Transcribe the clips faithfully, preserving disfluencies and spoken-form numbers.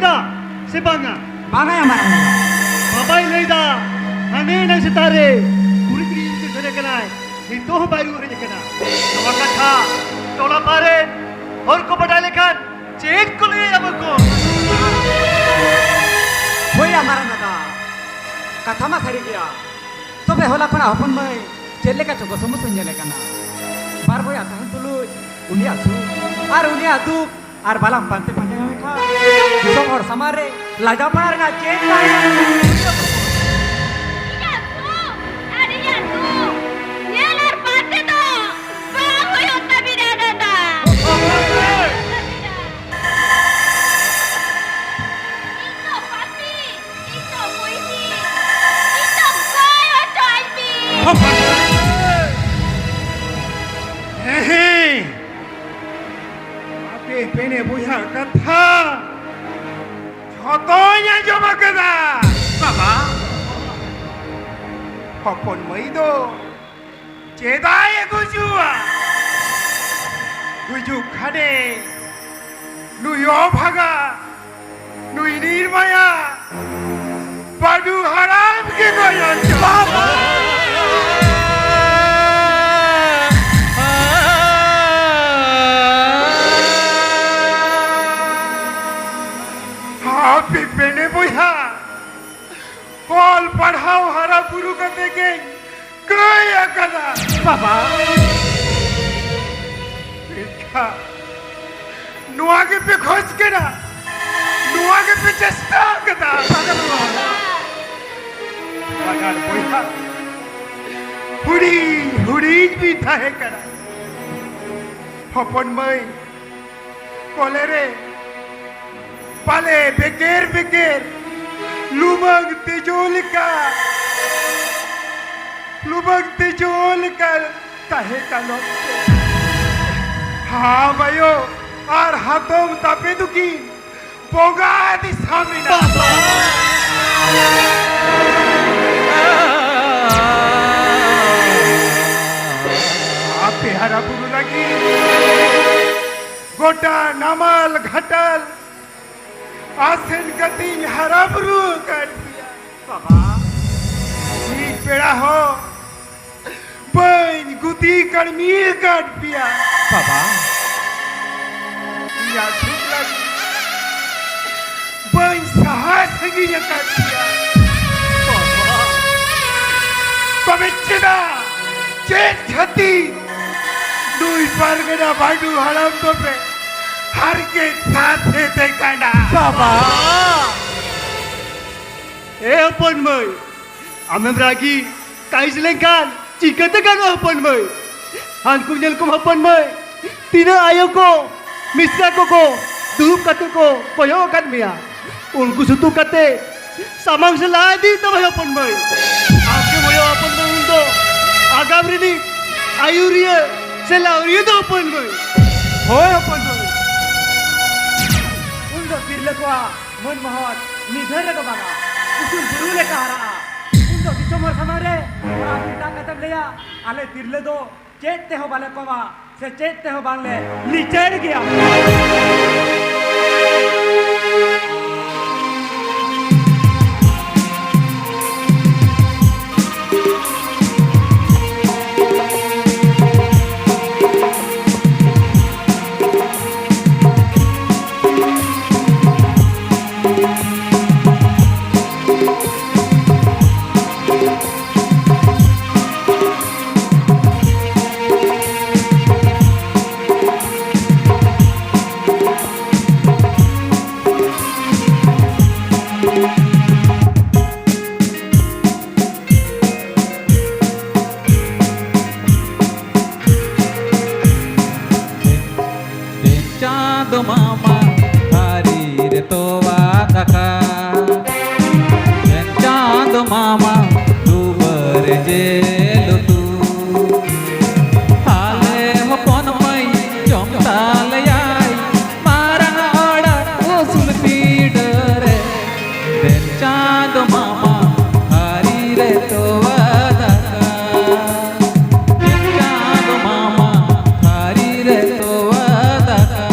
ᱫᱟ ᱥᱮ ᱵᱟᱝᱟ? ᱵᱟᱝᱟ ᱭᱟ ᱢᱟᱨᱟᱝ ᱵᱟᱵᱟ᱾ ᱵᱟᱵᱟᱭ ᱞᱟᱹᱭᱫᱟ, ᱦᱟᱱᱮ ᱮᱱᱟᱝ ᱥᱮᱛᱟᱜ ᱨᱮ ᱠᱩᱲᱤ ᱛᱤᱨᱤᱥ ᱵᱚᱪᱷᱚᱨ ᱥᱮᱱ ᱟᱠᱟᱱᱟᱭ, ᱱᱤᱛᱚᱜ ᱦᱚᱸ ᱵᱟᱭ ᱨᱩᱣᱟᱹᱲ ᱦᱮᱡ ᱟᱠᱟᱱᱟ᱾ ᱱᱚᱣᱟ ᱠᱟᱛᱷᱟ ᱴᱚᱞᱟ ᱯᱟᱲᱟ ᱨᱮᱱ ᱦᱚᱲ ᱠᱚ ᱵᱟᱰᱟᱭ ᱞᱮᱠᱷᱟᱱ ᱪᱮᱫ ᱠᱚ ᱞᱟᱹᱭᱟ ᱵᱟᱠᱚ? ᱦᱳᱭ ᱭᱟ ᱢᱟᱨᱟᱝ ᱫᱟᱫᱟ, ᱠᱟᱛᱷᱟ ᱢᱟ ᱥᱟᱹᱨᱤ ᱜᱮᱭᱟ᱾ ᱛᱚᱵᱮ ᱦᱚᱞᱟ ᱠᱷᱚᱱᱟᱜ ᱦᱚᱯᱚᱱ ᱢᱟᱹᱭ ᱪᱮᱫ ᱞᱮᱠᱟ ᱪᱚ ᱜᱚᱥᱚᱢᱚᱥᱚᱧ ᱧᱮᱞᱮ ᱠᱟᱱᱟ᱾ ᱵᱟᱨ ᱵᱚᱭᱦᱟ ᱛᱟᱦᱮᱱ ᱛᱩᱞᱩᱡ ᱩᱱᱤᱭᱟᱜ ᱥᱩᱠ ᱟᱨ ᱩᱱᱤᱭᱟᱜ ᱫᱩᱠ ᱟᱨ ᱵᱟᱞᱟᱢ ᱯᱟᱱᱛᱮ ᱯᱟᱸᱡᱟ ᱧᱟᱢᱮ ᱠᱷᱟᱱ ᱫᱤᱥᱚᱢ ᱦᱚᱲ ᱥᱟᱢᱟᱝ ᱨᱮ ᱞᱟᱡᱟᱣ ᱯᱟᱲᱟᱜ ᱨᱮᱱᱟᱜ ᱪᱮᱫ ᱛᱟᱦᱮᱱᱟ? ᱤᱧᱟᱹᱜ ᱥᱩᱠ ᱟᱨ ᱤᱧᱟᱹᱜ ᱫᱩᱠ ᱧᱮᱞ ᱟᱨ ᱯᱟᱱᱛᱮ ᱫᱚ ᱵᱟᱝ ᱦᱩᱭᱩᱜ ᱛᱟᱹᱵᱤᱱᱟ ᱫᱟᱫᱟ᱾ ᱤᱧ ᱫᱚ ᱯᱟᱯᱤ, ᱤᱧ ᱫᱚ ᱵᱚᱭᱦᱤ, ᱤᱧ ᱫᱚ ᱜᱚᱡ ᱦᱚᱪᱚ ᱟᱹᱧ ᱵᱤᱱ᱾ ᱦᱮᱸ, ᱦᱮᱸ᱾ ᱟᱯᱮ ᱯᱮᱱᱮ ᱵᱚᱭᱦᱟ ᱠᱟᱛᱷᱟ ᱡᱷᱚᱛᱚᱧ ᱟᱸᱡᱚᱢ ᱟᱠᱟᱫᱟ᱾ ᱵᱟᱵᱟ, ᱦᱚᱯᱚᱱ ᱢᱟᱹᱭ ᱫᱚ ᱪᱮᱫᱟᱜ ᱮ ᱜᱩᱡᱩᱜᱼᱟ? ᱜᱩᱡᱩᱜ ᱠᱷᱟᱱᱮ ᱱᱩᱭ ᱚᱵᱷᱟᱜᱟ, ᱱᱩᱭ ᱱᱤᱨᱢᱟᱭᱟ, ᱵᱟᱹᱰᱩ ᱦᱟᱲᱟᱢ ᱜᱮ ᱜᱚᱡ ᱦᱚᱪᱚ᱾ ᱵᱟᱵᱟ! ᱦᱟᱯᱮ ᱯᱮᱱᱮ ᱵᱚᱭᱦᱟ, ᱚᱞ ᱯᱟᱲᱦᱟᱣ ᱦᱟᱨᱟ ᱵᱩᱨᱩ ᱠᱟᱛᱮ ᱜᱮ ᱠᱟᱹᱭ ᱟᱠᱟᱱᱟ᱾ ᱵᱟᱵᱟ, ᱢᱮᱱᱠᱷᱟᱱ ᱱᱚᱣᱟ ᱜᱮᱯᱮ ᱠᱷᱚᱡᱽ ᱠᱟᱱᱟ, ᱱᱚᱣᱟ ᱜᱮᱯᱮ ᱪᱮᱥᱴᱟ ᱟᱠᱟᱫᱟ᱾ ᱵᱟᱱᱟᱨ ᱵᱚᱭᱦᱟ ᱦᱩᱰᱤᱧ ᱦᱩᱰᱤᱧ ᱵᱤᱱ ᱛᱟᱦᱮᱸ ᱠᱟᱱᱟ᱾ ᱦᱚᱯᱚᱱ ᱢᱟᱹᱭ ᱠᱚᱞᱮ ᱨᱮ ᱯᱟᱞᱮ ᱵᱮᱠᱮᱨ ᱵᱮᱠᱮᱨ ᱞᱩᱢᱟᱹᱝ ᱛᱮᱡᱳ ᱞᱮᱠᱟ, ᱞᱩᱢᱟᱹᱝ ᱛᱮᱡᱳ ᱞᱮᱠᱟ ᱛᱟᱦᱮᱸ ᱠᱟᱱ ᱚᱠᱛᱮ, ᱦᱟᱢ ᱟᱭᱳ ᱟᱨ ᱦᱟᱛᱚᱢ ᱛᱟᱯᱮ ᱫᱚᱠᱤᱱ ᱵᱚᱸᱜᱟ ᱫᱤᱥᱚᱢ ᱮᱱᱟ᱾ ᱟᱯᱮ ᱦᱟᱨᱟ ᱵᱩᱨᱩ ᱞᱟᱹᱜᱤᱫ ᱜᱚᱴᱟ ᱱᱟᱢᱟᱞ ᱜᱷᱟᱴᱟᱞ ᱟᱥᱮᱱ ᱠᱟᱛᱮᱧ ᱦᱟᱨᱟ ᱵᱩᱨᱩ ᱟᱠᱟᱫ ᱯᱮᱭᱟ᱾ ᱵᱟᱵᱟ, ᱢᱤᱫ ᱯᱮᱲᱟ ᱦᱚᱸ ᱵᱟᱹᱧ ᱜᱩᱛᱤ ᱠᱟᱹᱲᱢᱤ ᱟᱠᱟᱫ ᱯᱮᱭᱟ᱾ ᱵᱟᱵᱟ, ᱤᱧᱟᱜ ᱥᱩᱠ ᱞᱟᱹᱜᱤᱫ ᱵᱟᱹᱧ ᱥᱟᱦᱟ ᱥᱟᱺᱜᱤᱧ ᱟᱠᱟᱫ ᱯᱮᱭᱟ᱾ ᱵᱟᱵᱟ, ᱛᱚᱵᱮ ᱪᱮᱫᱟᱜ, ᱪᱮᱫ ᱠᱷᱟᱹᱛᱤᱨ ᱱᱩᱭ ᱯᱟᱨᱜᱟᱱᱟ ᱵᱟᱹᱰᱩ ᱦᱟᱲᱟᱢ ᱫᱚᱯᱮ ᱦᱟᱨᱠᱮᱛ ᱥᱟᱥᱮᱛᱮ ᱠᱟᱱᱟ? ᱵᱟᱵᱟ! ᱮ ᱦᱚᱯᱚᱱ ᱢᱟᱹᱭ, ᱟᱢᱮᱢ ᱨᱟᱹᱜᱤ ᱠᱟᱹᱦᱤᱥ ᱞᱮᱱᱠᱷᱟᱱ ᱪᱤᱠᱟᱹᱛᱮ ᱜᱟᱱᱚᱜᱼᱟ ᱦᱚᱯᱚᱱ ᱢᱟᱹᱭ? ᱦᱟᱱᱠᱩ ᱧᱮᱞ ᱠᱚᱢ ᱦᱚᱯᱚᱱ ᱢᱟᱹᱭ, ᱛᱤᱱᱟᱹᱜ ᱟᱭᱳ ᱠᱚ, ᱢᱤᱥᱨᱟ ᱠᱚᱠᱚ ᱫᱩᱲᱩᱵ ᱠᱟᱛᱮ ᱠᱚ ᱠᱚᱭᱚᱜ ᱟᱠᱟᱫ ᱢᱮᱭᱟ᱾ ᱩᱱᱠᱩ ᱥᱩᱛᱩᱜ ᱠᱟᱛᱮ ᱥᱟᱢᱟᱝ ᱥᱮᱫ ᱞᱟᱦᱟ ᱤᱫᱤ ᱛᱟᱢᱟ ᱦᱚᱯᱚᱱ ᱢᱟᱹᱭ᱾ ᱟᱢᱜᱮᱢ ᱦᱩᱭᱩᱜᱼᱟ ᱦᱚᱯᱚᱱ ᱢᱟᱹᱭ ᱩᱱᱫᱚ ᱟᱜᱟᱢ ᱨᱤᱱᱤᱡ ᱟᱹᱭᱩᱨᱤᱭᱟᱹ ᱥᱮ ᱞᱟᱹᱣᱨᱤᱭᱟᱹ ᱫᱚ ᱦᱚᱯᱚᱱ ᱢᱟᱹᱭ᱾ ᱦᱳᱭ ᱦᱚᱯᱚᱱ ᱢᱟᱹᱭ᱾ ᱩᱱᱫᱚ ᱛᱤᱨᱞᱟᱹ ᱠᱚᱣᱟᱜ ᱢᱟᱹᱱ ᱢᱚᱦᱚᱛ ᱱᱤᱫᱷᱟᱹᱱ ᱨᱮᱫᱚ ᱵᱟᱝᱟ, ᱩᱥᱩᱞ ᱵᱩᱨᱩ ᱞᱮᱠᱟ ᱦᱟᱨᱟᱜᱼᱟ᱾ ᱩᱱᱫᱚ ᱫᱤᱥᱚᱢ ᱦᱚᱲ ᱥᱟᱢᱟᱝ ᱨᱮ ᱚᱲᱟᱜ ᱢᱮᱛᱟᱜ ᱠᱟᱛᱮᱢ ᱞᱟᱹᱭᱟ, ᱟᱞᱮ ᱛᱤᱨᱞᱟᱹ ᱫᱚ ᱪᱮᱫ ᱛᱮᱦᱚᱸ ᱵᱟᱞᱮ ᱠᱚᱢᱟ ᱥᱮ ᱪᱮᱫ ᱛᱮᱦᱚᱸ ᱵᱟᱝᱞᱮ ᱞᱤᱪᱟᱹᱲ ᱜᱮᱭᱟ᱾ ᱫᱮᱱ ᱪᱟᱸᱫᱚ ᱢᱟᱢᱟ ᱛᱷᱟᱹᱨᱤ ᱨᱮ ᱛᱚᱣᱟ ᱫᱟᱠᱟ᱾ ᱫᱮᱱ ᱪᱟᱸᱫᱚ ᱢᱟᱢᱟ ᱫᱩᱣᱟᱹᱨ ᱨᱮ ᱡᱤᱞ ᱩᱛᱩ᱾ ᱟᱞᱮ ᱦᱚᱯᱚᱱ ᱢᱟᱹᱭ ᱡᱚᱢ ᱛᱟᱞᱮᱭᱟᱭ ᱢᱟᱨᱟᱝ ᱚᱲᱟᱜ ᱩᱥᱩᱞ ᱯᱤᱸᱰᱟᱹ ᱨᱮ᱾ ᱫᱮᱱ ᱪᱟᱸᱫᱚ ᱢᱟᱢᱟ ᱛᱷᱟᱹᱨᱤ ᱨᱮ ᱛᱚᱣᱟ ᱫᱟᱠᱟ᱾ ᱫᱮᱱ ᱪᱟᱸᱫᱚ ᱢᱟᱢᱟ ᱛᱷᱟᱹᱨᱤ ᱨᱮ ᱛᱚᱣᱟ ᱫᱟᱠᱟ᱾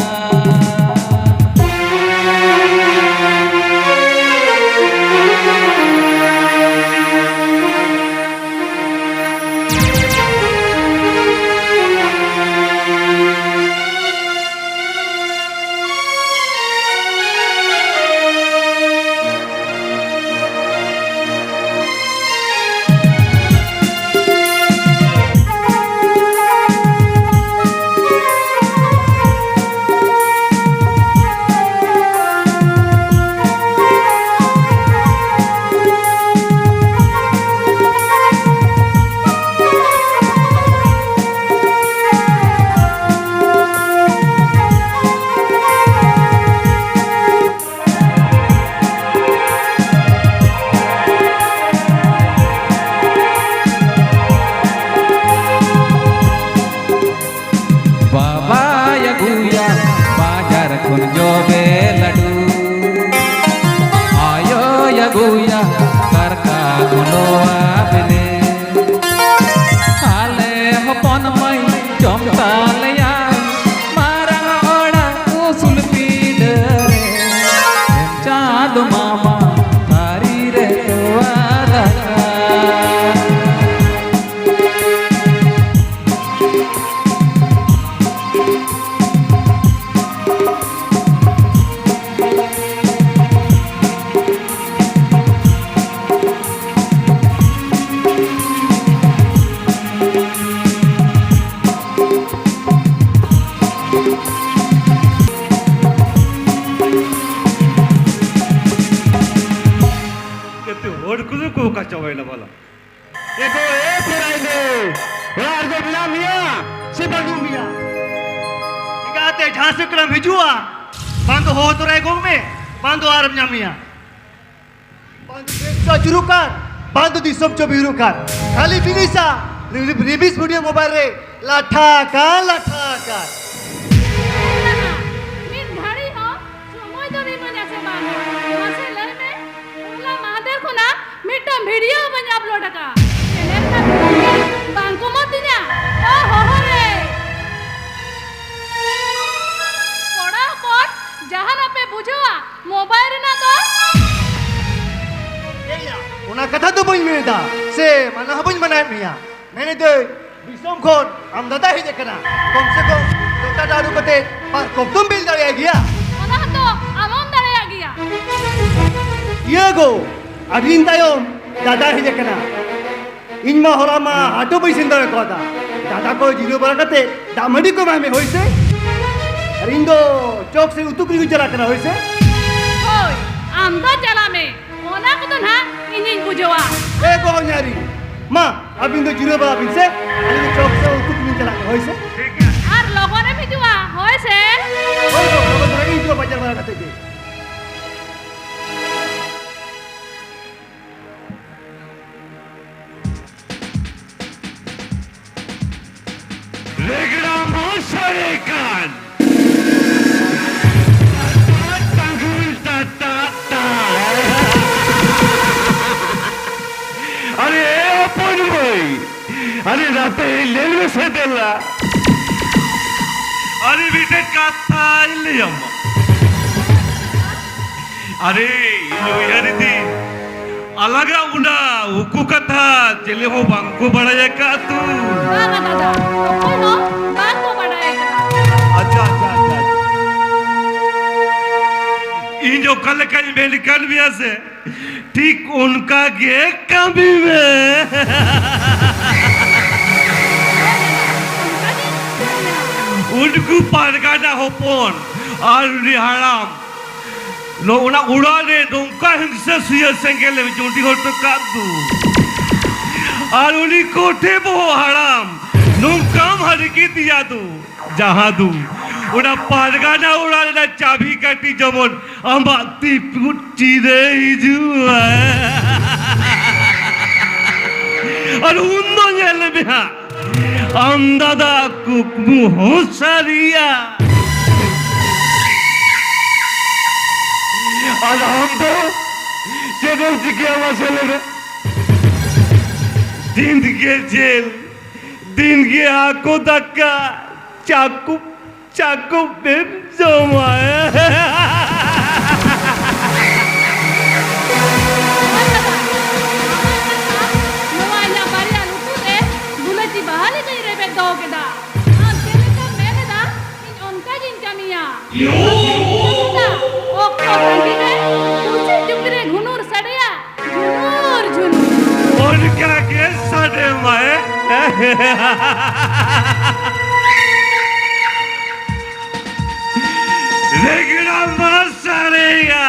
ᱵᱚᱞᱚ᱾ ᱮ ᱜᱚ, ᱮ ᱯᱮᱲᱟᱭ ᱫᱚ, ᱚᱲᱟᱜ ᱨᱮᱫᱚ ᱢᱮᱱᱟᱜ ᱢᱮᱭᱟ ᱥᱮ ᱵᱟᱹᱱᱩᱜ ᱢᱮᱭᱟ? ᱮᱸᱜᱟᱛᱮ ᱡᱟᱦᱟᱸ ᱥᱮᱫ ᱠᱷᱚᱱᱮᱢ ᱦᱤᱡᱩᱜᱼᱟ, ᱵᱟᱝ ᱫᱚ ᱦᱚᱦᱚ ᱛᱚᱨᱟᱭ ᱜᱚᱜ ᱢᱮ, ᱵᱟᱝ ᱫᱚ ᱟᱨᱮᱢ ᱧᱟᱢᱮᱭᱟ᱾ ᱵᱟᱝ ᱫᱚ ᱫᱮᱥ ᱪᱚ ᱟᱹᱪᱩᱨᱚᱜ ᱠᱟᱱ, ᱵᱟᱝ ᱫᱚ ᱫᱤᱥᱚᱢ ᱪᱚ ᱵᱤᱦᱩᱨᱚᱜ ᱠᱟᱱ᱾ ᱠᱷᱟᱹᱞᱤ ᱵᱤᱱᱤᱥᱟ, ᱨᱤ-, ᱨᱤᱵᱤᱥ ᱵᱷᱤᱰᱤᱭᱳ ᱢᱳᱵᱟᱭᱤᱞ ᱨᱮ ᱞᱟᱴᱷᱟ ᱟᱠᱟᱱ, ᱞᱟᱴᱷᱟ ᱟᱠᱟᱱ᱾ ᱢᱤᱫ ᱜᱷᱟᱹᱲᱤ ᱦᱚᱸ ᱥᱚᱢᱚᱭ ᱫᱚᱢ ᱤᱢᱟᱹᱧᱟ ᱥᱮ ᱵᱟᱝ? ᱢᱟᱥᱮ ᱞᱟᱹᱭ ᱢᱮ, ᱦᱚᱞᱟ ᱢᱟᱦᱫᱮᱨ ᱠᱷᱚᱱᱟᱜ ᱢᱤᱫᱴᱟᱝ ᱵᱷᱤᱰᱤᱭᱳ ᱵᱟᱹᱧ ᱟᱯᱞᱳᱰ ᱟᱠᱟᱫ᱾ ᱪᱮᱱᱮᱞ ᱨᱮᱱᱟᱜ ᱵᱷᱤᱰᱤᱭᱳ ᱵᱟᱝ ᱠᱚ ᱮᱢᱟ ᱛᱤᱧᱟ᱾ ᱚ ᱦᱚᱦᱚ ᱨᱮ! ᱠᱚᱲᱟ ᱦᱚᱯᱚᱱ, ᱡᱟᱦᱟᱱᱟᱜ ᱯᱮ ᱵᱩᱡᱷᱟᱹᱣᱟ ᱢᱳᱵᱟᱭᱤᱞ ᱨᱮᱱᱟᱜ ᱫᱚ? ᱮᱭᱟ, ᱚᱱᱟ ᱠᱟᱛᱷᱟ ᱫᱚ ᱵᱟᱹᱧ ᱢᱮᱱᱮᱫᱟ, ᱥᱮ ᱢᱟᱱᱟ ᱦᱚᱸ ᱵᱟᱹᱧ ᱢᱟᱱᱟᱭᱮᱫ ᱢᱮᱭᱟ᱾ ᱢᱮᱱᱮᱫᱟᱹᱧ, ᱫᱤᱥᱚᱢ ᱠᱷᱚᱱ ᱟᱢ ᱫᱟᱫᱟ ᱦᱮᱡ ᱟᱠᱟᱱᱟ᱾ ᱠᱚᱢ ᱥᱮ ᱠᱚᱢ ᱡᱚᱴᱟ ᱰᱟᱹᱰᱩ ᱠᱟᱛᱮ ᱯᱟᱨᱠᱚᱢ ᱫᱚᱢ ᱵᱮᱞ ᱫᱟᱲᱮᱭᱟᱜ ᱜᱮᱭᱟ᱾ ᱚᱱᱟ ᱦᱚᱸᱛᱚ ᱟᱢ ᱦᱚᱸᱢ ᱫᱟᱲᱮᱭᱟᱜ ᱜᱮᱭᱟ᱾ ᱤᱭᱟᱹ ᱜᱳ, ᱟᱹᱰᱤ ᱫᱤᱱ ᱛᱟᱭᱚᱢ ᱫᱟᱫᱟ ᱦᱮᱡ ᱟᱠᱟᱱᱟ᱾ ᱤᱧ ᱢᱟ ᱦᱚᱞᱟ ᱢᱟ ᱦᱟᱴ ᱦᱚᱸ ᱵᱟᱹᱧ ᱥᱮᱱ ᱫᱟᱲᱮ ᱠᱟᱣᱫᱟ᱾ ᱫᱟᱫᱟ ᱠᱚ ᱡᱤᱨᱟᱹᱣ ᱵᱟᱲᱟ ᱠᱟᱛᱮ ᱫᱟᱜ ᱢᱟᱹᱰᱤ ᱠᱚ ᱮᱢᱟᱭ ᱢᱮ, ᱦᱳᱭ ᱥᱮ? ᱟᱨ ᱤᱧ ᱫᱚ ᱪᱚᱠ ᱥᱮ ᱩᱛᱩ ᱠᱤᱨᱤᱧ ᱪᱟᱞᱟᱜ ᱠᱟᱱᱟ, ᱦᱳᱭ ᱥᱮ? ᱦᱳᱭ, ᱟᱢ ᱫᱚ ᱪᱟᱞᱟᱜ ᱢᱮ, ᱚᱱᱟ ᱠᱚᱫᱚ ᱱᱟᱦᱟᱜ ᱤᱧᱤᱧ ᱵᱩᱡᱷᱟᱹᱣᱟ᱾ ᱮ ᱜᱚ ᱧᱟᱨᱤ, ᱢᱟ ᱟᱹᱵᱤᱱ ᱫᱚ ᱡᱤᱨᱟᱹᱣ ᱵᱟᱲᱟ ᱵᱤᱱ ᱥᱮ, ᱟᱹᱞᱤᱧ ᱫᱚ ᱪᱚᱠ ᱥᱮ ᱩᱛᱩ ᱠᱤᱨᱤᱧ ᱪᱟᱞᱟᱜ ᱠᱟᱱᱟ, ᱦᱳᱭ ᱥᱮ? ᱟᱨ ᱞᱚᱜᱚᱱᱮᱢ ᱦᱤᱡᱩᱜᱼᱟ, ᱦᱳᱭ ᱥᱮ? ᱦᱳᱭ ᱜᱳ, ᱞᱚᱜᱚᱱ ᱫᱷᱟᱨᱟ ᱜᱮ ᱦᱤᱡᱩᱜᱼᱟ ᱵᱟᱡᱟᱨ ᱵᱟᱲᱟ ᱠᱟᱛᱮ ᱜᱮ᱾ ᱨᱮᱜᱽᱲᱟ ᱢᱚᱥᱟᱨᱤ ᱠᱟᱱ᱾ ᱴᱟᱴᱟ ᱴᱟᱝᱜᱩᱞ ᱴᱟᱴᱟ ᱴᱟ᱾ ᱟᱨᱮ ᱦᱚᱯᱚᱱ ᱵᱷᱟᱹᱭ, ᱟᱨᱮ ᱱᱟᱛᱮ ᱞᱟᱹᱭ ᱢᱮᱥᱮ ᱫᱮᱞᱟ᱾ ᱟᱨᱮ ᱢᱤᱫᱴᱮᱡ ᱠᱟᱛᱷᱟᱧ ᱞᱟᱹᱭᱟᱢᱟ᱾ ᱟᱨᱮ, ᱤᱧ ᱩᱭᱦᱟᱹᱨ ᱤᱫᱤ, ᱟᱞᱟᱜᱟ ᱚᱱᱟ ᱩᱠᱩ ᱠᱟᱛᱷᱟ ᱪᱮᱞᱮ ᱦᱚᱸ ᱵᱟᱝ ᱠᱚ ᱵᱟᱲᱟᱭ ᱟᱠᱟᱫ ᱛᱚ᱾ ᱵᱟᱝᱟ ᱫᱟᱫᱟ, ᱚᱠᱚᱭ ᱦᱚᱸ ᱵᱟᱝ ᱠᱚ ᱵᱟᱲᱟᱭ ᱟᱠᱟᱫᱟ᱾ ᱟᱪᱪᱷᱟ, ᱟᱪᱪᱷᱟ, ᱟᱪᱪᱷᱟ, ᱟᱪᱪᱷᱟ᱾ ᱤᱧ ᱚᱠᱟ ᱞᱮᱠᱟᱧ ᱢᱮᱱ ᱠᱟᱫ ᱢᱮᱭᱟ ᱥᱮ, ᱴᱷᱤᱠ ᱚᱱᱠᱟ ᱜᱮ ᱠᱟᱹᱢᱤ ᱢᱮ᱾ ᱩᱱᱠᱩ ᱯᱟᱨᱜᱟᱱᱟ ᱦᱚᱯᱚᱱ ᱟᱨ ᱩᱱᱤ ᱦᱟᱲᱟᱢ ᱱᱚ-, ᱚᱱᱟ ᱚᱲᱟᱜ ᱨᱮ ᱱᱚᱝᱠᱟ ᱦᱤᱝᱥᱟᱹ ᱥᱩᱭᱟᱹ ᱥᱮᱸᱜᱮᱞ ᱮᱢ ᱡᱩᱸᱰᱤ ᱦᱚᱴᱚ ᱠᱟᱫ ᱫᱚ, ᱟᱨ ᱩᱱᱤ ᱠᱚᱴᱷᱮ ᱵᱚᱦᱚᱜ ᱦᱟᱲᱟᱢ ᱱᱚᱝᱠᱟᱢ ᱦᱟᱹᱨᱤ ᱠᱮᱫᱮᱭᱟ ᱫᱚ, ᱡᱟᱦᱟᱸ ᱫᱚ ᱚᱱᱟ ᱯᱟᱨᱜᱟᱱᱟ ᱚᱲᱟᱜ ᱨᱮᱱᱟᱜ ᱪᱟᱹᱵᱤ ᱠᱟᱹᱴᱷᱤ ᱡᱮᱢᱚᱱ ᱟᱢᱟᱜ ᱛᱤ ᱯᱩᱴᱷᱤ ᱨᱮ ᱦᱤᱡᱩᱜᱼᱟ᱾ ᱟᱨ ᱩᱱ ᱫᱚ ᱧᱮᱞ ᱢᱮ ᱦᱟᱸᱜ, ᱟᱢ ᱫᱟᱫᱟ ᱠᱩᱠᱢᱩ ᱦᱚᱸ ᱥᱟᱹᱨᱤᱭᱟ᱾ ᱟᱨ ᱟᱢ ᱫᱚ ᱪᱮᱫ ᱮᱢ ᱪᱤᱠᱟᱹᱭᱟ ᱢᱟᱥᱮ ᱞᱟᱹᱭ ᱢᱮ? ᱫᱤᱱ ᱜᱮ ᱡᱮᱞ, ᱫᱤᱱ ᱜᱮ ᱦᱟᱹᱠᱩ ᱫᱟᱠᱟ, ᱪᱟᱠᱩ ᱪᱟᱠᱚᱵ ᱮᱢ ᱡᱚᱢᱟ᱾ ᱱᱚᱣᱟ ᱤᱧᱟᱜ ᱵᱟᱨᱭᱟ ᱞᱩᱛᱩᱨ ᱨᱮ ᱜᱩᱞᱟᱹᱪᱤ ᱵᱟᱦᱟ ᱞᱮᱠᱟᱧ ᱨᱮᱵᱮᱫ ᱫᱚᱦᱚ ᱠᱮᱫᱟ᱾ ᱟᱢ ᱪᱮᱫ ᱞᱮᱠᱟᱢ ᱢᱮᱱ ᱮᱫᱟ, ᱤᱧ ᱚᱱᱠᱟ ᱜᱤᱧ ᱠᱟᱹᱢᱤᱭᱟ᱾ ᱚᱠᱛᱚ ᱛᱟᱺᱜᱤ ᱢᱮ, ᱠᱩᱥᱤ ᱪᱩᱯᱤ ᱨᱮ ᱜᱷᱩᱱᱩᱨ ᱥᱟᱰᱮᱭᱟ᱾ ᱡᱷᱩᱱᱩᱨ, ᱡᱷᱩᱱᱩᱨ᱾ ᱚᱱᱠᱟ ᱜᱮ ᱥᱟᱰᱮ ᱢᱟᱭ᱾ ᱨᱮᱜᱽᱲᱟ ᱢᱟ ᱥᱟᱰᱮᱭᱟ᱾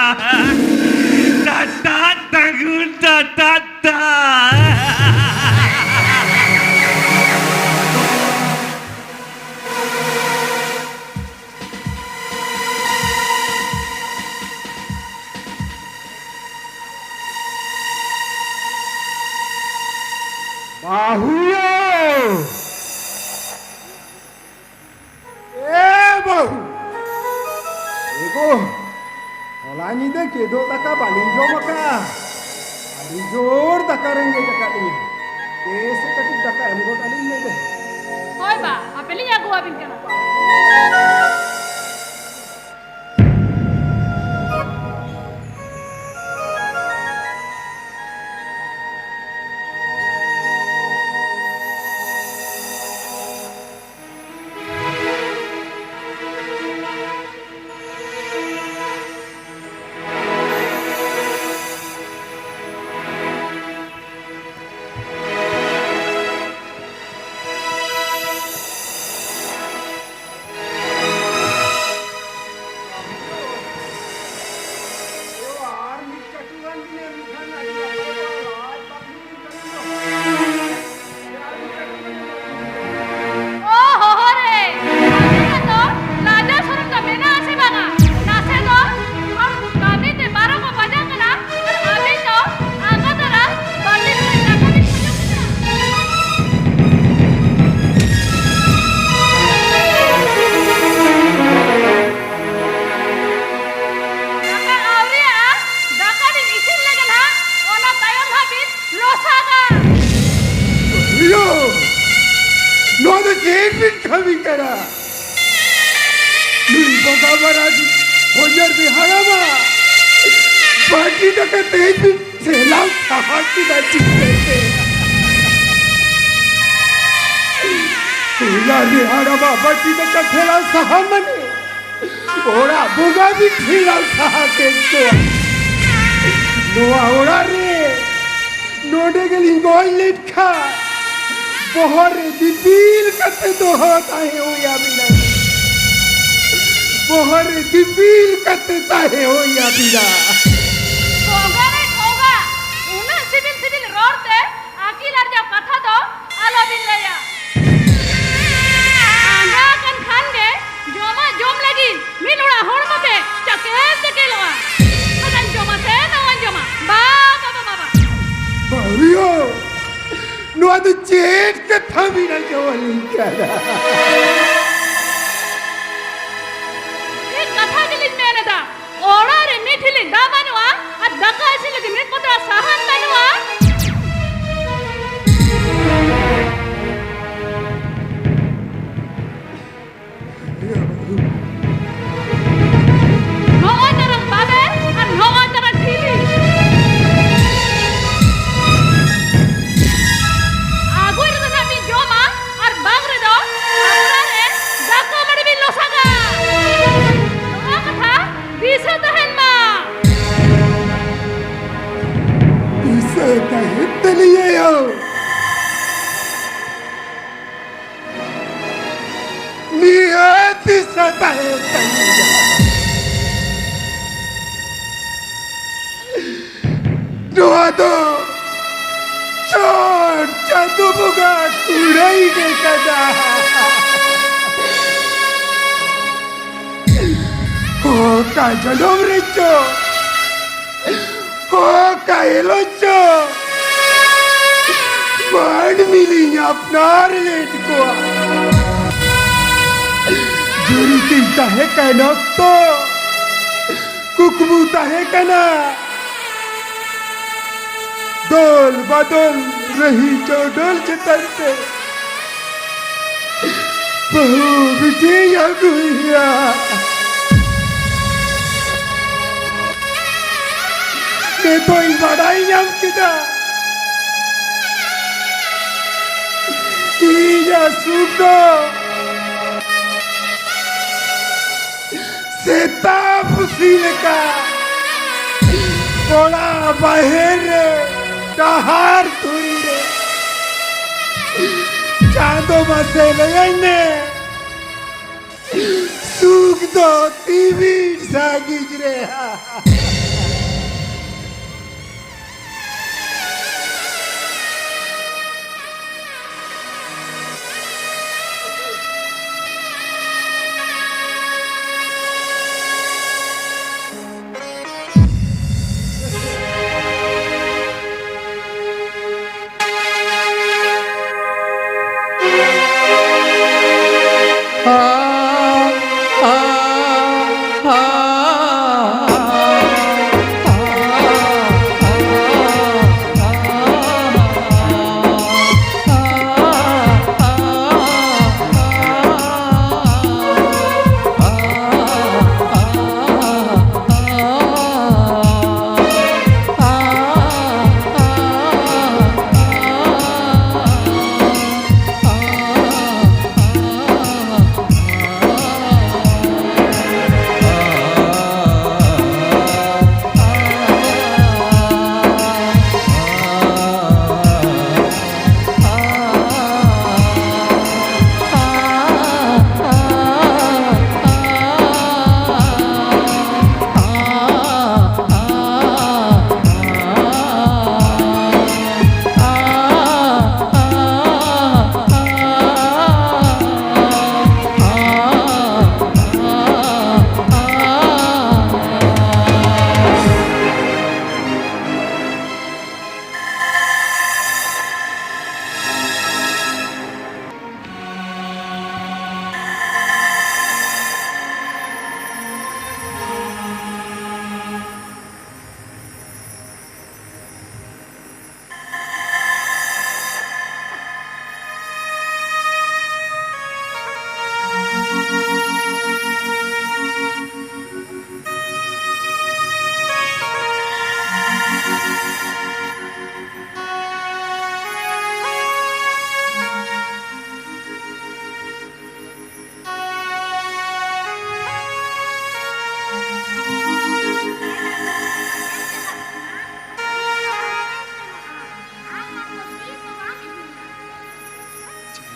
ᱴᱟᱴᱟ ᱴᱟᱜᱩ ᱴᱟᱴᱟ ᱴᱟ᱾ ᱵᱟᱹᱦᱩᱭᱳ! ᱮ ᱵᱟᱹᱦᱩ! ᱮᱜᱳ, ᱦᱚᱞᱟ ᱧᱤᱫᱟᱹ ᱠᱮᱫᱳᱜ ᱫᱟᱠᱟ ᱵᱟᱹᱞᱤᱧ ᱡᱚᱢ ᱟᱠᱟᱫᱼᱟ᱾ ᱟᱹᱰᱤ ᱡᱳᱨ ᱫᱟᱠᱟ ᱨᱮᱸᱜᱮᱡ ᱟᱠᱟᱫ ᱞᱤᱧᱟ᱾ ᱫᱮᱥᱮ ᱠᱟᱹᱴᱤᱡ ᱫᱟᱠᱟ ᱮᱢ ᱜᱚᱫ ᱟᱹᱞᱤᱧ ᱢᱮ ᱫᱮ᱾ ᱦᱳᱭ ᱵᱟ, ᱦᱟᱯᱮ ᱞᱤᱧ ᱟᱹᱜᱩ ᱟᱹᱵᱤᱱ ᱠᱟᱱᱟ᱾ ᱱᱚᱣᱟ ᱫᱚ ᱪᱮᱫ ᱵᱤᱱ ᱠᱟᱹᱢᱤ ᱠᱟᱱᱟ? ᱱᱩᱭ ᱵᱚᱸᱜᱟ ᱢᱟᱨᱟᱝ ᱦᱚᱧᱦᱟᱨ ᱵᱤᱱ ᱦᱟᱲᱟᱢᱟ ᱵᱟᱹᱴᱤ ᱫᱟᱠᱟ ᱛᱮᱦᱮᱧ ᱵᱤᱱ ᱴᱷᱮᱞᱟᱣ ᱥᱟᱦᱟ ᱠᱮᱫᱟ ᱪᱤᱠᱟᱹᱛᱮ? ᱦᱚᱧᱦᱟᱨ ᱵᱤᱱ ᱦᱟᱲᱟᱢᱟ ᱵᱟᱹᱴᱤ ᱫᱟᱠᱟ ᱴᱷᱮᱞᱟᱣ ᱥᱟᱦᱟ ᱢᱟᱱᱮ ᱚᱲᱟᱜ ᱵᱚᱸᱜᱟ ᱵᱤᱱ ᱴᱷᱮᱞᱟᱣ ᱥᱟᱦᱟ ᱠᱮᱫ ᱠᱚᱣᱟ᱾ ᱱᱚᱣᱟ ᱚᱲᱟᱜ ᱨᱮ ᱱᱚᱰᱮ ᱜᱮᱞᱤᱧ ᱜᱚᱡ ᱞᱮᱱᱠᱷᱟᱱ ᱵᱚᱦᱚᱜ ᱨᱮ ᱫᱤᱯᱤᱞ ᱠᱟᱛᱮ ᱫᱚᱦᱚ ᱛᱟᱦᱮᱸ ᱦᱩᱭ ᱟᱹᱵᱤᱱᱟ᱾ ᱵᱚᱦᱚᱜ ᱨᱮ ᱫᱤᱯᱤᱞ ᱠᱟᱛᱮ ᱛᱟᱦᱮᱸ ᱦᱩᱭ ᱟᱹᱵᱤᱱᱟ᱾ ᱵᱚᱸᱜᱟ ᱨᱮ ᱵᱚᱸᱜᱟ, ᱩᱱᱟᱹᱜ ᱥᱤᱵᱤᱞ ᱥᱤᱵᱤᱞ ᱨᱚᱲ ᱛᱮ ᱟᱹᱠᱤᱞ ᱟᱨᱡᱟᱣ ᱠᱟᱛᱷᱟ ᱫᱚ ᱟᱞᱚᱵᱤᱱ ᱞᱟᱹᱭᱟ᱾ ᱟᱸᱜᱟ ᱟᱠᱟᱱ ᱠᱷᱟᱱ ᱜᱮ ᱡᱚᱢᱟᱜ ᱡᱚᱢ ᱞᱟᱹᱜᱤᱫ ᱢᱤᱫ ᱚᱲᱟᱜ ᱦᱚᱲᱢᱚ ᱛᱮ ᱪᱟᱠᱮᱞ ᱪᱟᱠᱮᱞᱚᱜᱼᱟ᱾ ᱦᱟᱱᱟᱧ ᱡᱚᱢᱟ ᱥᱮ ᱱᱟᱣᱟᱧ ᱡᱚᱢᱟ, ᱵᱟ ᱵᱟᱵᱟ ᱵᱟᱵᱟ᱾ ᱵᱟᱹᱦᱩᱲᱤᱭᱟᱹ, ᱱᱚᱣᱟ ᱫᱚ ᱪᱮᱫ ᱠᱟᱛᱷᱟ ᱵᱤᱱ ᱟᱸᱡᱚᱢ ᱟᱹᱞᱤᱧ ᱠᱟᱱᱟ? ᱪᱮᱫ ᱠᱟᱛᱷᱟ ᱜᱮᱞᱤᱧ ᱢᱮᱱ ᱮᱫᱟ? ᱚᱲᱟᱜ ᱨᱮ ᱢᱤᱫ ᱴᱷᱤᱞᱤ ᱫᱟᱜ ᱵᱟᱹᱱᱩᱜᱼᱟ ᱟᱨ ᱫᱟᱠᱟ ᱤᱥᱤᱱ ᱞᱟᱹᱜᱤᱫ ᱢᱤᱫ ᱯᱟᱛᱲᱟ ᱥᱟᱦᱟᱱ ᱵᱟᱹᱱᱩᱜᱼᱟ᱾ ᱱᱚᱜᱼᱚᱭ ᱛᱟᱨᱟᱝ ᱵᱟᱵᱮᱨ ᱟᱨ ᱱᱚᱜᱼᱚᱭ ᱛᱟᱨᱟᱝ ᱴᱷᱤᱞᱤ᱾ ᱟᱹᱜᱩᱭ ᱨᱮᱫᱚ ᱱᱟᱜ ᱵᱤᱱ ᱡᱚᱢᱟ ᱟᱨ ᱵᱟᱝ ᱨᱮᱫᱚ ᱠᱷᱟᱯᱨᱟ ᱨᱮ ᱫᱟᱠᱟ ᱢᱟᱹᱰᱤ ᱵᱤᱱ ᱞᱚᱥᱟᱜᱟ᱾ ᱱᱚᱣᱟ ᱠᱟᱛᱷᱟ ᱫᱤᱥᱟᱹ ᱛᱟᱦᱮᱱ ᱢᱟ᱾ ᱫᱤᱥᱟᱹ ᱛᱟᱦᱮᱱ ᱛᱟᱹᱞᱤᱧᱟ ᱭᱳ᱾ ᱱᱤᱦᱟᱹᱛ ᱫᱤᱥᱟᱹ ᱛᱟᱦᱮᱱ ᱛᱟᱹᱞᱤᱧᱟ᱾ ᱱᱚᱣᱟ ᱫᱚ ᱪᱚᱴ ᱪᱟᱸᱫᱚ ᱵᱚᱸᱜᱟ ᱠᱩᱲᱟᱹᱭ ᱜᱮ ᱠᱟᱱᱟ᱾ ᱚᱠᱟ ᱡᱚᱱᱚᱢ ᱨᱮᱪᱚ, ᱚᱠᱟ ᱦᱤᱞᱳᱜ ᱪᱚ ᱢᱟᱹᱱᱢᱤ ᱞᱤᱧ ᱟᱯᱱᱟᱨ ᱞᱮᱫ ᱠᱚᱣᱟ᱾ ᱡᱩᱨᱤ ᱛᱤᱧ ᱛᱟᱦᱮᱸ ᱠᱟᱱ ᱚᱠᱛᱚ ᱠᱩᱠᱢᱩ ᱛᱟᱦᱮᱸ ᱠᱟᱱᱟ ᱫᱚᱞ ᱵᱟᱫᱚᱞ ᱨᱟᱹᱦᱤ ᱪᱚᱰᱚᱞ ᱪᱮᱛᱟᱱ ᱛᱮ ᱵᱟᱹᱦᱩ ᱵᱤᱴᱤᱧ ᱟᱹᱜᱩᱭᱮᱭᱟ᱾ ᱱᱤᱛᱚᱜ ᱤᱧ ᱵᱟᱰᱟᱭ ᱧᱟᱢ ᱠᱮᱫᱟ, ᱤᱧᱟᱜ ᱥᱩᱠ ᱫᱚ ᱥᱮᱛᱟ ᱯᱩᱥᱤ ᱞᱮᱠᱟ ᱚᱲᱟᱜ ᱵᱟᱦᱮᱨ ᱨᱮ, ᱰᱟᱦᱟᱨ ᱫᱷᱩᱲᱤ ᱨᱮ᱾ ᱪᱟᱸᱫᱚ ᱢᱟᱥᱮ ᱞᱟᱹᱭᱟᱹᱧ ᱢᱮ, ᱥᱩᱠ ᱫᱚ ᱛᱤᱢᱤᱱ ᱥᱟᱺᱜᱤᱧ ᱨᱮ?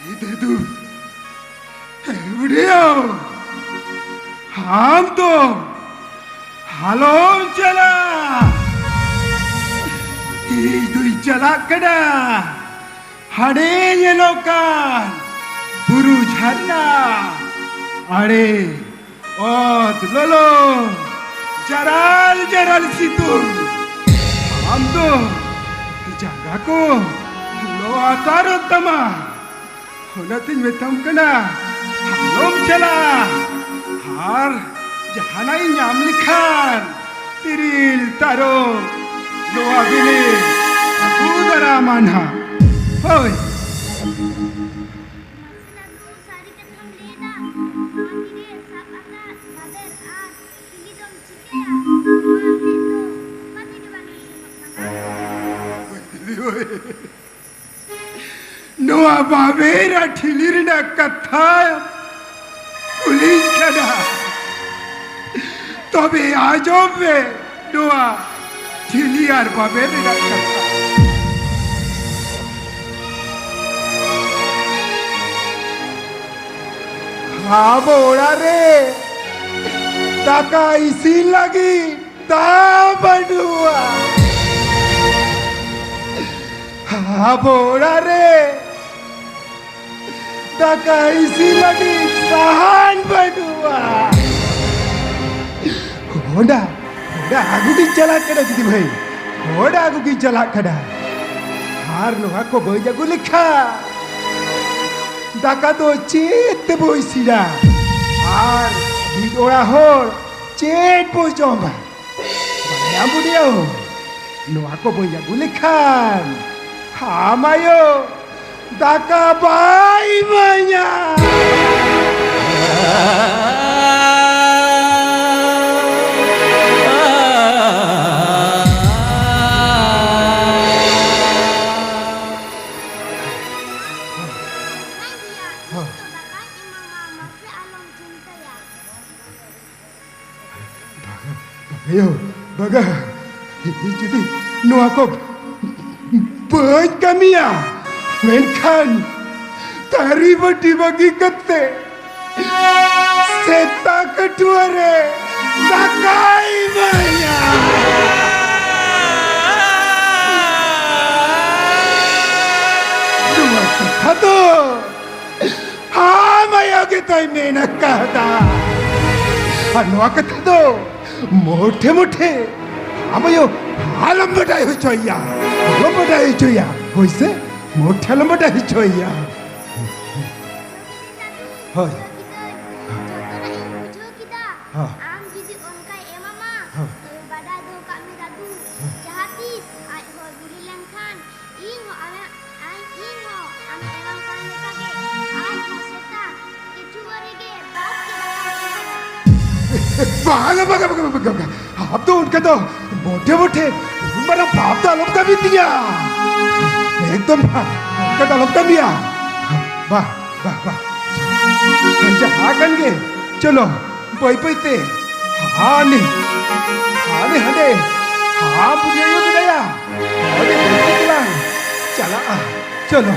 ᱮ ᱫᱟᱫᱩ, ᱮ ᱵᱩᱰᱷᱤᱭᱳ, ᱟᱢ ᱫᱚ ᱟᱞᱚᱢ ᱪᱟᱞᱟᱜ᱾ ᱤᱧ ᱫᱩᱧ ᱪᱟᱞᱟᱜ ᱠᱟᱱᱟ ᱦᱟᱸᱰᱮ ᱧᱮᱞᱚᱜ ᱠᱟᱱ ᱵᱩᱨᱩ ᱡᱷᱟᱨᱱᱟ ᱟᱲᱮ᱾ ᱚᱛ ᱞᱚᱞᱚ, ᱡᱟᱨᱟᱞ ᱡᱟᱨᱟᱞ ᱥᱤᱛᱩᱝ, ᱟᱢ ᱫᱚ ᱡᱟᱸᱜᱟ ᱠᱚ ᱞᱚ ᱟᱛᱟᱨᱚᱜ ᱛᱟᱢᱟ᱾ ᱚᱱᱟᱛᱤᱧ ᱢᱮᱛᱟᱢ ᱠᱟᱱᱟ, ᱟᱞᱚᱢ ᱪᱟᱞᱟᱜᱼᱟ᱾ ᱟᱨ ᱡᱟᱦᱟᱱᱟᱜ ᱤᱧ ᱧᱟᱢ ᱞᱮᱠᱷᱟᱱ, ᱛᱤᱨᱤᱞ ᱛᱟᱨᱚᱵ, ᱱᱚᱣᱟ ᱵᱤᱞᱤ ᱟᱹᱜᱩ ᱫᱟᱨᱟᱢᱟ ᱱᱟᱦᱟᱜ᱾ ᱦᱳᱭ᱾ ᱢᱟᱥᱮ ᱞᱟᱹᱰᱩ, ᱥᱟᱹᱨᱤ ᱠᱟᱛᱷᱟᱢ ᱞᱟᱹᱭ ᱮᱫᱟ? ᱟᱢ ᱜᱮ ᱥᱟᱵ ᱟᱠᱟᱫ ᱵᱟᱵᱮᱨ ᱟᱨ ᱴᱷᱤᱞᱤ ᱫᱚᱢ ᱪᱤᱠᱟᱹᱭᱟ? ᱱᱚᱣᱟ ᱟᱢ ᱴᱷᱮᱱ ᱫᱚ ᱚᱠᱟ ᱛᱮᱜᱮ ᱵᱟᱝ ᱥᱮᱱᱚᱜ ᱠᱟᱱᱟ᱾ ᱱᱚᱣᱟ ᱵᱟᱵᱮᱨ ᱟᱨ ᱴᱷᱤᱞᱤ ᱨᱮᱱᱟᱜ ᱠᱟᱛᱷᱟ ᱠᱩᱞᱤᱧ ᱠᱟᱱᱟ, ᱛᱚᱵᱮ ᱟᱸᱡᱚᱢ ᱢᱮ ᱱᱚᱣᱟ ᱴᱷᱤᱞᱤ ᱟᱨ ᱵᱟᱵᱮᱨ ᱨᱮᱱᱟᱜ ᱠᱟᱛᱷᱟ᱾ ᱟᱵᱚ ᱚᱲᱟᱜ ᱨᱮ ᱫᱟᱠᱟ ᱤᱥᱤᱱ ᱞᱟᱹᱜᱤᱫ ᱫᱟᱜ ᱵᱟᱹᱱᱩᱜᱼᱟ᱾ ᱟᱵᱚ ᱚᱲᱟᱜ ᱨᱮ ᱫᱟᱠᱟ ᱤᱥᱤᱱ ᱞᱟᱹᱜᱤᱫ ᱥᱟᱦᱟᱱ ᱵᱟᱹᱱᱩᱜᱼᱟ᱾ ᱦᱚᱸᱰᱟ, ᱦᱚᱸᱰᱟ ᱟᱹᱜᱩ ᱜᱤᱧ ᱪᱟᱞᱟᱜ ᱠᱟᱱᱟ ᱫᱤᱫᱤ ᱵᱷᱟᱹᱭ, ᱦᱚᱸᱰᱟ ᱟᱹᱜᱩ ᱜᱤᱧ ᱪᱟᱞᱟᱜ ᱠᱟᱱᱟ᱾ ᱟᱨ ᱱᱚᱣᱟ ᱠᱚ ᱵᱟᱹᱧ ᱟᱹᱜᱩ ᱞᱮᱠᱷᱟᱱ ᱫᱟᱠᱟ ᱫᱚ ᱪᱮᱫ ᱛᱮᱵᱚ ᱤᱥᱤᱱᱟ? ᱟᱨ ᱢᱤᱫ ᱚᱲᱟᱜ ᱦᱚᱲ ᱪᱮᱫ ᱵᱚ ᱡᱚᱢᱟ? ᱵᱟᱲᱟᱭᱟᱢ ᱵᱩᱰᱤᱭᱟᱹ, ᱱᱚᱣᱟ ᱠᱚ ᱵᱟᱹᱧ ᱟᱹᱜᱩ ᱞᱮᱠᱷᱟᱱ ᱟᱢ ᱟᱭᱳ ᱫᱟᱠᱟ ᱵᱟᱭ ᱤᱢᱟᱹᱧᱟ᱾ ᱦᱮᱸ ᱜᱮᱭᱟ, ᱤᱧ ᱫᱚ ᱫᱟᱠᱟᱧ ᱮᱢᱟᱢᱟ, ᱢᱟᱥᱮ ᱟᱞᱚᱢ ᱪᱤᱱᱛᱟᱹᱭᱟ᱾ ᱵᱟᱜᱟ, ᱵᱟᱜᱟᱭᱳ, ᱵᱟᱜᱟ᱾ ᱤᱧ ᱡᱩᱫᱤ ᱱᱚᱣᱟ ᱠᱚ ᱵᱟᱹᱧ ᱠᱟᱹᱢᱤᱭᱟ, ᱢᱮᱱᱠᱷᱟᱱ ᱛᱷᱟᱹᱨᱤ ᱵᱟᱹᱴᱤ ᱵᱟᱹᱜᱤ ᱠᱟᱛᱮ ᱥᱮᱛᱟ ᱠᱟᱹᱴᱩᱣᱟᱹ ᱨᱮ ᱫᱟᱠᱟᱭ ᱮᱢᱟᱭᱟ᱾ ᱱᱚᱣᱟ ᱠᱟᱛᱷᱟ ᱫᱚ ᱟᱢ ᱟᱭᱳ ᱜᱮᱛᱚᱭ ᱢᱮᱱ ᱟᱠᱟᱫᱟ᱾ ᱟᱨ ᱱᱚᱣᱟ ᱠᱟᱛᱷᱟ ᱫᱚ ᱢᱚᱴᱷᱮ ᱢᱚᱴᱷᱮ ᱟᱢ ᱟᱭᱳ ᱟᱞᱚᱢ ᱵᱟᱰᱟᱭ ᱦᱚᱪᱚᱭᱟ, ᱟᱞᱚᱢ ᱵᱟᱰᱟᱭ ᱦᱚᱪᱚᱭᱟ᱾ ᱦᱳᱭ ᱥᱮ, ᱢᱚᱴᱷᱮ ᱟᱞᱚᱢ ᱵᱟᱰᱟᱭ ᱦᱚᱪᱚᱭᱟ᱾ ᱦᱳᱭ᱾ ᱡᱚᱛᱚᱱᱟᱜ ᱤᱧ ᱵᱩᱡᱷᱟᱹᱣ ᱠᱮᱫᱟ᱾ ᱦᱚᱸ᱾ ᱟᱢ ᱡᱩᱫᱤ ᱚᱱᱠᱟᱭ ᱮᱢᱟᱢᱟ, ᱦᱚᱸ᱾ ᱛᱚᱵᱮ ᱵᱟᱰᱟᱭ ᱫᱚᱦᱚ ᱠᱟᱜ ᱢᱮ ᱫᱟᱫᱩ, ᱦᱚᱸ᱾ ᱡᱟᱦᱟᱸ ᱛᱤᱥ ᱟᱡ ᱦᱚᱸ ᱵᱤᱞᱤ ᱞᱮᱱᱠᱷᱟᱱ ᱤᱧ ᱦᱚᱸ ᱟᱢᱮ, ᱟᱡ, ᱤᱧ ᱦᱚᱸ ᱟᱢᱮ ᱮᱢᱟᱢ ᱠᱟᱱ ᱞᱮᱠᱟᱜᱮ ᱟᱡ ᱦᱚᱸ ᱥᱮᱛᱟ ᱠᱤᱪᱷᱩ ᱨᱮᱜᱮ ᱵᱟᱥ ᱠᱮᱫᱟ᱾ ᱵᱟᱝᱟ, ᱵᱟᱝᱟ, ᱵᱟᱝᱟ, ᱵᱟᱝᱟ, ᱵᱟᱝᱟ᱾ ᱟᱢ ᱫᱚ ᱚᱱᱠᱟ ᱫᱚ ᱢᱚᱴᱷᱮ ᱢᱚᱴᱷᱮ ᱩᱱ ᱢᱟᱨᱟᱝ ᱯᱟᱯ ᱫᱚ ᱟᱞᱚᱢ ᱠᱟᱹᱢᱤ ᱛᱤᱧᱟ᱾ ᱮᱠᱫᱚᱢ ᱚᱱᱠᱟ ᱫᱚ ᱟᱞᱚᱢ ᱠᱟᱹᱢᱤᱭᱟ᱾ ᱵᱟ, ᱵᱟ, ᱵᱟ᱾ ᱡᱟᱦᱟᱸ ᱠᱟᱱ ᱜᱮ, ᱪᱚᱞᱚ, ᱵᱟᱹᱭ ᱵᱟᱹᱭ ᱛᱮ᱾ ᱦᱟᱱᱮ, ᱦᱟᱱᱮ, ᱦᱟᱸᱰᱮ᱾ ᱦᱟᱸ, ᱵᱩᱡᱷᱟᱹᱣ ᱠᱮᱫᱟᱭᱟ᱾ ᱟᱹᱰᱤ ᱵᱮᱥ ᱛᱮᱞᱟᱝ ᱪᱟᱞᱟᱜᱼᱟ᱾ ᱪᱚᱞᱚ᱾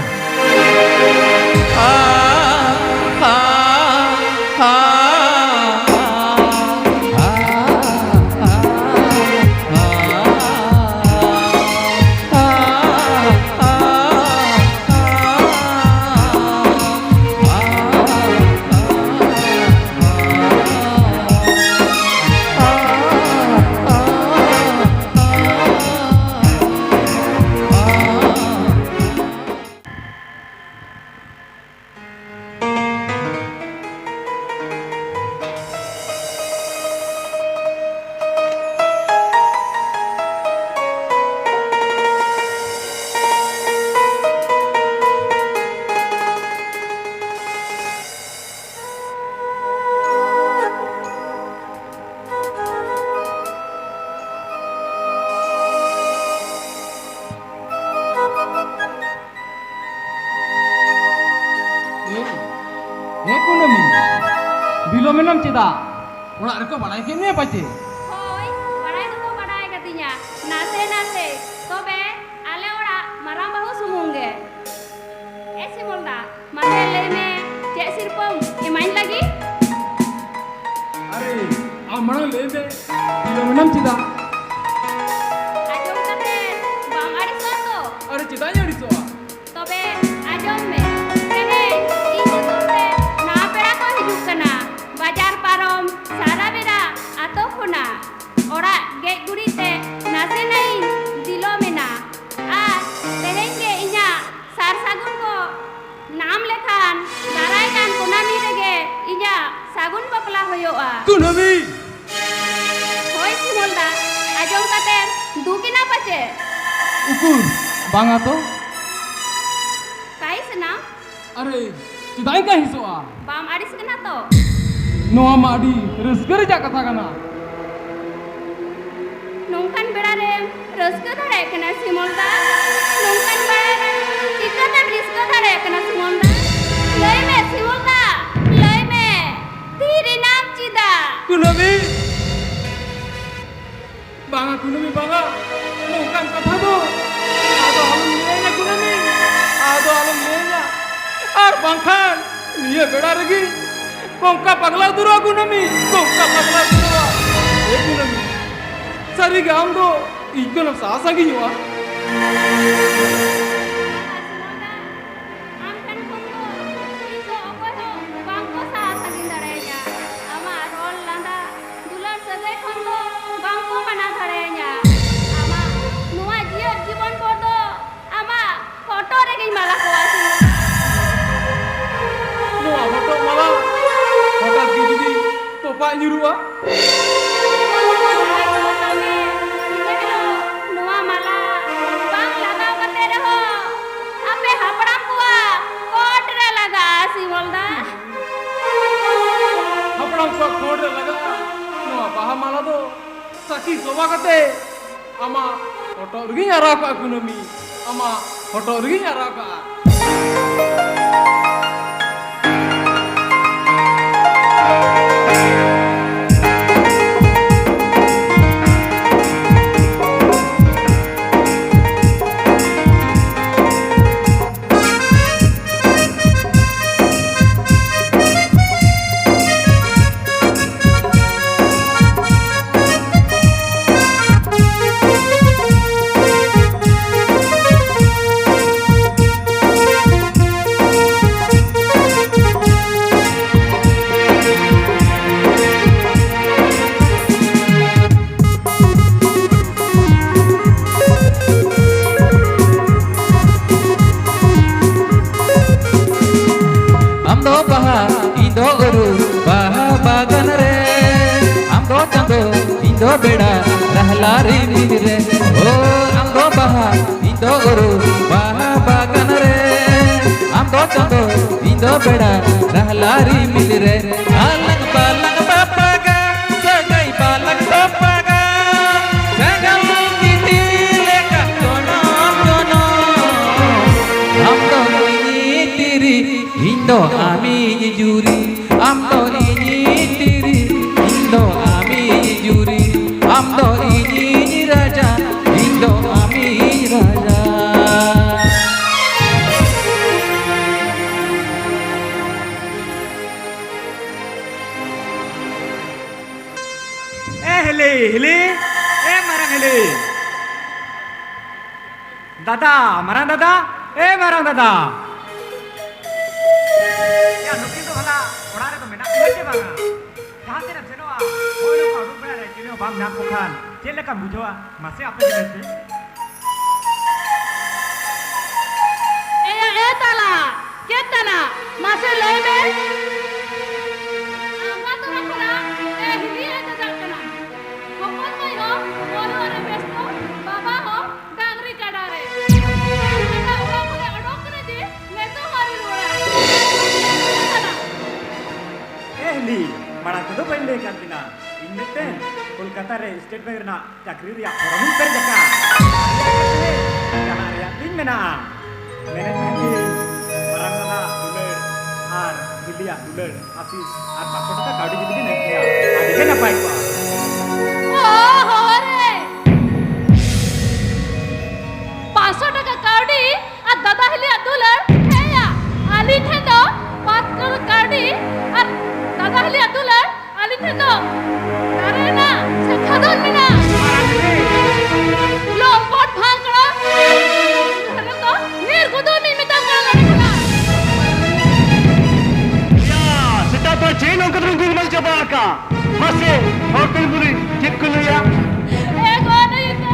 ᱮ, ᱮ ᱠᱩᱱᱟᱹᱢᱤ, ᱵᱤᱞᱚᱢᱮᱱᱟᱢ ᱪᱮᱫᱟᱜ? ᱚᱲᱟᱜ ᱨᱮᱠᱚ ᱵᱟᱲᱟᱭ ᱠᱮᱫ ᱢᱮᱭᱟ ᱯᱟᱪᱮ? ᱦᱳᱭ, ᱵᱟᱲᱟᱭ ᱫᱚᱠᱚ ᱵᱟᱲᱟᱭ ᱠᱟᱫᱤᱧᱟ, ᱱᱟᱥᱮ ᱱᱟᱥᱮ᱾ ᱛᱚᱵᱮ ᱟᱞᱮ ᱚᱲᱟᱜ ᱢᱟᱨᱟᱝ ᱵᱟᱹᱦᱩ ᱥᱩᱢᱩᱝ ᱜᱮ᱾ ᱮ ᱥᱤᱢᱚᱞ ᱫᱟ, ᱢᱟᱥᱮ ᱢᱟᱲᱟᱝ ᱞᱟᱹᱭ ᱢᱮ, ᱵᱤᱞᱚᱢ ᱮᱱᱟᱢ ᱪᱮᱫᱟᱜ? ᱟᱸᱡᱚᱢ ᱠᱟᱛᱮ ᱵᱟᱢ ᱟᱹᱲᱤᱥᱚᱜᱼᱟ ᱛᱚ? ᱟᱨ ᱪᱮᱫᱟᱜ ᱤᱧ ᱟᱹᱲᱤᱥᱚᱜᱼᱟ? ᱛᱚᱵᱮ ᱟᱸᱡᱚᱢ ᱢᱮ, ᱛᱮᱦᱮᱧ ᱤᱧ ᱧᱩᱛᱩᱢ ᱛᱮ ᱱᱟᱣᱟ ᱯᱮᱲᱟ ᱠᱚ ᱦᱤᱡᱩᱜ ᱠᱟᱱᱟ᱾ ᱵᱟᱡᱟᱨ ᱯᱟᱨᱚᱢ ᱥᱟᱨᱟ ᱵᱮᱲᱟ ᱟᱛᱳ ᱠᱷᱚᱱᱟᱜ ᱚᱲᱟᱜ ᱜᱮᱡ ᱜᱩᱨᱤᱡ ᱛᱮ ᱱᱟᱥᱮᱱᱟᱜ ᱤᱧ ᱵᱤᱞᱚᱢ ᱮᱱᱟ᱾ ᱟᱨ ᱛᱮᱦᱮᱧ ᱜᱮ ᱤᱧᱟᱹᱜ ᱥᱟᱨ ᱥᱟᱹᱜᱩᱱ ᱠᱚ ᱱᱟᱢ ᱞᱮᱠᱷᱟᱱ ᱫᱟᱨᱟᱭ ᱠᱟᱱ ᱠᱩᱱᱟᱹᱢᱤ ᱨᱮᱜᱮ ᱤᱧᱟᱹᱜ ᱥᱟᱹᱜᱩᱱ ᱵᱟᱯᱞᱟ ᱦᱩᱭᱩᱜᱼᱟ᱾ ᱠᱩᱱᱟᱹᱢᱤ! ᱦᱳᱭ ᱥᱤᱢᱚᱞ ᱫᱟ, ᱟᱸᱡᱚᱢ ᱠᱟᱛᱮ ᱫᱩᱠ ᱮᱱᱟ ᱯᱟᱪᱮ? ᱩᱠᱩᱨ, ᱵᱟᱝᱟ ᱛᱚ᱾ ᱠᱟᱭ ᱥᱟᱱᱟᱢ? ᱟᱨᱮ, ᱪᱮᱫᱟᱜ ᱤᱧ ᱠᱟᱹᱦᱤᱥᱚᱜᱼᱟ? ᱵᱟᱢ ᱟᱹᱲᱤᱥ ᱠᱟᱱᱟ ᱛᱚ? ᱱᱚᱣᱟ ᱢᱟ ᱟᱹᱰᱤ ᱨᱟᱹᱥᱠᱟᱹ ᱨᱮᱭᱟᱜ ᱠᱟᱛᱷᱟ ᱠᱟᱱᱟ᱾ ᱱᱚᱝᱠᱟᱱ ᱵᱮᱲᱟ ᱨᱮᱢ ᱨᱟᱹᱥᱠᱟᱹ ᱫᱟᱲᱮᱭᱟᱜ ᱠᱟᱱᱟ ᱥᱤᱢᱚᱞ ᱫᱟ? ᱱᱚᱝᱠᱟᱱ ᱵᱮᱲᱟ ᱨᱮ ᱪᱤᱠᱟᱹᱛᱮᱢ ᱨᱟᱹᱥᱠᱟᱹ ᱫᱟᱲᱮᱭᱟᱜ ᱠᱟᱱᱟ ᱥᱤᱢᱚᱞ ᱫᱟ? ᱞᱟᱹᱭ ᱢᱮ ᱥᱤᱢᱚᱞ ᱫᱟ, ᱞᱟᱹᱭ ᱢᱮ, ᱛᱷᱤᱨ ᱮᱱᱟᱢ ᱪᱮᱫᱟᱜ? ᱠᱩᱱᱟᱹᱢᱤ! ᱵᱟᱝᱟ ᱠᱩᱱᱟᱹᱢᱤ ᱵᱟᱝᱟ, ᱱᱚᱝᱠᱟᱱ ᱠᱟᱛᱷᱟ ᱫᱚ ᱟᱫᱚ ᱟᱞᱚᱢ ᱞᱟᱹᱭᱟᱹᱧᱟ ᱠᱩᱱᱟᱹᱢᱤ, ᱟᱫᱚ ᱟᱞᱚᱢ ᱞᱟᱹᱭᱟᱹᱧᱟ᱾ ᱟᱨ ᱵᱟᱝᱠᱷᱟᱱ ᱱᱤᱭᱟᱹ ᱵᱮᱲᱟ ᱨᱮᱜᱮ ᱠᱚᱝᱠᱟ ᱯᱟᱜᱽᱞᱟ ᱩᱛᱟᱹᱨᱚᱜᱼᱟ ᱠᱩᱱᱟᱹᱢᱤ, ᱠᱚᱝᱠᱟ ᱯᱟᱜᱽᱞᱟ ᱩᱛᱟᱹᱨᱚᱜᱼᱟ᱾ ᱮ ᱠᱩᱱᱟᱹᱢᱤ, ᱥᱟᱹᱨᱤᱜᱮ ᱟᱢ ᱫᱚ ᱤᱧ ᱠᱷᱚᱱᱮᱢ ᱥᱟᱦᱟ ᱥᱟᱺᱜᱤᱧᱚᱜᱼᱟ᱾ ᱟᱢ ᱴᱷᱮᱱ ᱠᱷᱚᱱ ᱫᱚ ᱛᱤᱥ ᱦᱚᱸ ᱚᱠᱚᱭ ᱦᱚᱸ ᱵᱟᱝ ᱠᱚ ᱥᱟᱦᱟ ᱥᱟᱺᱜᱤᱧ ᱫᱟᱲᱮᱭᱟᱹᱧᱟ᱾ ᱟᱢᱟᱜ ᱨᱚᱲ ᱞᱟᱸᱫᱟ, ᱫᱩᱞᱟᱹᱲ ᱥᱟᱹᱜᱟᱹᱭ ᱠᱷᱚᱱ ᱫᱚ ᱵᱟᱝ ᱠᱚ ᱢᱟᱱᱟ ᱫᱟᱲᱮᱭᱟᱹᱧᱟ᱾ ᱟᱢᱟᱜ ᱱᱚᱣᱟ ᱡᱤᱭᱚᱱ ᱡᱤᱵᱚᱱ ᱵᱷᱳᱨ ᱫᱚ ᱟᱢᱟᱜ ᱦᱚᱴᱚᱜ ᱨᱮᱜᱮᱧ ᱢᱟᱞᱟ ᱠᱚᱣᱟ ᱥᱤᱢᱚᱞ᱾ ᱱᱚᱣᱟ ᱦᱚᱴᱚᱜ ᱢᱟᱞᱟ ᱦᱚᱴᱟᱛ ᱜᱮ ᱡᱩᱫᱤ ᱛᱚᱯᱟᱜ ᱧᱩᱨᱩᱜᱼᱟ? ᱱᱚᱣᱟ ᱢᱟᱞᱟ ᱵᱟᱝ ᱞᱟᱜᱟᱣ ᱠᱟᱛᱮ ᱨᱮᱦᱚᱸ ᱟᱯᱮ ᱦᱟᱯᱲᱟᱢ ᱠᱚᱣᱟᱜ ᱠᱚᱴ ᱨᱮ ᱞᱟᱜᱟᱜᱼᱟ ᱥᱤᱢᱚᱞ ᱫᱟ᱾ ᱦᱟᱯᱲᱟᱢ ᱠᱚᱣᱟᱜ ᱠᱚᱴ ᱨᱮ ᱞᱟᱜᱟᱜᱼᱟ ᱱᱚᱣᱟ ᱵᱟᱦᱟ ᱢᱟᱞᱟ ᱫᱚ᱾ ᱥᱟᱹᱠᱷᱤ ᱥᱚᱵᱷᱟ ᱠᱟᱛᱮ ᱟᱢᱟᱜ ᱦᱚᱴᱚᱜ ᱨᱮᱜᱮᱧ ᱟᱨᱟᱣ ᱠᱟᱜᱼᱟ ᱠᱩᱱᱟᱹᱢᱤ, ᱟᱢᱟᱜ ᱦᱚᱴᱚᱜ ᱨᱮᱜᱮᱧ ᱟᱨᱟᱣ ᱠᱟᱜᱼᱟ᱾ ᱵᱮᱲᱟ ᱨᱟᱦᱞᱟ ᱨᱤᱢᱤᱞ ᱨᱮ, ᱳ ᱟᱢ ᱫᱚ ᱵᱟᱦᱟ, ᱤᱧ ᱫᱚ ᱩᱨᱩ, ᱵᱟᱦᱟ ᱵᱟᱜᱟᱱ ᱨᱮ᱾ ᱟᱢ ᱫᱚ ᱪᱟᱸᱫᱚ, ᱤᱧ ᱫᱚ ᱵᱮᱲᱟ, ᱨᱟᱦᱞᱟ ᱨᱤᱢᱤᱞ ᱨᱮ᱾ ᱟᱞᱟᱝ ᱵᱟᱞᱟᱝ ᱵᱟᱯᱟᱜᱟ, ᱥᱟᱹᱜᱟᱹᱭ ᱵᱟᱞᱟᱝ ᱛᱚᱯᱟᱜᱟ, ᱥᱟᱜᱟᱞ ᱜᱤᱛᱤᱞ ᱞᱮᱠᱟ ᱡᱚᱱᱚᱢ ᱡᱚᱱᱚᱢ᱾ ᱟᱢ ᱫᱚ ᱤᱧᱤᱡ ᱛᱤᱨᱤ, ᱤᱧ ᱫᱚ ᱟᱢᱤᱡ ᱡᱩᱨᱤ᱾ ᱟᱢ ᱫᱚ ᱤᱧᱤᱡ ᱛᱤᱨᱤ, ᱤᱧ ᱫᱚ ᱟᱢᱤᱡ ᱡᱩᱨᱤ᱾ ᱟᱢ ᱫᱚ ᱤᱧᱤᱡ ᱨᱟᱡᱟ, ᱤᱧ ᱫᱚ ᱟᱢᱤᱡ ᱨᱟᱡᱟ᱾ ᱮ ᱦᱤᱞᱤ, ᱦᱤᱞᱤ, ᱮ ᱢᱟᱨᱟᱝ ᱦᱤᱞᱤ᱾ ᱫᱟᱫᱟ, ᱢᱟᱨᱟᱝ ᱫᱟᱫᱟ, ᱮ ᱢᱟᱨᱟᱝ ᱫᱟᱫᱟ᱾ ᱭᱟ, ᱱᱩᱠᱤᱱ ᱫᱚ ᱦᱚᱞᱟ ᱚᱲᱟᱜ ᱨᱮᱫᱚ ᱢᱮᱱᱟᱜ ᱠᱤᱱᱟ ᱪᱮ ᱵᱟᱝᱟ? ᱡᱟᱦᱟᱸ ᱥᱮᱫ ᱮᱢ ᱥᱮᱱᱚᱜᱼᱟ, ᱦᱳᱭ ᱱᱚᱝᱠᱟ ᱩᱰᱩᱠ ᱵᱮᱲᱟ ᱨᱮ ᱪᱤᱞᱤ ᱦᱚᱸ ᱵᱟᱢ ᱧᱟᱢ ᱠᱚ ᱠᱷᱟᱱ ᱪᱮᱫ ᱞᱮᱠᱟᱢ ᱵᱩᱡᱷᱟᱹᱣᱟ? ᱢᱟᱥᱮ ᱟᱯᱮ ᱜᱮ ᱞᱟᱹᱭ ᱯᱮ᱾ ᱮᱭᱟ, ᱮ ᱛᱟᱞᱟ, ᱪᱮᱫ ᱠᱟᱱᱟ? ᱢᱟᱥᱮ ᱞᱟᱹᱭ ᱢᱮ᱾ ᱟᱢᱟ ᱛᱚᱨᱟ ᱠᱷᱚᱱᱟᱜ ᱮ ᱦᱤᱞᱤ ᱮ ᱪᱟᱪᱟᱜ ᱠᱟᱱᱟ᱾ ᱦᱚᱯᱚᱱ ᱢᱟᱹᱭ ᱦᱚᱸ ᱚᱞᱚᱜ ᱨᱮ ᱵᱮᱥᱛᱚ, ᱵᱟᱵᱟ ᱦᱚᱸ ᱰᱟᱝᱨᱤ ᱠᱟᱰᱟ ᱨᱮ᱾ ᱚᱲᱟᱜ ᱠᱷᱚᱱᱮ ᱚᱰᱚᱠ ᱠᱟᱱᱟ ᱡᱮ ᱱᱤᱛᱚᱜ ᱦᱚᱸ ᱟᱹᱣᱨᱤ ᱨᱩᱣᱟᱹᱲᱟ᱾ ᱮ ᱦᱤᱞᱤ, ᱢᱟᱲᱟᱝ ᱛᱮᱫᱚ ᱵᱟᱹᱧ ᱞᱟᱹᱭ ᱠᱟᱱ ᱵᱤᱱᱟ, ᱤᱧ ᱢᱤᱫᱴᱮᱱ ᱠᱳᱞᱠᱟᱛᱟ ᱨᱮ ᱥᱴᱮᱴ ᱵᱮᱝᱠ ᱨᱮᱱᱟᱜ ᱪᱟᱹᱠᱨᱤ ᱨᱮᱭᱟᱜ ᱯᱷᱚᱨᱚᱢ ᱤᱧ ᱯᱮᱨᱮᱡ ᱟᱠᱟᱫ᱾ ᱪᱟᱞᱟᱜ ᱨᱮᱭᱟᱜ ᱛᱤᱧ ᱢᱮᱱᱟᱜᱼᱟ᱾ ᱢᱮᱱᱮᱫ ᱛᱟᱦᱮᱸᱫ ᱤᱧ, ᱢᱟᱨᱟᱝ ᱫᱟᱫᱟ ᱫᱩᱞᱟᱹᱲ ᱟᱨ ᱦᱤᱞᱤᱭᱟᱜ ᱫᱩᱞᱟᱹᱲ ᱟᱥᱤᱥ ᱟᱨ ᱯᱟᱸᱪᱥᱚ ᱴᱟᱠᱟ ᱠᱟᱹᱣᱰᱤ ᱡᱩᱫᱤ ᱵᱤᱱ ᱮᱢ ᱠᱮᱭᱟ, ᱟᱹᱰᱤ ᱜᱮ ᱱᱟᱯᱟᱭ ᱠᱚᱜᱼᱟ᱾ ᱚ, ᱦᱚᱦᱚ ᱨᱮ! ᱯᱟᱸᱪᱥᱚ ᱴᱟᱠᱟ ᱠᱟᱹᱣᱰᱤ ᱟᱨ ᱫᱟᱫᱟ ᱦᱤᱞᱤᱭᱟᱜ ᱫᱩᱞᱟᱹᱲ? ᱦᱮᱸᱭᱟ, ᱟᱹᱞᱤᱧ ᱴᱷᱮᱱ ᱫᱚ ᱯᱟᱸᱪᱥᱚ ᱴᱟᱠᱟ ᱠᱟᱹᱣᱰᱤ ᱟᱨ ᱫᱟᱫᱟ ᱦᱤᱞᱤᱭᱟᱜ ᱫᱩᱞᱟᱹᱲ ᱟᱹᱞᱤᱧ ᱴᱷᱮᱱ ᱫᱚ ᱫᱟᱨᱮ ᱨᱮᱱᱟᱜ ᱥᱮ ᱠᱷᱟᱫᱚᱱ ᱢᱮᱱᱟᱜᱼᱟ᱾ ᱞᱚᱢᱯᱚᱴ ᱵᱷᱟᱝᱠᱲᱟ᱾ ᱱᱤᱨ ᱜᱩᱫᱩᱢᱤᱧ ᱢᱮᱛᱟᱢ ᱠᱟᱱᱟ ᱱᱚᱰᱮ ᱠᱷᱚᱱᱟᱜ᱾ ᱭᱟ, ᱥᱮᱛᱟᱜ ᱯᱟᱭ ᱪᱮᱫ ᱱᱚᱝᱠᱟ ᱫᱚᱵᱚᱱ ᱜᱩᱞᱢᱟᱞ ᱪᱟᱵᱟ ᱟᱠᱟᱫ? ᱢᱟᱥᱮ, ᱦᱚᱲ ᱠᱚᱧ ᱠᱩᱞᱤ, ᱪᱮᱫ ᱠᱚ ᱞᱟᱹᱭᱟ? ᱮ ᱜᱚ, ᱱᱩᱭ ᱫᱚ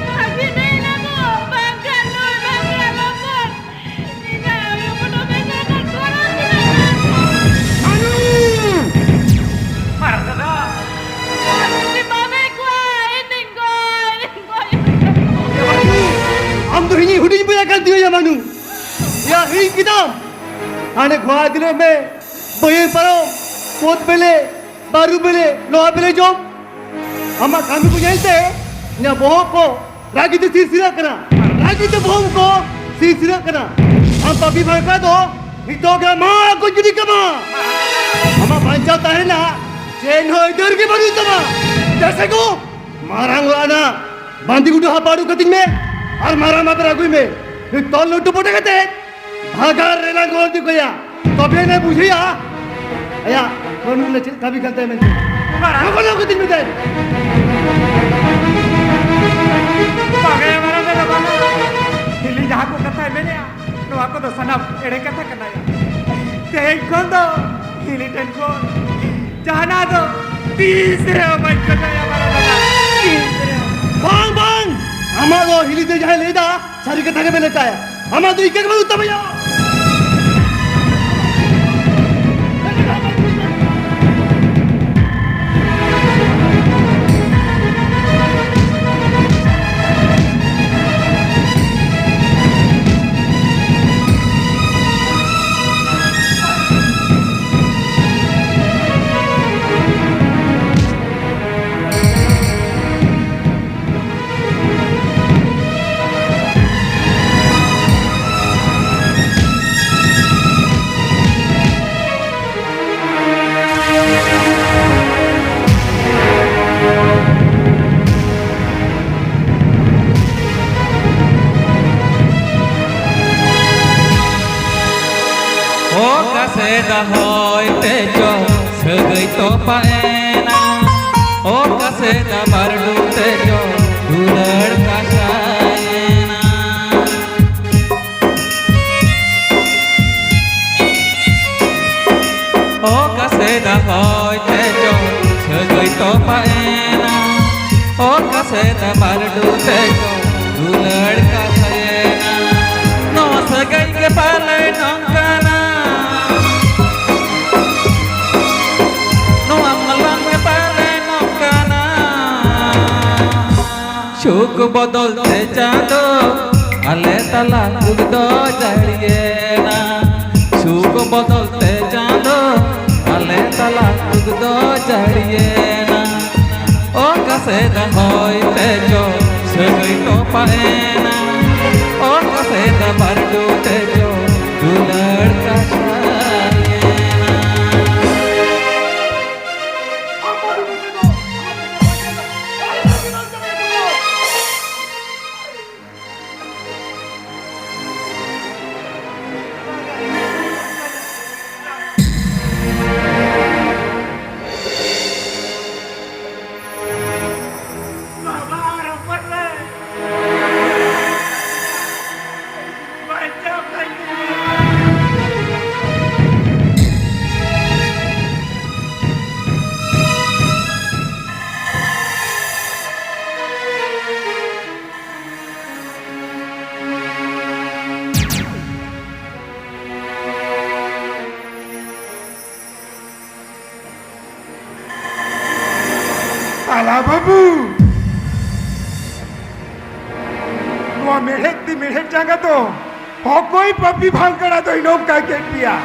ᱵᱷᱟᱹᱜᱤ ᱫᱟᱹᱭ ᱞᱟᱹᱜᱩ, ᱵᱟᱝᱠᱷᱟᱱ ᱱᱩᱭ ᱵᱟᱝ ᱜᱟᱱᱚᱜ ᱠᱟᱱ᱾ ᱤᱧᱟᱜ ᱟᱭᱳ ᱯᱷᱳᱴᱳ ᱵᱮᱸᱜᱮᱫ ᱟᱨ ᱜᱚᱲᱚ ᱠᱤᱱᱟ᱾ ᱭᱟ ᱢᱟᱱᱩ, ᱭᱟ ᱦᱤᱲᱤᱧ ᱠᱮᱫᱟᱢ? ᱦᱟᱱᱮ ᱜᱷᱚᱲᱟ ᱫᱤᱱᱟᱹᱢ ᱢᱮ, ᱵᱟᱹᱭᱦᱟᱹᱲ ᱯᱟᱨᱚᱢ, ᱠᱳᱫ ᱵᱮᱞᱮ, ᱵᱟᱹᱨᱩ ᱵᱮᱞᱮ, ᱞᱚᱣᱟ ᱵᱮᱞᱮ ᱡᱚᱢ᱾ ᱟᱢᱟᱜ ᱠᱟᱹᱢᱤ ᱠᱚ ᱧᱮᱞ ᱛᱮ ᱤᱧᱟᱹᱜ ᱵᱚᱦᱚᱜ ᱠᱚ ᱨᱟᱹᱜᱤ ᱛᱮ ᱥᱤᱨᱥᱤᱨᱟᱹᱜ ᱠᱟᱱᱟ, ᱨᱟᱹᱜᱤ ᱛᱮ ᱵᱚᱦᱚᱜ ᱠᱚ ᱥᱤᱨᱥᱤᱨᱟᱹᱜ ᱠᱟᱱᱟ᱾ ᱟᱢ ᱯᱟᱯᱤ ᱵᱷᱟᱲᱠᱟ ᱫᱚ ᱱᱤᱛᱚᱜ ᱜᱮ ᱢᱟᱜ ᱠᱚ ᱜᱤᱰᱤ ᱠᱟᱢᱟ᱾ ᱟᱢᱟᱜ ᱵᱟᱧᱪᱟᱣ ᱛᱟᱦᱮᱱᱟ ᱪᱮᱫ ᱦᱚᱸ ᱟᱹᱭᱫᱟᱹᱨ ᱜᱮ ᱵᱟᱹᱱᱩᱜ ᱛᱟᱢᱟ᱾ ᱡᱮᱭᱥᱮ ᱠᱚ ᱢᱟᱨᱟᱝ ᱚᱲᱟᱜ ᱨᱮᱱᱟᱜ ᱵᱟᱸᱫᱤ ᱜᱩᱰᱩ ᱦᱟᱯᱟ ᱩᱰᱩᱠ ᱠᱟᱹᱛᱤᱧ ᱢᱮ ᱟᱨ ᱢᱟᱨᱟᱝ ᱢᱟᱯᱮ ᱟᱹᱜᱩᱭ ᱢᱮ᱾ ᱱᱩᱭ ᱛᱚᱞ ᱞᱩᱴᱩ ᱯᱚᱴᱮ ᱠᱟᱛᱮ ᱵᱷᱟᱜᱟᱨ ᱨᱮᱱᱟᱜ ᱜᱚᱲ ᱤᱫᱤ ᱠᱚᱭᱟ, ᱛᱚᱵᱮ ᱱᱟᱭ ᱵᱩᱡᱷᱟᱹᱭᱟ ᱟᱭᱟᱜ ᱵᱟᱹᱱᱩᱜ ᱞᱮ ᱪᱮᱫ ᱠᱟᱹᱢᱤ ᱠᱟᱱ ᱛᱟᱭᱟ ᱢᱮᱱᱛᱮ᱾ ᱢᱟᱨᱟᱝ ᱜᱚᱲᱚ ᱠᱟᱹᱛᱤᱧ ᱢᱮ ᱛᱟᱭ᱾ ᱵᱟᱝᱟ ᱢᱟᱨᱟᱝ ᱫᱟᱫᱟ, ᱵᱟᱝᱟ᱾ ᱦᱤᱞᱤ ᱡᱟᱦᱟᱸ ᱠᱚ ᱠᱟᱛᱷᱟᱭ ᱢᱮᱱᱮᱜᱼᱟ, ᱱᱚᱣᱟ ᱠᱚᱫᱚ ᱥᱟᱱᱟᱢ ᱮᱲᱮ ᱠᱟᱛᱷᱟ ᱠᱟᱱᱟ ᱭᱟ᱾ ᱛᱮᱦᱮᱧ ᱠᱷᱚᱱ ᱫᱚ ᱦᱤᱞᱤ ᱴᱷᱮᱱ ᱠᱷᱚᱱ ᱡᱟᱦᱟᱱᱟᱜ ᱫᱚ ᱛᱤᱥ ᱨᱮᱦᱚᱸ ᱵᱟᱹᱧ ᱠᱷᱚᱡᱚᱜᱼᱟ ᱢᱟᱨᱟᱝ ᱫᱟᱫᱟ, ᱛᱤᱥ ᱨᱮᱦᱚᱸ᱾ ᱵᱟᱝ, ᱵᱟᱝ, ᱟᱢᱟᱜ ᱫᱚ ᱦᱤᱞᱤ ᱛᱮ ᱡᱟᱦᱟᱸᱭ ᱞᱟᱹᱭ ᱮᱫᱟ, ᱥᱟᱹᱨᱤ ᱠᱟᱛᱷᱟ ᱜᱮ ᱢᱮᱱᱮᱫ ᱛᱟᱭᱟ᱾ ᱟᱢᱟᱜ ᱫᱚ ᱤᱠᱟᱹ ᱜᱮ ᱵᱟᱹᱱᱩᱜ ᱛᱟᱢᱟ ᱭᱟ᱾ ᱚᱠᱟ ᱥᱮᱫ ᱦᱚᱭ ᱛᱮᱪᱚ ᱥᱟᱹᱜᱟᱹᱭ ᱛᱚᱯᱟᱜ ᱮᱱᱟ, ᱚᱠᱟ ᱥᱮᱫ ᱵᱟᱹᱨᱰᱩ ᱛᱮᱪᱚ ᱫᱩᱞᱟᱹᱲ ᱠᱟᱥᱟᱭᱮᱱᱟ᱾ ᱚᱠᱟ ᱥᱮᱫ ᱦᱚᱭ ᱛᱮᱪᱚ ᱥᱟᱹᱜᱟᱹᱭ ᱛᱚᱯᱟᱜ ᱮᱱᱟ, ᱚᱠᱟ ᱥᱮᱫ ᱵᱟᱹᱨᱰᱩ ᱛᱮᱪᱚ ᱫᱩᱞᱟᱹᱲ ᱠᱟᱥᱟᱭᱮᱱᱟ᱾ ᱱᱚᱣᱟ ᱥᱟᱹᱜᱟᱹᱭ ᱜᱮ ᱯᱟᱞᱮ ᱱᱚᱝᱠᱟᱱᱟ, ᱱᱚᱣᱟ ᱢᱚᱞᱚᱝ ᱜᱮ ᱯᱟᱞᱮ ᱱᱚᱝᱠᱟᱱᱟ᱾ ᱥᱩᱠ ᱵᱚᱫᱚᱞ ᱛᱮ ᱪᱟᱸᱫᱚ ᱟᱞᱮ ᱛᱟᱞᱟ ᱫᱩᱠ ᱫᱚ ᱡᱟᱹᱲᱤᱭᱮᱱᱟ, ᱥᱩᱠ ᱵᱚᱫᱚᱞ ᱛᱮ ᱪᱟᱸᱫᱚ ᱟᱞᱮ ᱛᱟᱞᱟ ᱫᱩᱠ ᱫᱚ ᱡᱟᱹᱲᱤᱭᱮᱱᱟ᱾ ᱚᱠᱟ ᱥᱮᱫ ᱦᱚᱭ ᱛᱮ ᱪᱚ ᱥᱟᱹᱜᱟᱹᱭ ᱛᱚᱯᱟᱜ ᱮᱱᱟ, ᱚᱠᱟ ᱥᱮᱫ ᱵᱟᱹᱨᱰᱩ ᱛᱮ ᱪᱚ ᱫᱩᱞᱟᱹᱲ ᱠᱟᱥᱟᱭᱮᱱᱟ᱾ ᱟᱞᱟ ᱵᱟᱹᱵᱩ, ᱱᱚᱣᱟ ᱢᱮᱲᱦᱮᱫ ᱛᱤ ᱢᱮᱲᱦᱮᱫ ᱡᱟᱸᱜᱟ ᱫᱚ ᱚᱠᱚᱭ ᱯᱟᱯᱤ ᱵᱷᱟᱝᱠᱟᱲᱟ ᱫᱚᱭ ᱱᱚᱝᱠᱟ ᱠᱮᱫ ᱯᱮᱭᱟ?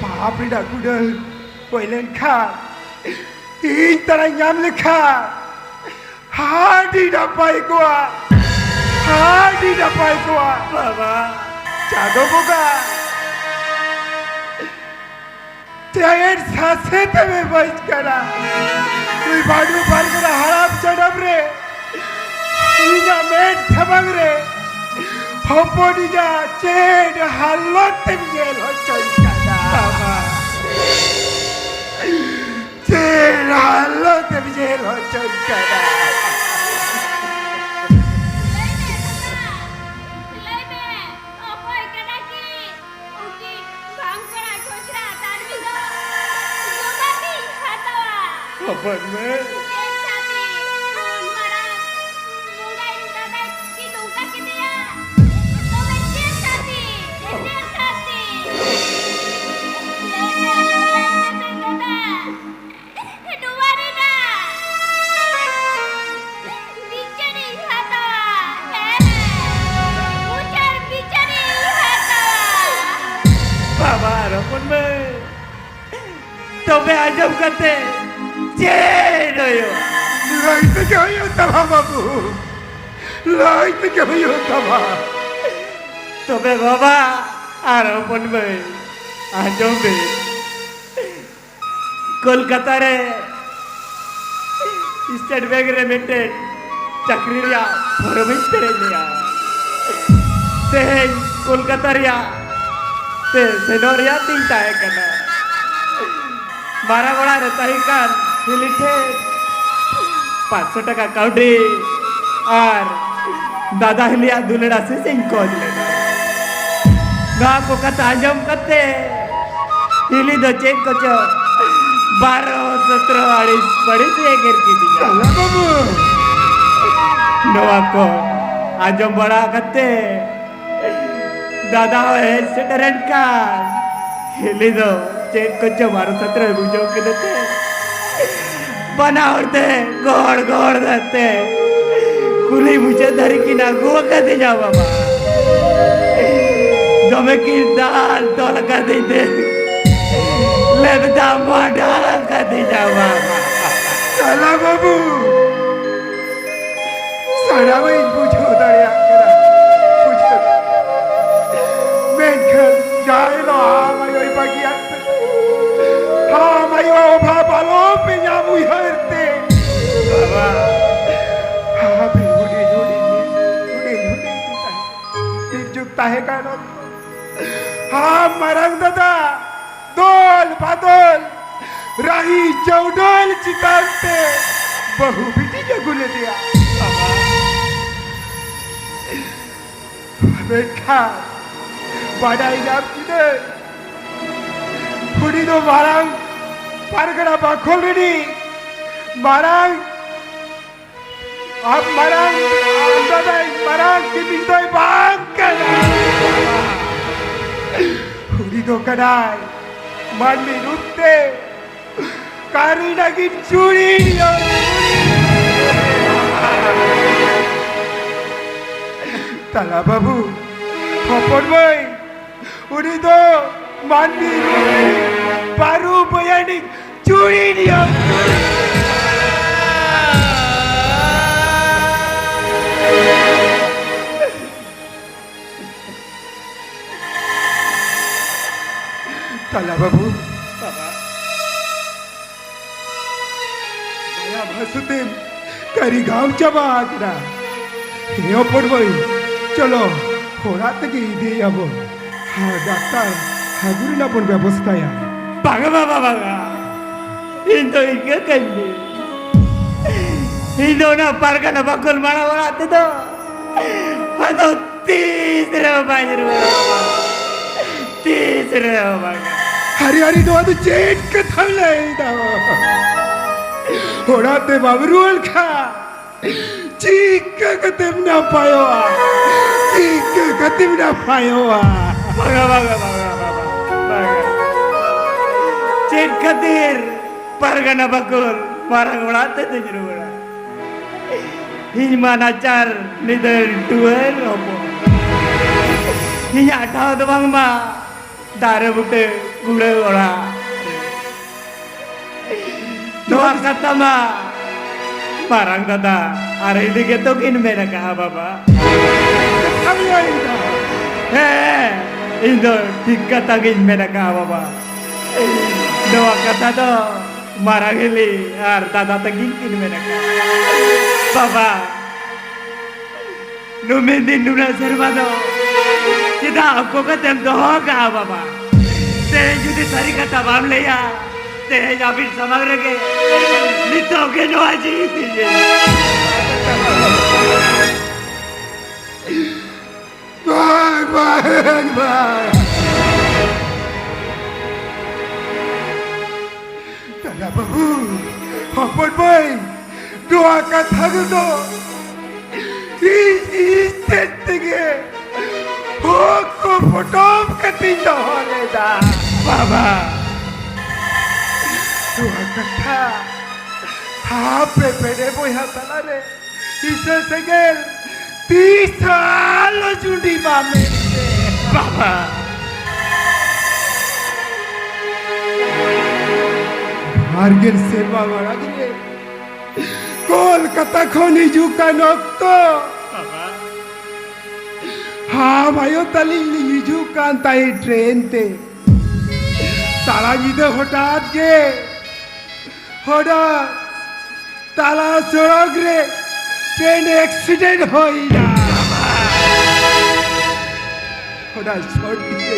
ᱯᱟᱯ ᱨᱮᱱᱟᱜ ᱜᱩᱰᱟᱹ ᱦᱩᱭ ᱞᱮᱱᱠᱷᱟᱱ, ᱤᱧ ᱛᱟᱨᱟᱧ ᱧᱟᱢ ᱞᱮᱠᱷᱟᱱ ᱟᱹᱰᱤ ᱱᱟᱯᱟᱭ ᱠᱚᱜᱼᱟ, ᱟᱹᱰᱤ ᱱᱟᱯᱟᱭ ᱠᱚᱜᱼᱟ᱾ ᱵᱟᱵᱟ, ᱪᱟᱸᱫᱚ ᱵᱚᱸᱜᱟ, ᱪᱮᱫ ᱥᱟᱥᱮᱛᱮᱢ ᱮᱢᱟᱹᱧ ᱠᱟᱱᱟ? ᱱᱩᱭ ᱵᱟᱹᱰᱩ ᱯᱟᱨᱜᱟᱱᱟ ᱦᱟᱲᱟᱢ ᱡᱚᱱᱚᱢ ᱨᱮ ᱤᱧᱟᱹᱜ ᱢᱮᱫ ᱥᱟᱢᱟᱝ ᱨᱮ ᱦᱚᱯᱚᱱᱤᱡᱟᱜ ᱪᱮᱫ ᱦᱟᱞᱚᱛ ᱮᱢ ᱧᱮᱞ ᱦᱚᱪᱚᱧ ᱠᱟᱱᱟ? ᱵᱟᱵᱟ᱾ ᱪᱮᱫ ᱦᱟᱞᱚᱛ ᱮᱢ ᱧᱮᱞ ᱦᱚᱪᱚᱧ ᱠᱟᱱᱟ? ᱞᱟᱹᱭ ᱢᱮ ᱫᱟᱫᱟ, ᱞᱟᱹᱭ ᱢᱮ, ᱚᱠᱚᱭ ᱠᱟᱱᱟ ᱠᱤᱱ ᱩᱱᱠᱤᱱ ᱵᱟᱝ ᱠᱚᱲᱟ ᱠᱚᱪᱨᱟ ᱛᱟᱱᱵᱤ ᱫᱚ? ᱡᱚᱢᱟᱜ ᱜᱤᱧ ᱦᱟᱛᱟᱣᱟ᱾ ᱦᱚᱯᱚᱱ ᱢᱟᱹᱭ᱾ ᱪᱮᱫ ᱥᱟᱹᱛᱤ? ᱩᱱ ᱢᱟᱨᱟᱝ ᱵᱚᱸᱜᱟᱭ ᱫᱟᱫᱟᱭ ᱠᱤ ᱱᱚᱝᱠᱟ ᱠᱮᱫᱮᱭᱟ? ᱛᱚᱵᱮ ᱪᱮᱫ ᱥᱟᱹᱛᱤ? ᱪᱮᱫ ᱥᱟᱹᱛᱤ? ᱞᱟᱹᱭ ᱢᱮ, ᱞᱟᱹᱭ ᱢᱮᱥᱮ ᱫᱟᱫᱟ᱾ ᱱᱚᱣᱟ ᱨᱮᱱᱟᱜ ᱵᱤᱪᱟᱹᱨᱤᱧ ᱦᱟᱛᱟᱣᱟ᱾ ᱦᱮᱸ, ᱦᱮᱸ᱾ ᱢᱮ᱾ ᱛᱚᱵᱮ ᱟᱸᱡᱚᱢ ᱠᱟᱛᱮ ᱪᱮᱫ ᱦᱩᱭᱩᱜᱼᱟ? ᱞᱟᱹᱭ ᱛᱮᱜᱮ ᱦᱩᱭᱩᱜ ᱛᱟᱢᱟ ᱵᱟᱹᱵᱩ, ᱞᱟᱹᱭ ᱛᱮᱜᱮ ᱦᱩᱭᱩᱜ ᱛᱟᱢᱟ᱾ ᱛᱚᱵᱮ ᱵᱟᱵᱟ ᱟᱨ ᱦᱚᱯᱚᱱ ᱢᱟᱹᱭ, ᱟᱸᱡᱚᱢ ᱵᱤᱱ᱾ ᱠᱳᱞᱠᱟᱛᱟ ᱨᱮ ᱥᱴᱮᱴ ᱵᱮᱝᱠ ᱨᱮ ᱢᱤᱫᱴᱮᱱ ᱪᱟᱹᱠᱨᱤ ᱨᱮᱭᱟᱜ ᱯᱷᱚᱨᱢ ᱤᱧ ᱯᱮᱨᱮᱡ ᱞᱮᱜᱼᱟ᱾ ᱛᱮᱦᱮᱧ ᱠᱳᱞᱠᱟᱛᱟ ᱨᱮᱭᱟᱜ ᱛᱮ ᱥᱮᱱᱚᱜ ᱨᱮᱭᱟᱜ ᱛᱤᱧ ᱛᱟᱦᱮᱸ ᱠᱟᱱᱟ᱾ ᱢᱟᱨᱟᱝ ᱚᱲᱟᱜ ᱨᱮ ᱛᱟᱦᱮᱸ ᱠᱟᱱ ᱦᱤᱞᱤ ᱴᱷᱮᱱ ᱯᱟᱸᱪᱥᱚ ᱴᱟᱠᱟ ᱠᱟᱹᱣᱰᱤ ᱟᱨ ᱫᱟᱫᱟ ᱦᱤᱞᱤᱭᱟᱜ ᱫᱩᱞᱟᱹᱲ ᱟᱥᱤᱥ ᱤᱧ ᱠᱷᱚᱡᱽ ᱞᱮᱫᱟ᱾ ᱱᱚᱣᱟ ᱠᱚ ᱠᱟᱛᱷᱟ ᱟᱸᱡᱚᱢ ᱠᱟᱛᱮ ᱦᱤᱞᱤ ᱫᱚ ᱪᱮᱫ ᱠᱚᱪᱚ ᱵᱟᱨᱚ ᱥᱚᱛᱨᱚ ᱟᱹᱲᱤᱥ ᱵᱟᱹᱲᱤᱥ ᱮ ᱮᱜᱮᱨ ᱠᱤᱫᱤᱧᱟ᱾ ᱠᱟᱞᱟ ᱵᱟᱹᱵᱩ! ᱱᱚᱣᱟ ᱠᱚ ᱟᱸᱡᱚᱢ ᱵᱟᱲᱟ ᱠᱟᱛᱮ ᱫᱟᱫᱟ ᱦᱚᱸ ᱦᱮᱡ ᱥᱮᱴᱮᱨᱮᱱ ᱠᱷᱟᱱ ᱦᱤᱞᱤ ᱫᱚ ᱪᱮᱫ ᱠᱚᱪᱚ ᱵᱟᱨᱚ ᱥᱚᱛᱨᱚᱭ ᱵᱩᱡᱷᱟᱹᱣ ᱠᱮᱫᱟ ᱛᱮ ᱵᱟᱱᱟ ᱦᱚᱲ ᱛᱮ ᱜᱚᱲ ᱜᱚᱲ ᱠᱟᱛᱮ ᱠᱩᱞᱦᱤ ᱢᱩᱪᱟᱹᱫ ᱫᱷᱟᱹᱨᱤᱡ ᱠᱤᱱ ᱟᱹᱜᱩ ᱟᱠᱟᱫᱤᱧᱟ ᱵᱟᱵᱟ᱾ ᱫᱚᱢᱮ ᱠᱤᱱ ᱫᱟᱞ ᱛᱚᱞ ᱟᱠᱟᱫᱤᱧ ᱛᱮ ᱞᱮᱵᱫᱟ ᱢᱟᱰᱟᱞ ᱟᱠᱟᱫᱤᱧᱟ ᱵᱟᱵᱟ᱾ ᱠᱟᱞᱟ ᱵᱟᱹᱵᱩ, ᱥᱟᱱᱟᱢᱟᱜ ᱤᱧ ᱵᱩᱡᱷᱟᱹᱣ ᱫᱟᱲᱮᱭᱟᱜ ᱠᱟᱱᱟ, ᱵᱩᱡᱷᱟᱹᱣ᱾ ᱢᱮᱱᱠᱷᱟᱱ ᱡᱟᱦᱟᱸ ᱦᱤᱞᱳᱜ ᱟᱢ ᱟᱭᱳᱭ ᱵᱟᱹᱜᱤᱭᱟᱫ ᱯᱮ, ᱟᱢ ᱟᱭᱳᱣᱟᱜ ᱚᱵᱷᱟᱵ ᱟᱞᱚᱯᱮ ᱧᱟᱢ ᱩᱭᱦᱟᱹᱨ ᱛᱮ᱾ ᱵᱟᱵᱟ, ᱟᱯᱮ ᱦᱩᱰᱤᱧ ᱦᱩᱰᱤᱧ, ᱦᱩᱰᱤᱧ ᱦᱩᱰᱤᱧ ᱯᱮ ᱛᱟᱦᱮᱸ, ᱛᱤᱨᱡᱩ ᱛᱟᱦᱮᱸ ᱠᱟᱱ ᱚᱠᱛᱚ ᱟᱢ ᱢᱟᱨᱟᱝ ᱫᱟᱫᱟ ᱫᱚᱞ ᱵᱟᱫᱚᱞ ᱨᱟᱦᱤ ᱪᱟᱹᱣᱰᱟᱹᱞ ᱪᱮᱛᱟᱱ ᱛᱮ ᱵᱟᱹᱦᱩ ᱵᱤᱴᱤᱧ ᱟᱹᱜᱩ ᱞᱮᱫᱮᱭᱟ᱾ ᱢᱮᱱᱠᱷᱟᱱ ᱵᱟᱰᱟᱭ ᱧᱟᱢ ᱠᱤᱫᱟᱹᱧ, ᱩᱱᱤ ᱫᱚ ᱢᱟᱨᱟᱝ ᱯᱟᱨᱜᱟᱱᱟ ᱵᱟᱠᱷᱳᱞ ᱨᱤᱱᱤᱡ ᱢᱟᱨᱟᱝ ᱟᱢ ᱢᱟᱨᱟᱝ, ᱟᱢ ᱫᱟᱫᱟ ᱤᱧ ᱢᱟᱨᱟᱝ ᱠᱤᱢᱤᱱ ᱫᱚᱭ ᱵᱟᱝ ᱠᱟᱱᱟ᱾ ᱩᱱᱤ ᱫᱚ ᱠᱟᱱᱟᱭ ᱢᱟᱹᱱᱢᱤ ᱨᱩᱯ ᱛᱮ ᱠᱟᱹᱨᱤ ᱱᱟᱹᱜᱤᱱ ᱪᱩᱲᱤ᱾ ᱛᱟᱞᱟ ᱵᱟᱹᱵᱩ, ᱦᱚᱯᱚᱱ ᱢᱟᱹᱭ, ᱩᱱᱤ ᱫᱚ ᱢᱟᱹᱱᱢᱤ ᱨᱩᱯ ᱨᱤᱱᱤᱡ ᱵᱟᱹᱨᱩ ᱵᱚᱭᱟᱱᱤᱡ ᱪᱩᱲᱤ ᱱᱤᱭᱚᱢ᱾ ᱛᱟᱞᱟ ᱵᱟᱹᱵᱩ, ᱵᱚᱭᱦᱟ ᱵᱷᱟᱹᱥᱩᱛᱮᱢ ᱠᱟᱹᱨᱤ ᱜᱷᱟᱢ ᱪᱟᱵᱟ ᱟᱠᱟᱫᱟ᱾ ᱦᱮᱸ ᱦᱚᱯᱚᱱ ᱢᱟᱹᱭ, ᱪᱚᱞᱚ ᱚᱲᱟᱜ ᱛᱮᱜᱮ ᱤᱫᱤᱭᱮᱭᱟᱵᱚᱱ᱾ ᱦᱮᱸ, ᱰᱟᱠᱛᱟᱨ ᱦᱟᱹᱜᱩ ᱨᱮᱱᱟᱜ ᱵᱚᱱ ᱵᱮᱵᱚᱥᱛᱷᱟᱭᱟ᱾ ᱵᱟᱝᱟ ᱵᱟᱵᱟ, ᱵᱟᱝᱟ᱾ ᱤᱧ ᱫᱚ ᱤᱱᱠᱟᱹ ᱠᱟᱹᱧ ᱢᱮ᱾ ᱤᱧ ᱫᱚ ᱚᱱᱟ ᱯᱟᱨᱜᱟᱱᱟ ᱵᱟᱠᱷᱳᱞ ᱢᱟᱲᱟᱝ ᱚᱲᱟᱜ ᱛᱮᱫᱚ ᱟᱫᱚ ᱛᱤᱥ ᱨᱮᱦᱚᱸ ᱵᱟᱹᱧ ᱨᱩᱣᱟᱹᱲᱟ ᱵᱟᱵᱟ᱾ ᱛᱤᱥ ᱨᱮᱦᱚᱸ ᱵᱟᱝᱟ᱾ ᱦᱟᱨᱤ ᱦᱟᱨᱤ, ᱱᱚᱣᱟ ᱫᱚ ᱪᱮᱫ ᱠᱟᱛᱷᱟᱢ ᱞᱟᱹᱭᱫᱟ? ᱚᱲᱟᱜ ᱛᱮ ᱵᱟᱢ ᱨᱩᱣᱟᱹᱲ ᱠᱷᱟᱱ ᱪᱤᱠᱟᱹ ᱠᱟᱛᱮᱢ ᱱᱟᱯᱟᱭᱚᱜᱼᱟ? ᱪᱤᱠᱟᱹ ᱠᱟᱛᱮᱢ ᱱᱟᱯᱟᱭᱚᱜᱼᱟ? ᱵᱟᱝᱟ, ᱵᱟᱝᱟ, ᱵᱟᱝᱟ, ᱵᱟᱝᱟ, ᱵᱟᱝᱟ᱾ ᱪᱮᱫ ᱠᱷᱟᱹᱛᱤᱨ ᱯᱟᱨᱜᱟᱱᱟ ᱵᱟᱠᱷᱳᱞ ᱢᱟᱨᱟᱝ ᱚᱲᱟᱜ ᱛᱮᱫᱚᱧ ᱨᱩᱣᱟᱹᱲᱟ? ᱤᱧ ᱢᱟ ᱱᱟᱪᱟᱨ ᱱᱤᱫᱟᱹᱨ ᱴᱩᱣᱟᱹᱨ ᱦᱚᱯᱚᱱ᱾ ᱤᱧᱟᱹᱜ ᱴᱷᱟᱶ ᱫᱚ ᱵᱟᱝᱢᱟ ᱫᱟᱨᱮ ᱵᱩᱴᱟᱹ ᱠᱩᱲᱟᱹ ᱚᱲᱟᱜ᱾ ᱱᱚᱣᱟ ᱠᱟᱛᱷᱟ ᱢᱟ ᱢᱟᱨᱟᱝ ᱫᱟᱫᱟ ᱟᱨ ᱤᱧ ᱜᱮᱛᱚ ᱠᱤᱱ ᱢᱮᱱ ᱟᱠᱟᱫᱼᱟ ᱵᱟᱵᱟ᱾ ᱠᱟᱛᱷᱟᱢ ᱞᱟᱹᱭ ᱮᱫᱟ? ᱦᱮᱸ, ᱤᱧ ᱫᱚ ᱴᱷᱤᱠ ᱠᱟᱛᱷᱟ ᱜᱤᱧ ᱢᱮᱱ ᱟᱠᱟᱫᱼᱟ ᱵᱟᱵᱟ᱾ ᱱᱚᱣᱟ ᱠᱟᱛᱷᱟ ᱫᱚ ᱢᱟᱨᱟᱝ ᱦᱤᱞᱤ ᱟᱨ ᱫᱟᱫᱟ ᱛᱟᱹᱠᱤᱱ ᱠᱤᱱ ᱢᱮᱱ ᱟᱠᱟᱫᱼᱟ᱾ ᱵᱟᱵᱟ, ᱱᱩᱢᱤᱱ ᱫᱤᱱ ᱱᱩᱱᱟᱹᱜ ᱥᱮᱨᱢᱟ ᱫᱚ ᱪᱮᱫᱟᱜ ᱚᱠᱚ ᱠᱟᱛᱮᱢ ᱫᱚᱦᱚ ᱠᱟᱜᱼᱟ ᱵᱟᱵᱟ? ᱛᱮᱦᱮᱧ ᱡᱩᱫᱤ ᱥᱟᱹᱨᱤ ᱠᱟᱛᱷᱟ ᱵᱟᱢ ᱞᱟᱹᱭᱟ, ᱛᱮᱦᱮᱧ ᱟᱹᱵᱤᱱ ᱥᱟᱢᱟᱝ ᱨᱮᱜᱮ ᱱᱤᱛᱚᱜ ᱜᱮ ᱱᱚᱣᱟ ᱡᱤᱣᱤ ᱛᱤᱧ᱾ ᱵᱟᱝ, ᱵᱟᱝ, ᱵᱟᱝ᱾ ᱫᱟᱫᱟ ᱵᱟᱹᱵᱩ, ᱦᱚᱯᱚᱱ ᱢᱟᱹᱭ, ᱱᱚᱣᱟ ᱠᱟᱛᱷᱟ ᱠᱚᱫᱚ ᱤᱧ, ᱤᱧ ᱴᱷᱮᱱ ᱛᱮᱜᱮ ᱦᱚᱠ ᱠᱚ ᱯᱚᱴᱚᱢ ᱠᱟᱛᱮᱧ ᱫᱚᱦᱚ ᱞᱮᱫᱟ᱾ ᱵᱟᱵᱟ, ᱱᱚᱣᱟ ᱠᱟᱛᱷᱟ ᱟᱯᱮ ᱯᱮᱲᱮ ᱵᱚᱭᱦᱟ ᱛᱟᱞᱟᱨᱮ ᱦᱤᱥᱟᱹ ᱥᱮᱸᱜᱮᱞ ᱛᱤᱥ ᱦᱚᱸ ᱟᱞᱚ ᱡᱩᱸᱰᱤ ᱢᱟ ᱢᱮᱱᱛᱮ᱾ ᱵᱟᱵᱟ, ᱵᱟᱨᱜᱮᱞ ᱥᱮᱨᱢᱟ ᱢᱟᱲᱟᱝ ᱨᱮ ᱠᱳᱞᱠᱟᱛᱟ ᱠᱷᱚᱱ ᱦᱤᱡᱩᱜ ᱠᱟᱱ ᱚᱠᱛᱚ, ᱦᱟᱢ ᱟᱭᱳ ᱛᱟᱹᱞᱤᱧ ᱞᱤᱧ ᱦᱤᱡᱩᱜ ᱠᱟᱱ ᱛᱟᱦᱮᱸᱫ ᱴᱨᱮᱱ ᱛᱮ᱾ ᱛᱟᱞᱟ ᱧᱤᱫᱟᱹ ᱦᱚᱴᱟᱛ ᱜᱮ, ᱦᱚᱴᱟᱛ ᱛᱟᱞᱟ ᱥᱚᱲᱚᱠ ᱨᱮ ᱴᱨᱮᱱ ᱮᱠᱥᱤᱰᱮᱱᱴ ᱦᱩᱭᱱᱟ᱾ ᱚᱱᱟ ᱥᱚᱨ ᱫᱤᱠᱮ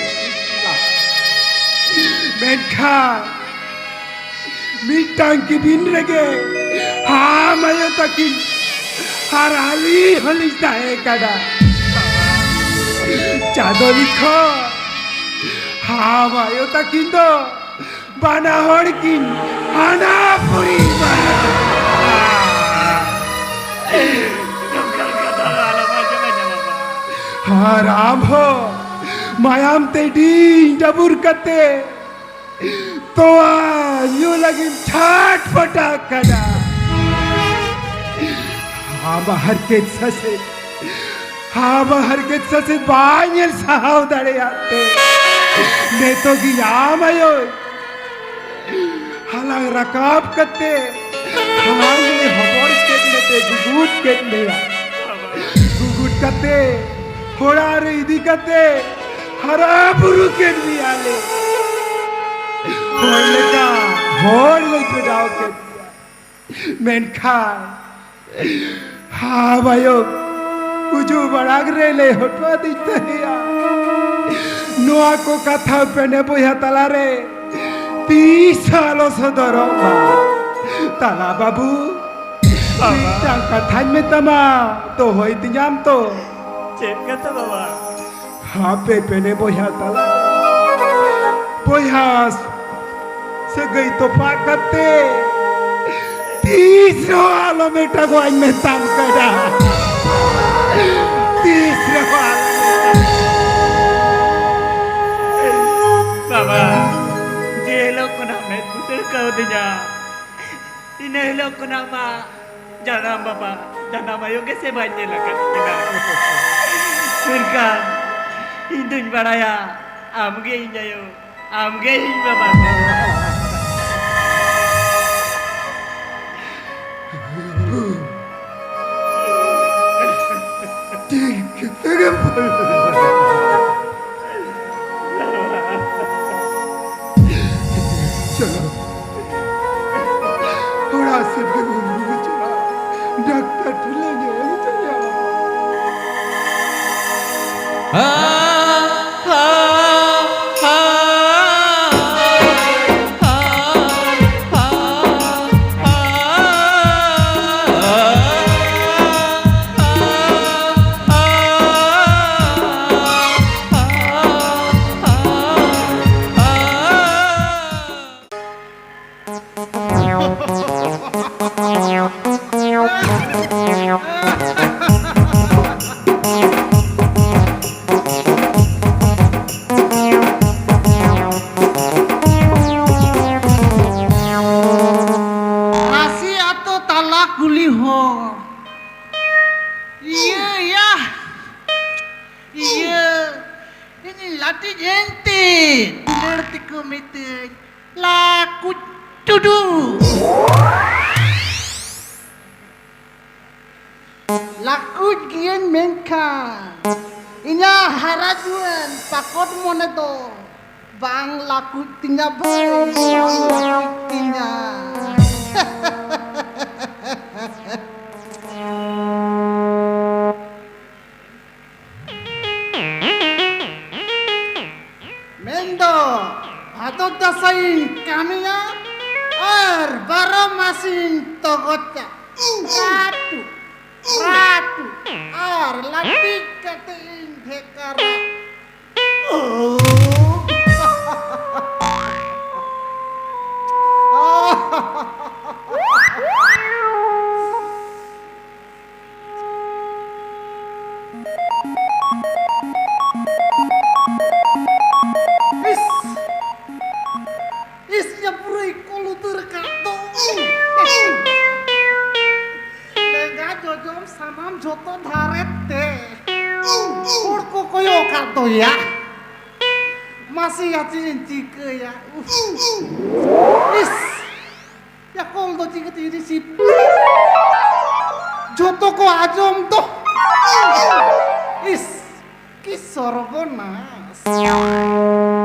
ᱢᱮᱱᱠᱷᱟᱱ ᱢᱤᱫᱴᱟᱝ ᱠᱤᱵᱤᱱ ᱨᱮᱜᱮ ᱦᱟᱢ ᱟᱭᱳ ᱛᱟᱹᱠᱤᱱ ᱟᱨ ᱟᱹᱞᱤᱧ ᱦᱚᱸᱞᱤᱧ ᱛᱟᱦᱮᱸ ᱠᱟᱱᱟ᱾ ᱪᱟᱸᱫᱚ ᱞᱤᱠᱷᱚᱱ ᱦᱟᱢ ᱟᱭᱳ ᱛᱟᱹᱠᱤᱱ ᱫᱚ ᱵᱟᱱᱟ ᱦᱚᱲ ᱠᱤᱱ ᱦᱟᱱᱟ ᱯᱩᱨᱤ ᱵᱟᱱᱟ᱾ ᱟᱨ ᱟᱢ ᱦᱚᱸ ᱢᱟᱭᱟᱢ ᱛᱮ ᱰᱤᱧ ᱰᱟᱹᱵᱩᱨ ᱠᱟᱛᱮ ᱛᱚᱣᱟ ᱧᱩ ᱞᱟᱹᱜᱤᱫ ᱪᱷᱟᱴᱯᱟᱴᱟᱜ ᱠᱟᱱᱟ᱾ ᱟᱢᱟᱜ ᱦᱟᱨᱠᱮᱛ ᱥᱟᱥᱮᱛ, ᱟᱢᱟᱜ ᱦᱟᱨᱠᱮᱛ ᱥᱟᱥᱮᱛ ᱵᱟᱭ ᱧᱮᱞ ᱥᱟᱦᱟᱣ ᱫᱟᱲᱮᱭᱟᱜ ᱛᱮ ᱱᱤᱛᱚᱜ ᱜᱮ ᱟᱢ ᱟᱭᱳᱭ ᱦᱟᱞᱟᱝ ᱨᱟᱠᱟᱵ ᱠᱟᱛᱮ ᱦᱟᱞᱟᱝ ᱞᱮ ᱦᱚᱵᱚᱨ ᱠᱮᱫ ᱢᱮᱛᱮ ᱜᱩᱜᱩᱫ ᱠᱮᱫ ᱢᱮᱭᱟ᱾ ᱜᱩᱜᱩᱫ ᱠᱟᱛᱮ ᱚᱲᱟᱜ ᱨᱮ ᱤᱫᱤ ᱠᱟᱛᱮ ᱦᱟᱨᱟ ᱵᱩᱨᱩ ᱠᱮᱫ ᱢᱮᱭᱟᱞᱮ᱾ ᱦᱚᱲ ᱞᱮᱠᱟ ᱦᱚᱲ ᱞᱮ ᱵᱮᱱᱟᱣ ᱠᱮᱫ ᱢᱮᱭᱟ᱾ ᱢᱮᱱᱠᱷᱟᱱ ᱦᱟᱢ ᱟᱭᱳ ᱜᱩᱡᱩᱜ ᱢᱟᱲᱟᱝ ᱨᱮ ᱞᱟᱹᱭ ᱦᱚᱴᱚ ᱟᱹᱫᱤᱧ ᱛᱟᱦᱮᱸᱭᱟ, ᱱᱚᱣᱟ ᱠᱚ ᱠᱟᱛᱷᱟ ᱯᱮᱱᱮ ᱵᱚᱭᱦᱟ ᱛᱟᱞᱟᱨᱮ ᱛᱤᱥ ᱦᱚᱸ ᱟᱞᱚ ᱥᱚᱫᱚᱨᱚᱜ ᱢᱟ᱾ ᱛᱟᱞᱟ ᱵᱟᱹᱵᱩ, ᱵᱟᱵᱟ᱾ ᱢᱤᱫᱴᱟᱝ ᱠᱟᱛᱷᱟᱧ ᱢᱮᱛᱟᱢᱟ, ᱫᱚᱦᱚᱭ ᱛᱤᱧᱟᱢ ᱛᱚ? ᱪᱮᱫ ᱠᱟᱛᱷᱟ ᱵᱟᱵᱟ? ᱦᱟᱯᱮ ᱯᱮᱱᱮ ᱵᱚᱭᱦᱟ ᱛᱟᱞᱟ, ᱵᱚᱭᱦᱟ ᱥᱟᱹᱜᱟᱹᱭ ᱛᱚᱯᱟᱜ ᱠᱟᱛᱮ ᱛᱤᱥ ᱨᱮᱦᱚᱸ ᱟᱞᱚ ᱢᱮᱴᱟᱜᱚᱜ ᱟᱹᱧ ᱢᱮᱛᱟᱢ ᱠᱟᱱᱟ᱾ ᱛᱤᱥ ᱨᱮᱦᱚᱸ ᱟᱞᱚ ᱢᱮᱴᱟᱜᱚᱜ᱾ ᱵᱟᱵᱟ, ᱡᱮ ᱦᱤᱞᱳᱜ ᱠᱷᱚᱱᱟᱜ ᱢᱮᱫ ᱵᱩᱥᱟᱹᱲ ᱠᱟᱣᱫᱤᱧᱟ, ᱤᱱᱟᱹ ᱦᱤᱞᱳᱜ ᱠᱷᱚᱱᱟᱜ ᱢᱟ ᱡᱟᱱᱟᱢ ᱵᱟᱵᱟ, ᱡᱟᱱᱟᱢ ᱟᱭᱳ ᱜᱮᱥᱮ ᱵᱟᱹᱧ ᱧᱮᱞ ᱟᱠᱟᱫ ᱠᱤᱱᱟ᱾ ᱢᱮᱱᱠᱷᱟᱱ ᱤᱧ ᱫᱩᱧ ᱵᱟᱲᱟᱭᱟ, ᱟᱢᱜᱮ ᱤᱧ ᱟᱭᱳ, ᱟᱢᱜᱮ ᱤᱧ ᱵᱟᱵᱟ᱾ ᱪᱚᱞᱚ, ᱚᱲᱟᱜ ᱥᱮᱫ ᱜᱮ ᱵᱚᱱ ᱨᱩᱣᱟᱹᱲ ᱪᱟᱞᱟᱜᱼᱟ᱾ ᱰᱟᱠᱛᱟᱨ ᱴᱷᱮᱱ ᱞᱮ ᱧᱮᱞ ᱦᱚᱪᱚᱭᱟ᱾ ᱨᱟᱥᱤ ᱟᱛᱳ ᱛᱟᱞᱟ ᱠᱩᱞᱦᱤ ᱦᱚᱲ᱾ ᱤᱭᱟᱹ, ᱭᱟ᱾ ᱤᱭᱟᱹ᱾ ᱤᱧ ᱞᱟᱹᱴᱤᱡ ᱮᱱᱛᱮ ᱫᱩᱞᱟᱹᱲ ᱛᱮᱠᱚ ᱢᱤᱛᱟᱹᱧ ᱞᱟᱠᱩᱡ ᱴᱩᱰᱩ᱾ ᱞᱟᱠᱩᱡ ᱜᱤᱭᱟᱹᱧ ᱢᱮᱱᱠᱷᱟᱱ ᱤᱧᱟᱹᱜ ᱦᱟᱨᱟ ᱡᱩᱣᱟᱹᱱ ᱯᱟᱠᱚᱴ ᱢᱚᱱᱮ ᱫᱚ ᱵᱟᱝ ᱞᱟᱠᱩᱡ ᱛᱤᱧᱟ ᱵᱷᱟᱹᱭ, ᱵᱟᱝ ᱞᱟᱠᱩᱡ ᱛᱤᱧᱟ᱾ ᱢᱮᱱᱫᱚ ᱵᱷᱟᱫᱚᱨ ᱫᱟᱸᱥᱟᱭᱤᱧ ᱠᱟᱹᱢᱤᱭᱟ ᱟᱨ ᱵᱟᱨᱚ ᱢᱟᱥᱤᱧ ᱛᱚᱜᱚᱡᱟ᱾ ᱨᱟᱴᱩ, ᱨᱟᱴᱩ, ᱟᱨ ᱞᱟᱹᱴᱤᱡ ᱠᱟᱛᱮ ᱤᱧ ᱵᱷᱮᱠᱟᱨᱟ᱾ ᱳ᱾ ᱤᱥ! ᱤᱥ, ᱭᱟ ᱯᱩᱨᱟᱹᱭ ᱠᱚᱞ ᱩᱛᱟᱹᱨ ᱟᱠᱟᱫ ᱫᱚ᱾ ᱞᱮᱸᱜᱟ ᱡᱚᱡᱚᱢ ᱥᱟᱱᱟᱢ ᱡᱷᱚᱛᱚ ᱫᱷᱟᱨᱮ ᱛᱮ᱾ ᱦᱚᱲ ᱠᱚ ᱠᱚᱭᱚᱜ ᱟᱠᱟᱫ ᱫᱚᱭᱟ᱾ ᱢᱟᱥᱮ ᱭᱟ, ᱪᱮᱫ ᱤᱧ ᱪᱤᱠᱟᱹᱭᱟ? ᱩᱯᱷ᱾ ᱤᱥ! ᱭᱟ, ᱠᱚᱞ ᱫᱚ ᱪᱤᱠᱟᱹᱛᱮ ᱨᱤᱥᱤᱵᱷ? ᱡᱷᱚᱛᱚ ᱠᱚ ᱟᱸᱡᱚᱢ ᱫᱚ᱾ ᱤᱥ, ᱥᱚᱨᱵᱚᱱᱟᱥ᱾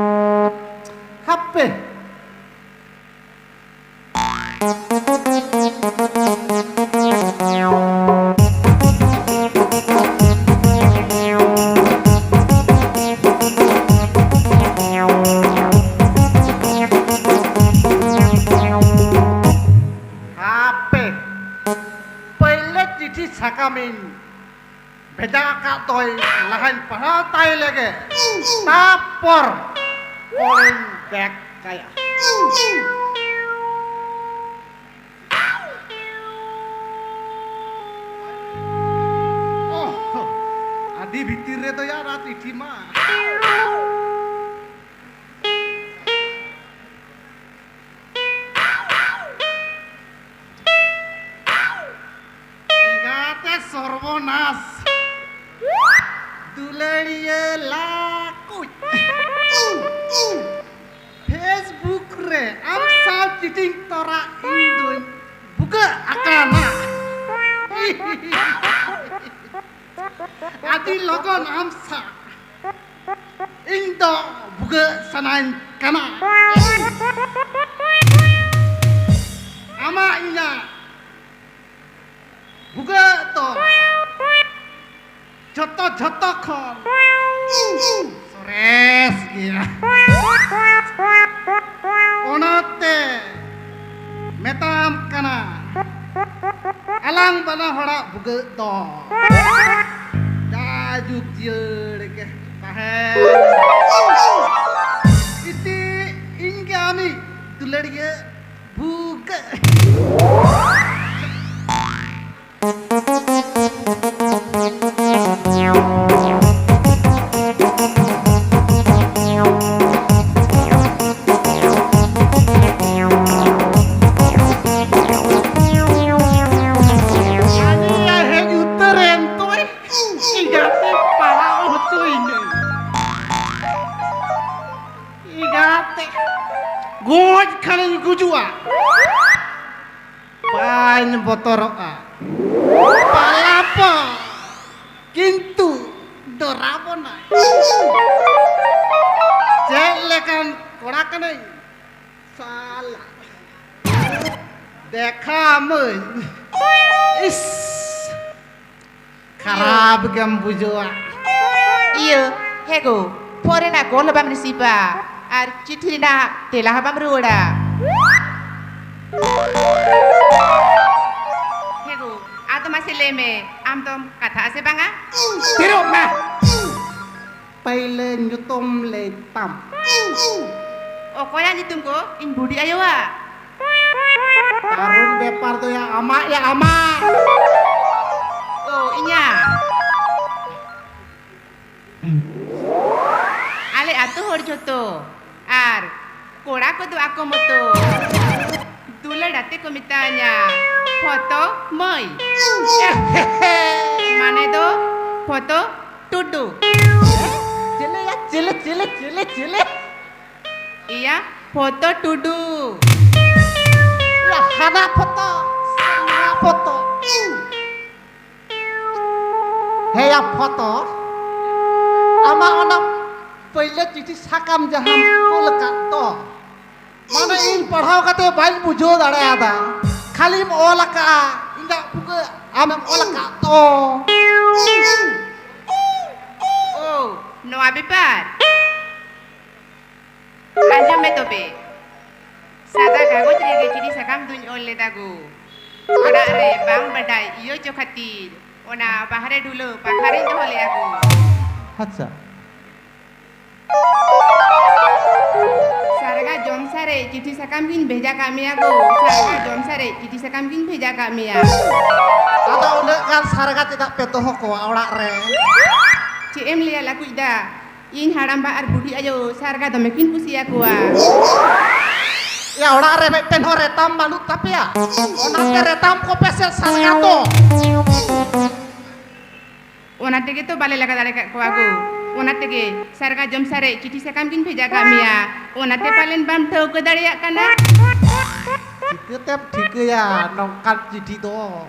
ᱦᱟᱯᱮ᱾ ᱦᱟᱯᱮ᱾ ᱯᱟᱹᱭᱞᱟᱹ ᱪᱤᱴᱷᱤ ᱥᱟᱠᱟᱢᱤᱧ ᱵᱷᱮᱡᱟ ᱟᱠᱟᱫ ᱫᱚᱭ, ᱞᱟᱦᱟᱧ ᱯᱟᱲᱦᱟᱣ ᱛᱟᱭ ᱞᱮᱜᱮ, ᱛᱟᱯᱚᱨ ᱠᱚᱞᱤᱧ ᱵᱮᱠ ᱠᱟᱭᱟ᱾ ᱳᱦ, ᱟᱹᱰᱤ ᱵᱷᱤᱛᱤᱨ ᱨᱮᱫᱚ ᱭᱟ ᱨᱟᱛ ᱤᱴᱷᱤ ᱢᱟ᱾ ᱮᱸᱜᱟᱛᱮ ᱥᱚᱨᱵᱚᱱᱟᱥ, ᱫᱩᱞᱟᱹᱲᱤᱭᱟᱹ ᱞᱟᱠᱩᱡ᱾ Facebook ᱨᱮ ᱟᱢ ᱥᱟᱶ ᱪᱤᱴᱤᱝ ᱛᱚᱨᱟ ᱤᱧ ᱫᱩᱧ ᱵᱷᱩᱜᱟᱹᱜ ᱟᱠᱟᱱᱟ᱾ ᱟᱹᱰᱤ ᱞᱚᱜᱚᱱ ᱟᱢ ᱥᱟᱶ ᱤᱧ ᱫᱚ ᱵᱷᱩᱜᱟᱹᱜ ᱥᱟᱱᱟᱧ ᱠᱟᱱᱟ᱾ ᱟᱢᱟᱜ ᱤᱧᱟᱹᱜ ᱵᱷᱩᱜᱟᱹᱜ ᱫᱚ ᱡᱷᱚᱛᱚ, ᱡᱷᱚᱛᱚ ᱠᱷᱚᱱ ᱥᱚᱨᱮᱥ ᱜᱮᱭᱟ᱾ ᱚᱱᱟᱛᱮ ᱢᱮᱛᱟᱢ ᱠᱟᱱᱟ, ᱟᱞᱟᱝ ᱵᱟᱱᱟ ᱦᱚᱲᱟᱜ ᱵᱷᱩᱜᱟᱹᱜ ᱫᱚ ᱡᱟᱭᱡᱩᱜᱽ ᱡᱤᱭᱟᱹᱲ ᱜᱮ ᱛᱟᱦᱮᱸ᱾ ᱤᱛᱤ, ᱤᱧ ᱜᱮ ᱟᱢᱤᱡ ᱫᱩᱞᱟᱹᱲᱤᱭᱟᱹ ᱵᱷᱩᱜᱟᱹᱜ᱾ ᱟᱞᱮᱭᱟᱜ ᱦᱮᱡ ᱩᱛᱟᱹᱨᱮᱱ ᱛᱚᱭ, ᱤᱧᱟᱹᱜ ᱛᱮ ᱯᱟᱲᱦᱟᱣ ᱦᱚᱪᱚᱭᱤᱧᱟᱹ᱾ ᱤᱧᱟᱹᱜ ᱛᱮ ᱜᱚᱡ ᱠᱷᱟᱱᱤᱧ ᱜᱩᱡᱩᱜᱼᱟ᱾ ᱵᱟᱹᱧ ᱵᱚᱛᱚᱨᱚᱜᱼᱟ᱾ ᱯᱟᱞᱟᱯᱟ᱾ ᱠᱤᱱᱛᱩ ᱫᱚᱨᱟ ᱵᱚᱱᱟ᱾ ᱪᱮᱫ ᱞᱮᱠᱟᱱ ᱠᱚᱲᱟ ᱠᱟᱹᱱᱟᱹᱧ ᱥᱟᱞᱟ᱾ ᱫᱮᱠᱷᱟ ᱢᱟᱹᱧ᱾ ᱤᱥ, ᱠᱷᱟᱨᱟᱯ ᱜᱮᱢ ᱵᱩᱡᱷᱟᱹᱣᱟ᱾ ᱤᱭᱟᱹ, ᱦᱮ ᱜᱳ, ᱯᱷᱳᱱ ᱨᱮᱱᱟᱜ ᱠᱚᱞ ᱦᱚᱸ ᱵᱟᱢ ᱨᱤᱥᱤᱵᱷᱟ ᱟᱨ ᱪᱤᱴᱷᱤ ᱨᱮᱱᱟᱜ ᱛᱮᱞᱟ ᱦᱚᱸ ᱵᱟᱢ ᱨᱩᱣᱟᱹᱲᱟ᱾ ᱦᱮ ᱜᱳ, ᱟᱫᱚ ᱢᱟᱥᱮ ᱞᱟᱹᱭ ᱢᱮ, ᱟᱢ ᱫᱚᱢ ᱠᱟᱛᱷᱟᱜᱼᱟ ᱥᱮ ᱵᱟᱝᱟ? ᱛᱷᱤᱨᱚᱜ ᱢᱮ᱾ ᱯᱟᱹᱭᱞᱟᱹ ᱧᱩᱛᱩᱢ ᱞᱟᱹᱭ ᱛᱟᱢ᱾ ᱚᱠᱚᱭᱟᱜ ᱧᱩᱛᱩᱢ ᱜᱳ? ᱤᱧ ᱵᱩᱰᱷᱤ ᱟᱭᱳᱣᱟᱜ᱾ ᱠᱟᱨᱚᱱ ᱵᱮᱯᱟᱨ ᱫᱚ ᱭᱟ ᱟᱢᱟᱜ, ᱭᱟ ᱟᱢᱟᱜ᱾ ᱚ, ᱤᱧᱟᱜ᱾ ᱟᱞᱮ ᱟᱹᱛᱩ ᱦᱚᱲ ᱡᱷᱚᱛᱚ ᱟᱨ ᱠᱚᱲᱟ ᱠᱚᱫᱚ ᱟᱠᱚ ᱢᱚᱛᱚ ᱫᱩᱞᱟᱹᱲ ᱟᱛᱮ ᱠᱚ ᱢᱮᱛᱟᱧᱟ ᱯᱷᱚᱛᱚ ᱢᱟᱹᱭ᱾ ᱢᱟᱱᱮ ᱫᱚ ᱯᱷᱚᱛᱚ ᱴᱩᱰᱩ᱾ ᱪᱮᱞᱮ ᱭᱟ, ᱪᱮᱞᱮ, ᱪᱮᱞᱮ, ᱪᱮᱞᱮ, ᱪᱮᱞᱮ? ᱤᱭᱟ, ᱯᱷᱚᱛᱚ ᱴᱩᱰᱩ᱾ ᱭᱟ, ᱦᱟᱱᱟ ᱯᱷᱚᱛᱚ, ᱱᱚᱣᱟ ᱯᱷᱚᱛᱚ᱾ ᱦᱮᱸᱭᱟ ᱯᱷᱚᱛᱚ, ᱟᱢᱟᱜ ᱚᱱᱟ ᱯᱟᱹᱭᱞᱟᱹ ᱪᱤᱴᱷᱤ ᱥᱟᱠᱟᱢ ᱡᱟᱦᱟᱸᱢ ᱠᱩᱞ ᱟᱠᱟᱫ ᱫᱚ, ᱢᱟᱱᱮ ᱤᱧ ᱯᱟᱲᱦᱟᱣ ᱠᱟᱛᱮ ᱵᱟᱹᱧ ᱵᱩᱡᱷᱟᱹᱣ ᱫᱟᱲᱮᱭᱟᱫᱟ, ᱠᱷᱟᱹᱞᱤᱢ ᱚᱞ ᱟᱠᱟᱫᱼᱟ, ᱤᱧᱟᱜ ᱵᱷᱩᱜᱟᱹᱜ ᱟᱢᱮᱢ ᱚᱞ ᱟᱠᱟᱫ ᱫᱚ᱾ ᱳ, ᱱᱚᱣᱟ ᱵᱮᱯᱟᱨ? ᱟᱸᱡᱚᱢ ᱢᱮ ᱛᱚᱵᱮ, ᱥᱟᱫᱟ ᱠᱟᱜᱚᱡᱽ ᱨᱮᱜᱮ ᱪᱤᱴᱷᱤ ᱥᱟᱠᱟᱢ ᱫᱩᱧ ᱚᱞ ᱞᱮᱫᱟ ᱜᱳ᱾ ᱚᱲᱟᱜ ᱨᱮ ᱵᱟᱝ ᱵᱟᱰᱟᱭ ᱤᱭᱟᱹ ᱪᱚ ᱠᱷᱟᱹᱛᱤᱨ ᱚᱱᱟ ᱵᱟᱦᱨᱮ ᱰᱷᱩᱞᱟᱹ ᱯᱟᱠᱷᱟᱨᱤᱧ ᱫᱚᱦᱚ ᱞᱮᱫᱟ ᱜᱳ᱾ ᱟᱪᱪᱷᱟ᱾ ᱥᱟᱨᱜᱟ ᱡᱚᱢ ᱥᱟᱨᱮᱡ ᱪᱤᱴᱷᱤ ᱥᱟᱠᱟᱢ ᱜᱤᱧ ᱵᱷᱮᱡᱟ ᱠᱟᱜ ᱢᱮᱭᱟ ᱜᱳ᱾ ᱥᱟᱨᱜᱟ ᱡᱚᱢ ᱥᱟᱨᱮᱡ ᱪᱤᱴᱷᱤ ᱥᱟᱠᱟᱢ ᱜᱤᱧ ᱵᱷᱮᱡᱟ ᱠᱟᱜ ᱢᱮᱭᱟ᱾ ᱟᱫᱚ ᱩᱱᱟᱹᱜ ᱜᱟᱱ ᱥᱟᱨᱜᱟ ᱪᱮᱫᱟᱜ ᱯᱮ ᱫᱚᱦᱚ ᱠᱚᱣᱟ ᱚᱲᱟᱜ ᱨᱮ? ᱪᱮᱫ ᱮᱢ ᱞᱟᱹᱭᱟ ᱞᱟᱹᱠᱩᱡ ᱫᱟ, ᱤᱧ ᱦᱟᱲᱟᱢᱵᱟ ᱟᱨ ᱵᱩᱰᱷᱤ ᱟᱭᱳ ᱥᱟᱨᱜᱟ ᱫᱚᱢᱮ ᱠᱤᱱ ᱠᱩᱥᱤᱭᱟᱠᱚᱣᱟ᱾ ᱭᱟ, ᱚᱲᱟᱜ ᱨᱮ ᱢᱤᱫᱴᱮᱱ ᱦᱚᱸ ᱨᱮᱛᱟᱢ ᱵᱟᱹᱱᱩᱜ ᱛᱟᱯᱮᱭᱟ? ᱚᱱᱟᱛᱮ ᱨᱮᱛᱟᱢ ᱠᱚᱯᱮ ᱥᱮ ᱥᱟᱨᱜᱟ ᱫᱚ᱾ ᱚᱱᱟ ᱛᱮᱜᱮ ᱛᱚ ᱵᱟᱞᱮ ᱞᱟᱜᱟ ᱫᱟᱲᱮ ᱠᱟᱜ ᱠᱚᱣᱟ ᱜᱳ᱾ ᱚᱱᱟ ᱛᱮᱜᱮ ᱥᱟᱨᱜᱟ ᱡᱚᱢ ᱥᱟᱨᱮᱡ ᱪᱤᱴᱷᱤ ᱥᱟᱠᱟᱢ ᱜᱤᱧ ᱵᱷᱮᱡᱟ ᱠᱟᱜ ᱢᱮᱭᱟ᱾ ᱚᱱᱟᱛᱮ ᱯᱟᱞᱮᱱ ᱵᱟᱢ ᱴᱷᱟᱹᱣᱠᱟᱹ ᱫᱟᱲᱮᱭᱟᱜ ᱠᱟᱱᱟ᱾ ᱪᱤᱠᱟᱹᱛᱮᱢ ᱴᱷᱤᱠᱟᱹᱭᱟ ᱱᱚᱝᱠᱟᱱ ᱪᱤᱴᱷᱤ ᱫᱚ?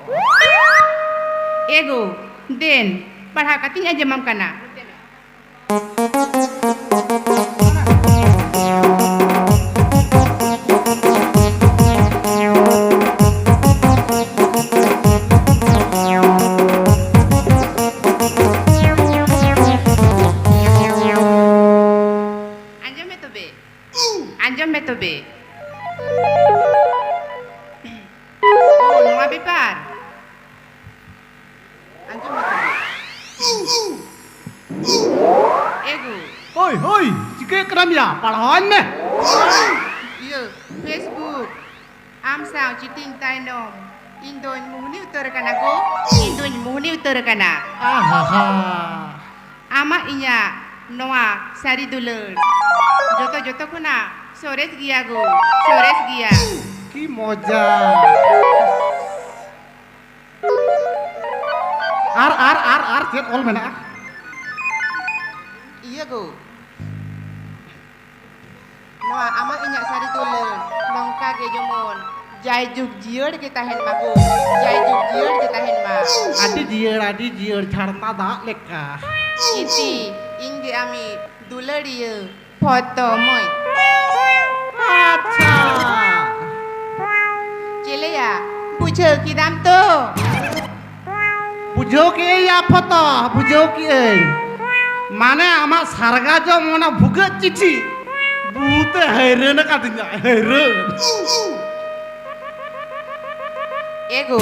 ᱮ ᱜᱳ, ᱫᱮᱱ, ᱯᱟᱲᱦᱟᱣ ᱠᱟᱛᱮᱧ ᱟᱸᱡᱚᱢᱟᱢ ᱠᱟᱱᱟ᱾ ᱟᱸᱡᱚᱢ ᱢᱮ ᱛᱚᱵᱮ, ᱟᱸᱡᱚᱢ ᱢᱮ ᱛᱚᱵᱮ᱾ ᱚ, ᱱᱚᱣᱟ ᱵᱮᱯᱟᱨ᱾ ᱟᱸᱡᱚᱢ ᱢᱮ ᱛᱚᱵᱮ᱾ ᱮ ᱜᱳ᱾ ᱦᱳᱭ, ᱦᱳᱭ, ᱪᱤᱠᱟᱹᱭᱮᱫ ᱠᱟᱱᱟᱢ ᱭᱟ? ᱯᱟᱲᱦᱟᱣᱟᱹᱧ ᱢᱮ᱾ ᱤᱭᱟᱹ, Facebook᱾ ᱟᱢ ᱥᱟᱶ ᱪᱤᱴᱤᱝ ᱛᱟᱭᱱᱚᱢ ᱤᱧ ᱫᱚᱧ ᱢᱩᱦᱱᱤ ᱩᱛᱟᱹᱨ ᱟᱠᱟᱱᱟ ᱜᱳ, ᱤᱧ ᱫᱚᱧ ᱢᱩᱦᱱᱤ ᱩᱛᱟᱹᱨ ᱟᱠᱟᱱᱟ᱾ ᱟᱦᱟᱦᱟ᱾ ᱟᱢᱟᱜ ᱤᱧᱟᱹᱜ ᱱᱚᱣᱟ ᱥᱟᱹᱨᱤ ᱫᱩᱞᱟᱹᱲ ᱡᱚᱛᱚ, ᱡᱚᱛᱚ ᱠᱷᱚᱱᱟᱜ ᱥᱚᱨᱮᱥ ᱜᱮᱭᱟ ᱜᱳ, ᱥᱚᱨᱮᱥ ᱜᱮᱭᱟ᱾ ᱠᱤ ᱢᱚᱡᱟ᱾ ᱟᱨ, ᱟᱨ, ᱟᱨ, ᱟᱨ ᱪᱮᱫ ᱚᱞ ᱢᱮᱱᱟᱜᱼᱟ? ᱤᱭᱟᱹ ᱜᱳ, ᱱᱚᱣᱟ ᱟᱢᱟᱜ ᱤᱧᱟᱹᱜ ᱥᱟᱹᱨᱤ ᱫᱩᱞᱟᱹᱲ ᱱᱚᱝᱠᱟ ᱜᱮ ᱡᱮᱢᱚᱱ ᱡᱟᱭᱡᱩᱜᱽ ᱡᱤᱭᱟᱹᱲ ᱜᱮ ᱛᱟᱦᱮᱱ ᱢᱟ ᱜᱳ, ᱡᱟᱭᱡᱩᱜᱽ ᱡᱤᱭᱟᱹᱲ ᱜᱮ ᱛᱟᱦᱮᱱ ᱢᱟ᱾ ᱟᱹᱰᱤ ᱡᱤᱭᱟᱹᱲ, ᱟᱹᱰᱤ ᱡᱤᱭᱟᱹᱲ ᱡᱷᱟᱨᱱᱟ ᱫᱟᱜ ᱞᱮᱠᱟ᱾ ᱤᱧ ᱜᱮ ᱟᱢᱤᱡ ᱫᱩᱞᱟᱹᱲᱤᱭᱟᱹ ᱯᱷᱚᱛᱚ ᱢᱟᱹᱭ᱾ ᱟᱪᱪᱷᱟ᱾ ᱪᱮᱞᱮᱭᱟ, ᱵᱩᱡᱷᱟᱹᱣ ᱠᱮᱫᱟᱢ ᱛᱚ? ᱵᱩᱡᱷᱟᱹᱣ ᱠᱮᱜᱼᱟᱹᱧ ᱭᱟ ᱯᱷᱚᱛᱚ, ᱵᱩᱡᱷᱟᱹᱣ ᱠᱮᱜᱼᱟᱹᱧ᱾ ᱢᱟᱱᱮ ᱟᱢᱟᱜ ᱥᱟᱨᱜᱟ ᱡᱚᱢ ᱚᱱᱟ ᱵᱷᱩᱜᱟᱹᱜ ᱪᱤᱴᱷᱤ ᱵᱩᱛᱮ ᱦᱟᱹᱭᱨᱟᱹᱱ ᱟᱠᱟᱫᱤᱧᱟ, ᱦᱟᱹᱭᱨᱟᱹᱱ᱾ ᱮ ᱜᱳ,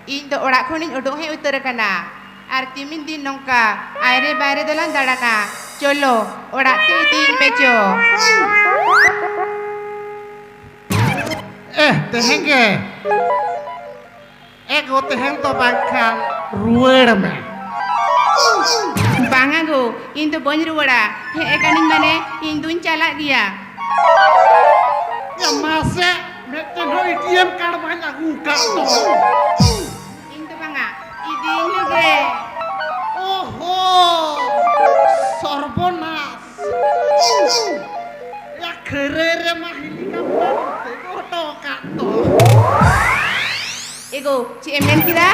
ᱤᱧ ᱫᱚ ᱚᱲᱟᱜ ᱠᱷᱚᱱᱤᱧ ᱩᱰᱩᱠ ᱦᱮᱡ ᱩᱛᱟᱹᱨ ᱟᱠᱟᱱᱟ᱾ ᱟᱨ ᱛᱤᱢᱤᱱ ᱫᱤᱱ ᱱᱚᱝᱠᱟ ᱟᱭᱨᱮ ᱵᱟᱭᱨᱮ ᱫᱚᱞᱟᱝ ᱫᱟᱬᱟᱱᱟ᱾ ᱪᱚᱞᱚ, ᱚᱲᱟᱜ ᱛᱮ ᱤᱫᱤᱭᱤᱧ ᱢᱮ ᱪᱚ᱾ ᱮ, ᱛᱮᱦᱮᱧ ᱜᱮ᱾ ᱮ ᱜᱳ, ᱛᱮᱦᱮᱧ ᱫᱚ ᱵᱟᱝᱠᱷᱟᱱ ᱨᱩᱣᱟᱹᱲ ᱢᱮ᱾ ᱵᱟᱝᱟ ᱜᱳ, ᱤᱧ ᱫᱚ ᱵᱟᱹᱧ ᱨᱩᱣᱟᱹᱲᱟ᱾ ᱦᱮᱡ ᱟᱠᱟᱱᱤᱧ ᱢᱟᱱᱮ ᱤᱧ ᱫᱩᱧ ᱪᱟᱞᱟᱜ ᱜᱮᱭᱟ᱾ ᱮ ᱢᱟᱥᱮ, ᱢᱤᱫᱴᱮᱱ ᱦᱚᱸ ᱮ ᱴᱤ ᱮᱢ ᱠᱟᱨᱰ ᱵᱟᱹᱧ ᱟᱹᱜᱩ ᱟᱠᱟᱫ ᱫᱚ᱾ ᱤᱧ ᱫᱚ ᱵᱟᱝᱟ, ᱤᱫᱤᱭᱤᱧ ᱢᱮᱜᱮ᱾ ᱳᱦᱳ, ᱥᱚᱨᱵᱚᱱᱟᱥ᱾ ᱭᱟ, ᱠᱷᱟᱹᱨᱟᱹᱭ ᱨᱮᱢᱟ ᱦᱮᱞᱤᱠᱟᱯᱴᱟᱨ ᱠᱚ ᱛᱤᱸᱜᱩ ᱦᱚᱴᱚ ᱟᱠᱟᱫ ᱫᱚ᱾ ᱮ ᱜᱳ, ᱪᱮᱫ ᱮᱢ ᱢᱮᱱ ᱠᱮᱫᱟ?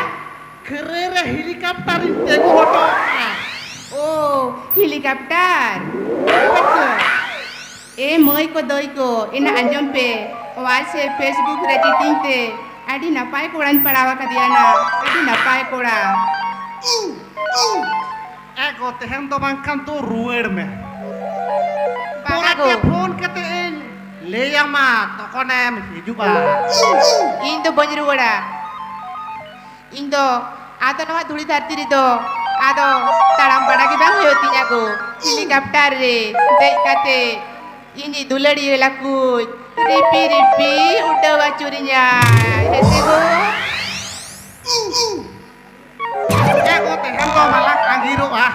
ᱠᱷᱟᱹᱨᱟᱹᱭ ᱨᱮ ᱦᱮᱞᱤᱠᱟᱯᱴᱟᱨ ᱤᱧ ᱛᱤᱸᱜᱩ ᱦᱚᱴᱚ ᱠᱟᱜᱼᱟ᱾ ᱳ, ᱦᱮᱞᱤᱠᱟᱯᱴᱟᱨ᱾ ᱮ ᱢᱟᱹᱭ ᱠᱚ, ᱫᱟᱹᱭ ᱠᱚ, ᱮᱱᱟ ᱟᱸᱡᱚᱢ ᱯᱮ, WhatsApp, Facebook ᱨᱮ chatting ᱛᱮ ᱟᱹᱰᱤ ᱱᱟᱯᱟᱭ ᱠᱚᱲᱟᱧ ᱯᱟᱲᱟᱣ ᱟᱠᱟᱫᱮᱭᱟ ᱱᱟ, ᱟᱹᱰᱤ ᱱᱟᱯᱟᱭ ᱠᱚᱲᱟ᱾ ᱮ ᱜᱚ, ᱛᱮᱦᱮᱧ ᱫᱚ ᱵᱟᱝᱠᱷᱟᱱ ᱫᱚ ᱨᱩᱣᱟᱹᱲ ᱢᱮ᱾ ᱵᱟᱝᱟ ᱜᱚ᱾ ᱯᱚᱨᱮᱛᱮ ᱯᱷᱳᱱ ᱠᱟᱛᱮ ᱤᱧ ᱞᱟᱹᱭ ᱟᱢᱟ, ᱛᱚᱠᱷᱚᱱᱮᱢ ᱦᱤᱡᱩᱜᱼᱟ᱾ ᱤᱧ ᱫᱚ ᱵᱟᱹᱧ ᱨᱩᱣᱟᱹᱲᱟ᱾ ᱤᱧ ᱫᱚ ᱟᱫᱚ ᱱᱚᱣᱟ ᱫᱷᱩᱲᱤ ᱫᱷᱟᱹᱨᱛᱤ ᱨᱮᱫᱚ ᱟᱫᱚ ᱛᱟᱲᱟᱢ ᱵᱟᱲᱟ ᱜᱮ ᱵᱟᱝ ᱦᱩᱭᱩᱜ ᱛᱤᱧᱟ ᱜᱚ᱾ ᱦᱮᱞᱤᱠᱟᱯᱴᱟᱨ ᱨᱮ ᱫᱮᱡ ᱠᱟᱛᱮ ᱤᱧᱤᱡ ᱫᱩᱞᱟᱹᱲᱤᱭᱟᱹ ᱞᱟᱹᱠᱩᱡ ᱨᱤᱯᱤ ᱨᱤᱯᱤ ᱩᱰᱟᱹᱣ ᱟᱹᱪᱩᱨᱤᱧᱟᱭ᱾ ᱦᱮᱸᱥᱮ ᱜᱚ? ᱮ ᱜᱚ, ᱛᱮᱦᱮᱧ ᱫᱚ ᱢᱟᱞᱟᱝ ᱟᱸᱜᱤᱨᱚᱜᱼᱟ,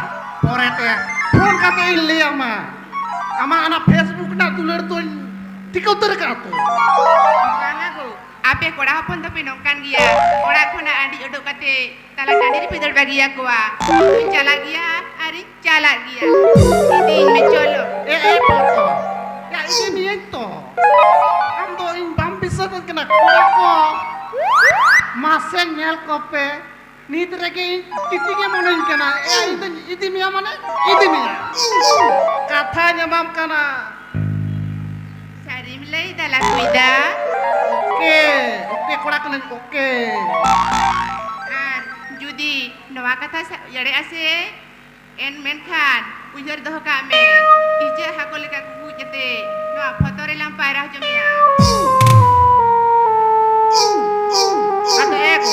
ᱯᱚᱨᱮᱛᱮ ᱯᱷᱳᱱ ᱠᱟᱛᱮ ᱤᱧ ᱞᱟᱹᱭ ᱟᱢᱟ᱾ ᱟᱢᱟᱜ ᱚᱱᱟ Facebook ᱨᱮᱱᱟᱜ ᱫᱩᱞᱟᱹᱲ ᱫᱚᱧ ᱴᱷᱤᱠᱟᱹ ᱩᱛᱟᱹᱨ ᱟᱠᱟᱫ ᱛᱚ᱾ ᱵᱟᱝᱟ ᱜᱚ, ᱟᱯᱮ ᱠᱚᱲᱟ ᱦᱚᱯᱚᱱ ᱫᱚᱯᱮ ᱱᱚᱝᱠᱟᱱ ᱜᱮᱭᱟ, ᱚᱲᱟᱜ ᱠᱷᱚᱱᱟᱜ ᱟᱹᱰᱤ ᱩᱰᱩᱠ ᱠᱟᱛᱮ ᱛᱟᱞᱟ ᱴᱟᱺᱰᱤ ᱨᱮᱯᱮ ᱫᱟᱹᱲ ᱵᱟᱹᱜᱤᱭᱟᱠᱚᱣᱟ᱾ ᱤᱧ ᱪᱟᱞᱟᱜ ᱜᱮᱭᱟ ᱟᱨᱤᱧ ᱪᱟᱞᱟᱜ ᱜᱮᱭᱟ᱾ ᱤᱫᱤᱧ ᱢᱮ, ᱪᱚᱞᱚ᱾ ᱮ, ᱮ, ᱯᱚᱨ ᱠᱚ᱾ ᱭᱟ, ᱤᱫᱤ ᱢᱤᱭᱟᱹᱧ ᱛᱚ᱾ ᱟᱢ ᱫᱚ ᱤᱧ ᱵᱟᱢ ᱵᱤᱥᱥᱟᱹᱥᱚᱜ ᱠᱟᱱᱟ, ᱠᱚᱲᱟ ᱠᱚ᱾ ᱢᱟᱥᱮ ᱧᱮᱞ ᱠᱚᱯᱮ, ᱱᱤᱛ ᱨᱮᱜᱮ ᱤᱧ ᱛᱤᱛᱤ ᱜᱮ ᱢᱚᱱᱮᱧ ᱠᱟᱱᱟ᱾ ᱮ, ᱤᱧ ᱫᱚᱧ ᱤᱫᱤ ᱢᱮᱭᱟ ᱢᱟᱱᱮ ᱤᱫᱤ ᱢᱮᱭᱟ᱾ ᱠᱟᱛᱷᱟᱧ ᱮᱢᱟᱢ ᱠᱟᱱᱟ᱾ ᱥᱟᱹᱨᱤᱢ ᱞᱟᱹᱭ ᱫᱟ ᱞᱟᱹᱠᱩᱭ ᱫᱟ? ᱳᱠᱮ, ᱳᱠᱮ ᱠᱚᱲᱟ ᱠᱟᱹᱱᱟᱹᱧ, ᱳᱠᱮ᱾ ᱟᱨ ᱡᱩᱫᱤ ᱱᱚᱣᱟ ᱠᱟᱛᱷᱟ ᱥᱟ-, ᱮᱲᱮᱜᱼᱟ ᱥᱮ, ᱮᱱ ᱢᱮᱱᱠᱷᱟᱱ ᱩᱭᱦᱟᱹᱨ ᱫᱚᱦᱚ ᱠᱟᱜ ᱢᱮ, ᱤᱪᱟᱹᱜ ᱦᱟᱹᱠᱩ ᱞᱮᱠᱟ ᱠᱩᱠᱩᱡ ᱠᱟᱛᱮ ᱱᱚᱣᱟ ᱯᱷᱚᱛᱚ ᱨᱮᱞᱟᱝ ᱯᱟᱭᱨᱟ ᱦᱚᱪᱚ ᱢᱮᱭᱟ᱾ ᱟᱫᱚ ᱮ ᱜᱚ,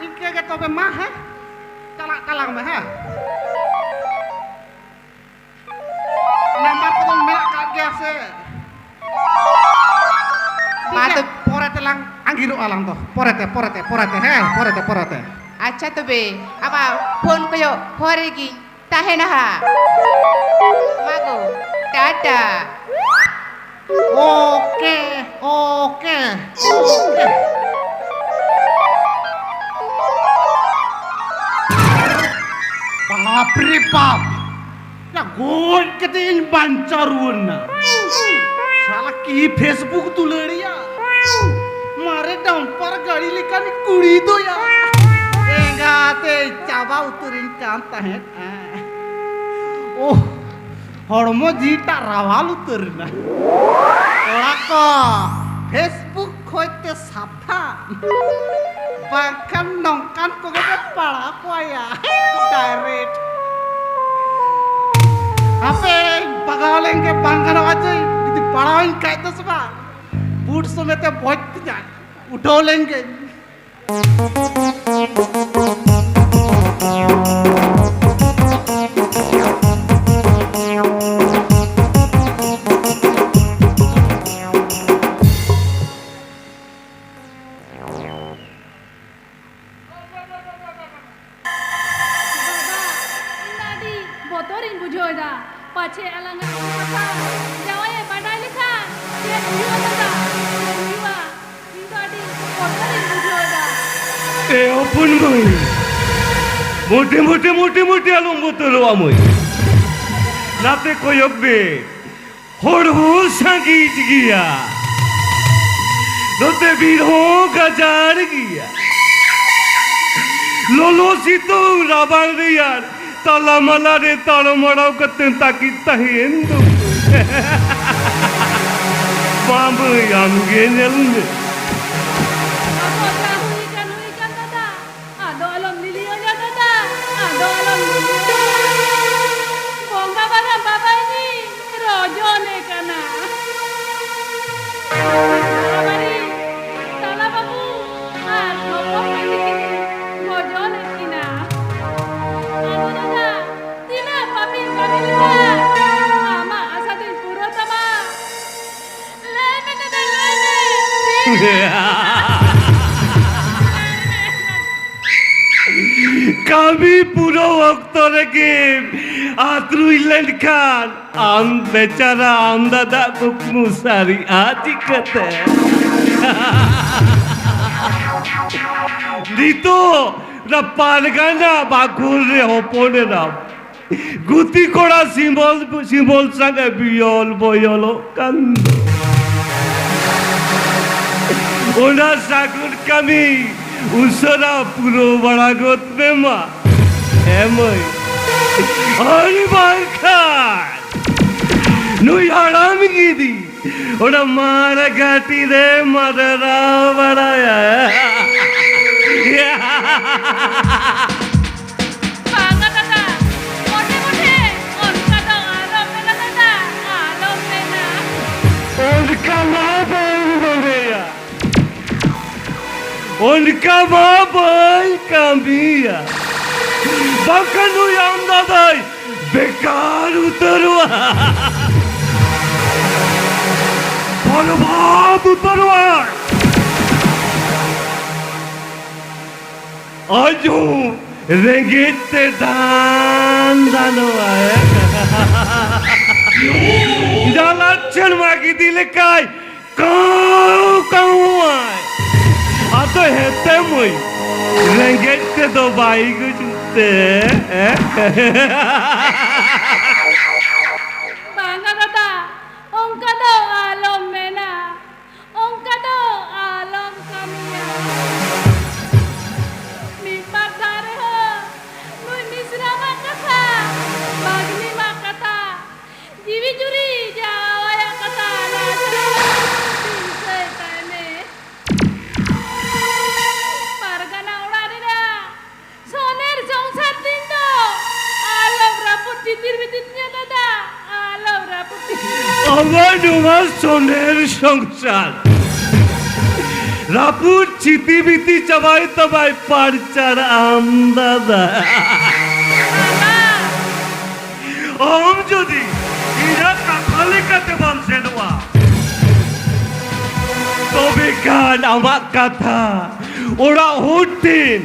ᱤᱱᱠᱟᱹ ᱜᱮ ᱛᱚᱵᱮ ᱢᱟ, ᱦᱮᱸ, ᱪᱟᱞᱟᱜ ᱛᱟᱞᱟᱝ ᱢᱮ, ᱦᱮᱸ᱾ ᱱᱟᱢᱵᱟᱨ ᱠᱚᱫᱚ ᱢᱮᱱᱟᱜ ᱠᱟᱜ ᱜᱮᱭᱟ ᱥᱮ? ᱢᱟ ᱴᱷᱤᱠ ᱜᱮᱭᱟ, ᱛᱚ- ᱯᱚᱨᱮ ᱛᱮᱞᱟᱝ ᱟᱸᱜᱤᱨᱚᱜᱼᱟ ᱞᱟᱝ ᱫᱚ᱾ ᱯᱚᱨᱮᱛᱮ, ᱯᱚᱨᱮᱛᱮ, ᱯᱚᱨᱮᱛᱮ, ᱦᱮᱸ, ᱯᱚᱨᱮᱛᱮ, ᱯᱚᱨᱮᱛᱮ᱾ ᱟᱪᱪᱷᱟ ᱛᱚᱵᱮ, ᱟᱢᱟᱜ ᱯᱷᱳᱱ ᱠᱚᱭᱚᱜ ᱦᱚᱨ ᱨᱮᱜᱤᱧ ᱛᱟᱦᱮᱱᱟ ᱦᱟᱸᱜ᱾ ᱢᱟ ᱜᱚ, ᱴᱟᱴᱟ᱾ Okay, okay, okay. ᱵᱟᱯ ᱨᱮ ᱵᱟᱯ! ᱭᱟ, ᱜᱚᱡ ᱠᱟᱛᱮ ᱤᱧ ᱵᱟᱧᱪᱟᱣ ᱨᱩᱣᱟᱹᱲ ᱱᱟ᱾ ᱥᱟᱞᱟ ᱠᱤ Facebook ᱫᱩᱞᱟᱹᱲᱤᱭᱟ! ᱢᱟᱨᱮ ᱰᱟᱢᱯᱟᱨ ᱜᱟᱹᱲᱤ ᱞᱮᱠᱟᱱ ᱠᱩᱲᱤ ᱫᱚᱭᱟ! ᱠᱟᱛᱮ ᱪᱟᱵᱟ ᱩᱛᱟᱹᱨᱤᱧ ᱠᱟᱱ ᱛᱟᱦᱮᱸᱫ᱾ ᱳᱦ, ᱦᱚᱲᱢᱚ ᱡᱤᱣᱤᱴᱟᱜ ᱨᱟᱣᱟᱞ ᱩᱛᱟᱹᱨ ᱮᱱᱟ᱾ ᱠᱚᱲᱟ ᱠᱚ, Facebook ᱠᱷᱚᱡ ᱛᱮ ᱥᱟᱵᱫᱷᱟᱱ, ᱵᱟᱝᱠᱷᱟᱱ ᱱᱚᱝᱠᱟᱱ ᱠᱚᱜᱮ ᱯᱮ ᱯᱟᱲᱟᱣ ᱠᱚᱣᱟ ᱭᱟ, direct᱾ ᱦᱟᱯᱮ, ᱵᱟᱜᱟᱣ ᱞᱮᱱ ᱜᱮ, ᱵᱟᱝ ᱜᱟᱱᱚᱜᱼᱟ ᱪᱮ, ᱡᱩᱫᱤ ᱯᱟᱲᱟᱣᱤᱧ ᱠᱷᱟᱡ ᱫᱚ ᱥᱮ ᱵᱟᱝ, ᱵᱩᱴ ᱥᱚᱢᱮᱛᱮ ᱵᱚᱡ ᱛᱤᱧᱟ, ᱩᱰᱟᱹᱣ ᱞᱮᱱ ᱜᱮ᱾ ᱵᱟᱵᱟ, ᱤᱧ ᱫᱚ ᱟᱹᱰᱤ ᱵᱚᱛᱚᱨᱤᱧ ᱵᱩᱡᱷᱟᱹᱣ ᱮᱫᱟ᱾ ᱯᱟᱪᱷᱮ ᱟᱞᱟᱝᱟᱜ ᱠᱟᱛᱷᱟ ᱡᱟᱶᱟᱭᱮ ᱵᱟᱰᱟᱭ ᱞᱮᱠᱷᱟᱱ ᱪᱮᱫ ᱦᱩᱭᱩᱜᱼᱟ ᱫᱟᱫᱟ? ᱪᱮᱫ ᱦᱩᱭᱩᱜᱼᱟ? ᱤᱧ ᱫᱚ ᱟᱹᱰᱤ ᱵᱚᱛᱚᱨᱤᱧ ᱵᱩᱡᱷᱟᱹᱣ ᱮᱫᱟ᱾ ᱮ ᱦᱚᱯᱚᱱ ᱢᱟᱹᱭ, ᱢᱚᱴᱮ ᱢᱚᱴᱮ ᱢᱚᱴᱮ ᱢᱚᱴᱮ ᱟᱞᱚᱢ ᱵᱚᱛᱚᱨᱚᱜᱼᱟ ᱢᱟᱹᱭ᱾ ᱱᱟᱛᱮ ᱠᱚᱭᱚᱜ ᱢᱮ, ᱦᱚᱲ ᱦᱚᱸ ᱥᱟᱸᱜᱮ ᱜᱮᱭᱟ, ᱱᱚᱛᱮ ᱵᱤᱨ ᱦᱚᱸ ᱜᱟᱡᱟᱲ ᱜᱮᱭᱟ᱾ ᱞᱚᱞᱚ ᱥᱤᱛᱩᱝ ᱨᱟᱵᱟᱝ ᱨᱮᱭᱟᱲ ᱛᱟᱞᱟ ᱢᱟᱞᱟ ᱨᱮ ᱛᱟᱲᱟᱢ ᱢᱟᱲᱟᱣ ᱠᱟᱛᱮ ᱛᱟᱹᱠᱤᱡ ᱛᱟᱦᱮᱸᱭᱮᱱ ᱫᱚ᱾ ᱢᱟ ᱢᱟᱹᱭ, ᱟᱢ ᱜᱮ ᱧᱮᱞ ᱢᱮ᱾ ᱟᱵᱚ ᱡᱟ ᱦᱩᱭ ᱠᱟᱱ, ᱦᱩᱭ ᱠᱟᱱ ᱫᱟᱫᱟ᱾ ᱟᱫᱚ ᱟᱞᱚᱢ ᱞᱤᱞᱤᱭᱚᱧᱟ ᱫᱟᱫᱟ, ᱟᱫᱚ ᱟᱞᱚᱢ ᱞᱤᱞᱤᱭᱚᱧᱟ᱾ ᱵᱚᱸᱜᱟ ᱵᱟᱨᱟ ᱵᱟᱵᱟ ᱤᱧᱤᱧ ᱨᱚᱡᱚᱱᱮ ᱠᱟᱱᱟ᱾ ᱵᱟᱵᱟᱨᱤ, ᱛᱟᱞᱟ ᱵᱟᱹᱵᱩ ᱟᱨ ᱦᱚᱯᱚᱱ ᱢᱟᱹᱡᱷᱤ ᱠᱤᱱ ᱜᱚᱡᱚᱱᱮᱫ ᱠᱤᱱᱟ᱾ ᱟᱫᱚ ᱫᱟᱫᱟ, ᱛᱤᱱᱟᱹᱜ ᱯᱟᱯᱤᱧ ᱠᱟᱹᱢᱤ ᱞᱮᱫᱟ? ᱟᱢᱟᱜ ᱟᱥᱟ ᱫᱚᱧ ᱯᱩᱨᱟᱹᱣ ᱛᱟᱢᱟ᱾ ᱞᱟᱹᱭ ᱢᱮ ᱫᱟᱫᱟ, ᱞᱟᱹᱭ ᱢᱮ᱾ ᱠᱟᱹᱢᱤ ᱯᱩᱨᱟᱹᱣ ᱚᱠᱛᱚ ᱨᱮᱜᱮ ᱟᱛᱨᱩᱭ ᱞᱮᱱᱠᱷᱟᱱ ᱟᱢ ᱵᱮᱪᱟᱨᱟ ᱟᱢ ᱫᱟᱫᱟ ᱠᱩᱠᱢᱩ ᱥᱟᱹᱨᱤᱜᱼᱟ ᱪᱤᱠᱟᱹᱛᱮ? ᱱᱤᱛᱚᱜ ᱚᱱᱟ ᱯᱟᱨᱜᱟᱱᱟ ᱵᱟᱠᱷᱳᱞ ᱨᱮ ᱦᱚᱯᱚᱱ ᱮᱱᱟᱢ᱾ ᱜᱩᱛᱤ ᱠᱚᱲᱟ ᱥᱤᱢᱚᱞ, ᱥᱤᱢᱚᱞ ᱥᱟᱝ ᱮ ᱵᱤᱭᱚᱞ ᱵᱚᱭᱚᱞᱚᱜ ᱠᱟᱱ ᱫᱚ᱾ ᱚᱱᱟ ᱥᱟᱹᱜᱩᱱ ᱠᱟᱹᱢᱤ ᱩᱥᱟᱹᱨᱟ ᱯᱩᱨᱟᱹᱣ ᱵᱟᱲᱟ ᱜᱚᱫ ᱯᱮ ᱢᱟ᱾ ᱦᱮᱸ ᱢᱟᱹᱭ, ᱟᱨ ᱵᱟᱝᱠᱷᱟᱱ ᱱᱩᱭ ᱦᱟᱲᱟᱢ ᱜᱤᱫᱤ ᱚᱱᱟ ᱢᱟᱨ ᱜᱷᱟᱴᱤ ᱨᱮ ᱢᱟᱰᱨᱟᱣ ᱵᱟᱲᱟᱭᱟ᱾ ᱵᱟᱝᱟ ᱫᱟᱫᱟ, ᱢᱚᱴᱷᱮ ᱢᱚᱴᱷᱮ ᱚᱱᱠᱟ ᱫᱚ ᱟᱞᱚᱢ ᱢᱮᱱᱟ ᱫᱟᱫᱟ, ᱟᱞᱚᱢ ᱢᱮᱱᱟ᱾ ᱚᱱᱠᱟ ᱢᱟ ᱵᱟᱹᱧ ᱢᱚᱱᱮᱭᱟ, ᱚᱱᱠᱟ ᱢᱟ ᱵᱟᱹᱧ ᱠᱟᱹᱢᱤᱭᱟ, ᱵᱟᱝᱠᱷᱟᱱ ᱱᱩᱭ ᱟᱢ ᱫᱟᱫᱟᱭ ᱵᱮᱠᱟᱨ ᱩᱛᱟᱹᱨᱚᱜᱼᱟ, ᱵᱚᱨᱵᱟᱫ ᱩᱛᱟᱹᱨᱚᱜᱼᱟ᱾ ᱟᱡ ᱦᱚᱸ ᱨᱮᱸᱜᱮᱡ ᱛᱮ ᱫᱟᱱ ᱫᱟᱱᱚᱜᱼᱟᱭ᱾ ᱡᱟᱞᱟᱫ ᱥᱮᱨᱢᱟ ᱜᱤᱫᱤ ᱞᱮᱠᱟᱭ ᱠᱟᱹᱣ ᱠᱟᱹᱣᱟᱭ᱾ ᱟᱫᱚ ᱦᱮᱸᱛᱮ ᱢᱟᱹᱭ, ᱨᱮᱸᱜᱮᱡ ᱛᱮᱫᱚ ᱵᱟᱭ ᱜᱩᱡᱩᱜ ᱛᱮ᱾ ᱵᱟᱝᱟ ᱫᱟᱫᱟ, ᱚᱱᱠᱟ ᱫᱚ ᱟᱞᱚᱢ ᱢᱮᱱᱟ, ᱚᱱᱠᱟ ᱫᱚ ᱟᱞᱚᱢ ᱠᱟᱹᱢᱤᱭᱟ᱾ ᱢᱤᱫ ᱵᱟᱨ ᱫᱷᱟᱣ ᱨᱮᱦᱚᱸ ᱱᱩᱭ ᱢᱤᱥᱨᱟᱢᱟᱜ ᱠᱟᱛᱷᱟ, ᱵᱷᱟᱹᱜᱽᱱᱤ ᱢᱟᱜ ᱠᱟᱛᱷᱟ, ᱡᱤᱣᱤ ᱡᱩᱨᱤ ᱡᱟᱶᱟᱭᱟᱜ ᱠᱟᱛᱷᱟ, ᱚᱱᱟ ᱫᱚ ᱫᱤᱥᱟᱹᱭ ᱛᱟᱭ ᱢᱮ᱾ ᱯᱟᱨᱜᱟᱱᱟ ᱚᱲᱟᱜ ᱨᱮᱱᱟᱜ ᱥᱚᱱᱮᱨ ᱥᱚᱝᱥᱟᱨ ᱛᱤᱧ ᱫᱚ ᱟᱞᱚᱢ ᱨᱟᱹᱯᱩᱫ ᱪᱤᱛᱤᱨ ᱵᱤᱛᱤᱨ ᱛᱤᱧᱟ ᱫᱟᱫᱟ, ᱟᱞᱚᱢ ᱨᱟᱹᱯᱩᱫ ᱪᱤᱛᱤᱨ᱾ ᱟᱵᱚ ᱱᱚᱣᱟ ᱥᱚᱱᱮᱨ ᱥᱚᱝᱥᱟᱨ ᱨᱟᱹᱯᱩᱫ ᱪᱤᱛᱤ ᱵᱤᱛᱤ ᱪᱟᱵᱟᱭ ᱛᱟᱢᱟᱭ ᱯᱟᱨᱪᱟᱨ ᱟᱢ ᱫᱟᱫᱟ᱾ ᱵᱟᱵᱟ, ᱟᱢ ᱡᱩᱫᱤ ᱤᱧᱟᱹᱜ ᱠᱟᱛᱷᱟ ᱞᱮᱠᱟᱛᱮ ᱵᱟᱢ ᱥᱮᱱᱚᱜᱼᱟ, ᱛᱚᱵᱮ ᱠᱷᱟᱱ ᱟᱢᱟᱜ ᱠᱟᱛᱷᱟ ᱚᱲᱟᱜ ᱦᱚᱲ ᱴᱷᱮᱱ,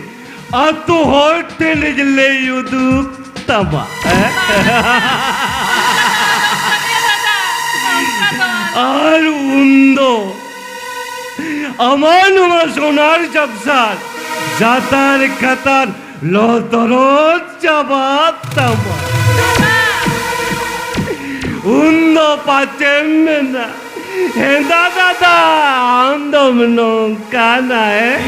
ᱟᱹᱛᱩ ᱦᱚᱲ ᱴᱷᱮᱱ ᱤᱧ ᱞᱟᱹᱭ ᱩᱫᱩᱜ ᱛᱟᱢᱟ᱾ ᱦᱮᱸ? ᱟᱨ ᱩᱱᱫᱚ ᱟᱢᱟᱜ ᱱᱚᱣᱟ ᱥᱚᱱᱟᱨ ᱥᱚᱝᱥᱟᱨ ᱡᱟᱛᱟᱨ ᱠᱟᱛᱟᱨ ᱞᱚᱛᱚᱨᱚᱪ ᱪᱟᱵᱟᱜ ᱛᱟᱢᱟ᱾ ᱩᱱ ᱫᱚ ᱯᱟᱪᱮᱢ ᱢᱮᱱᱟ, ᱦᱮᱸᱫᱟ ᱫᱟᱫᱟ, ᱟᱢ ᱫᱚᱢ ᱱᱚᱝᱠᱟᱱᱟ, ᱦᱮᱸ?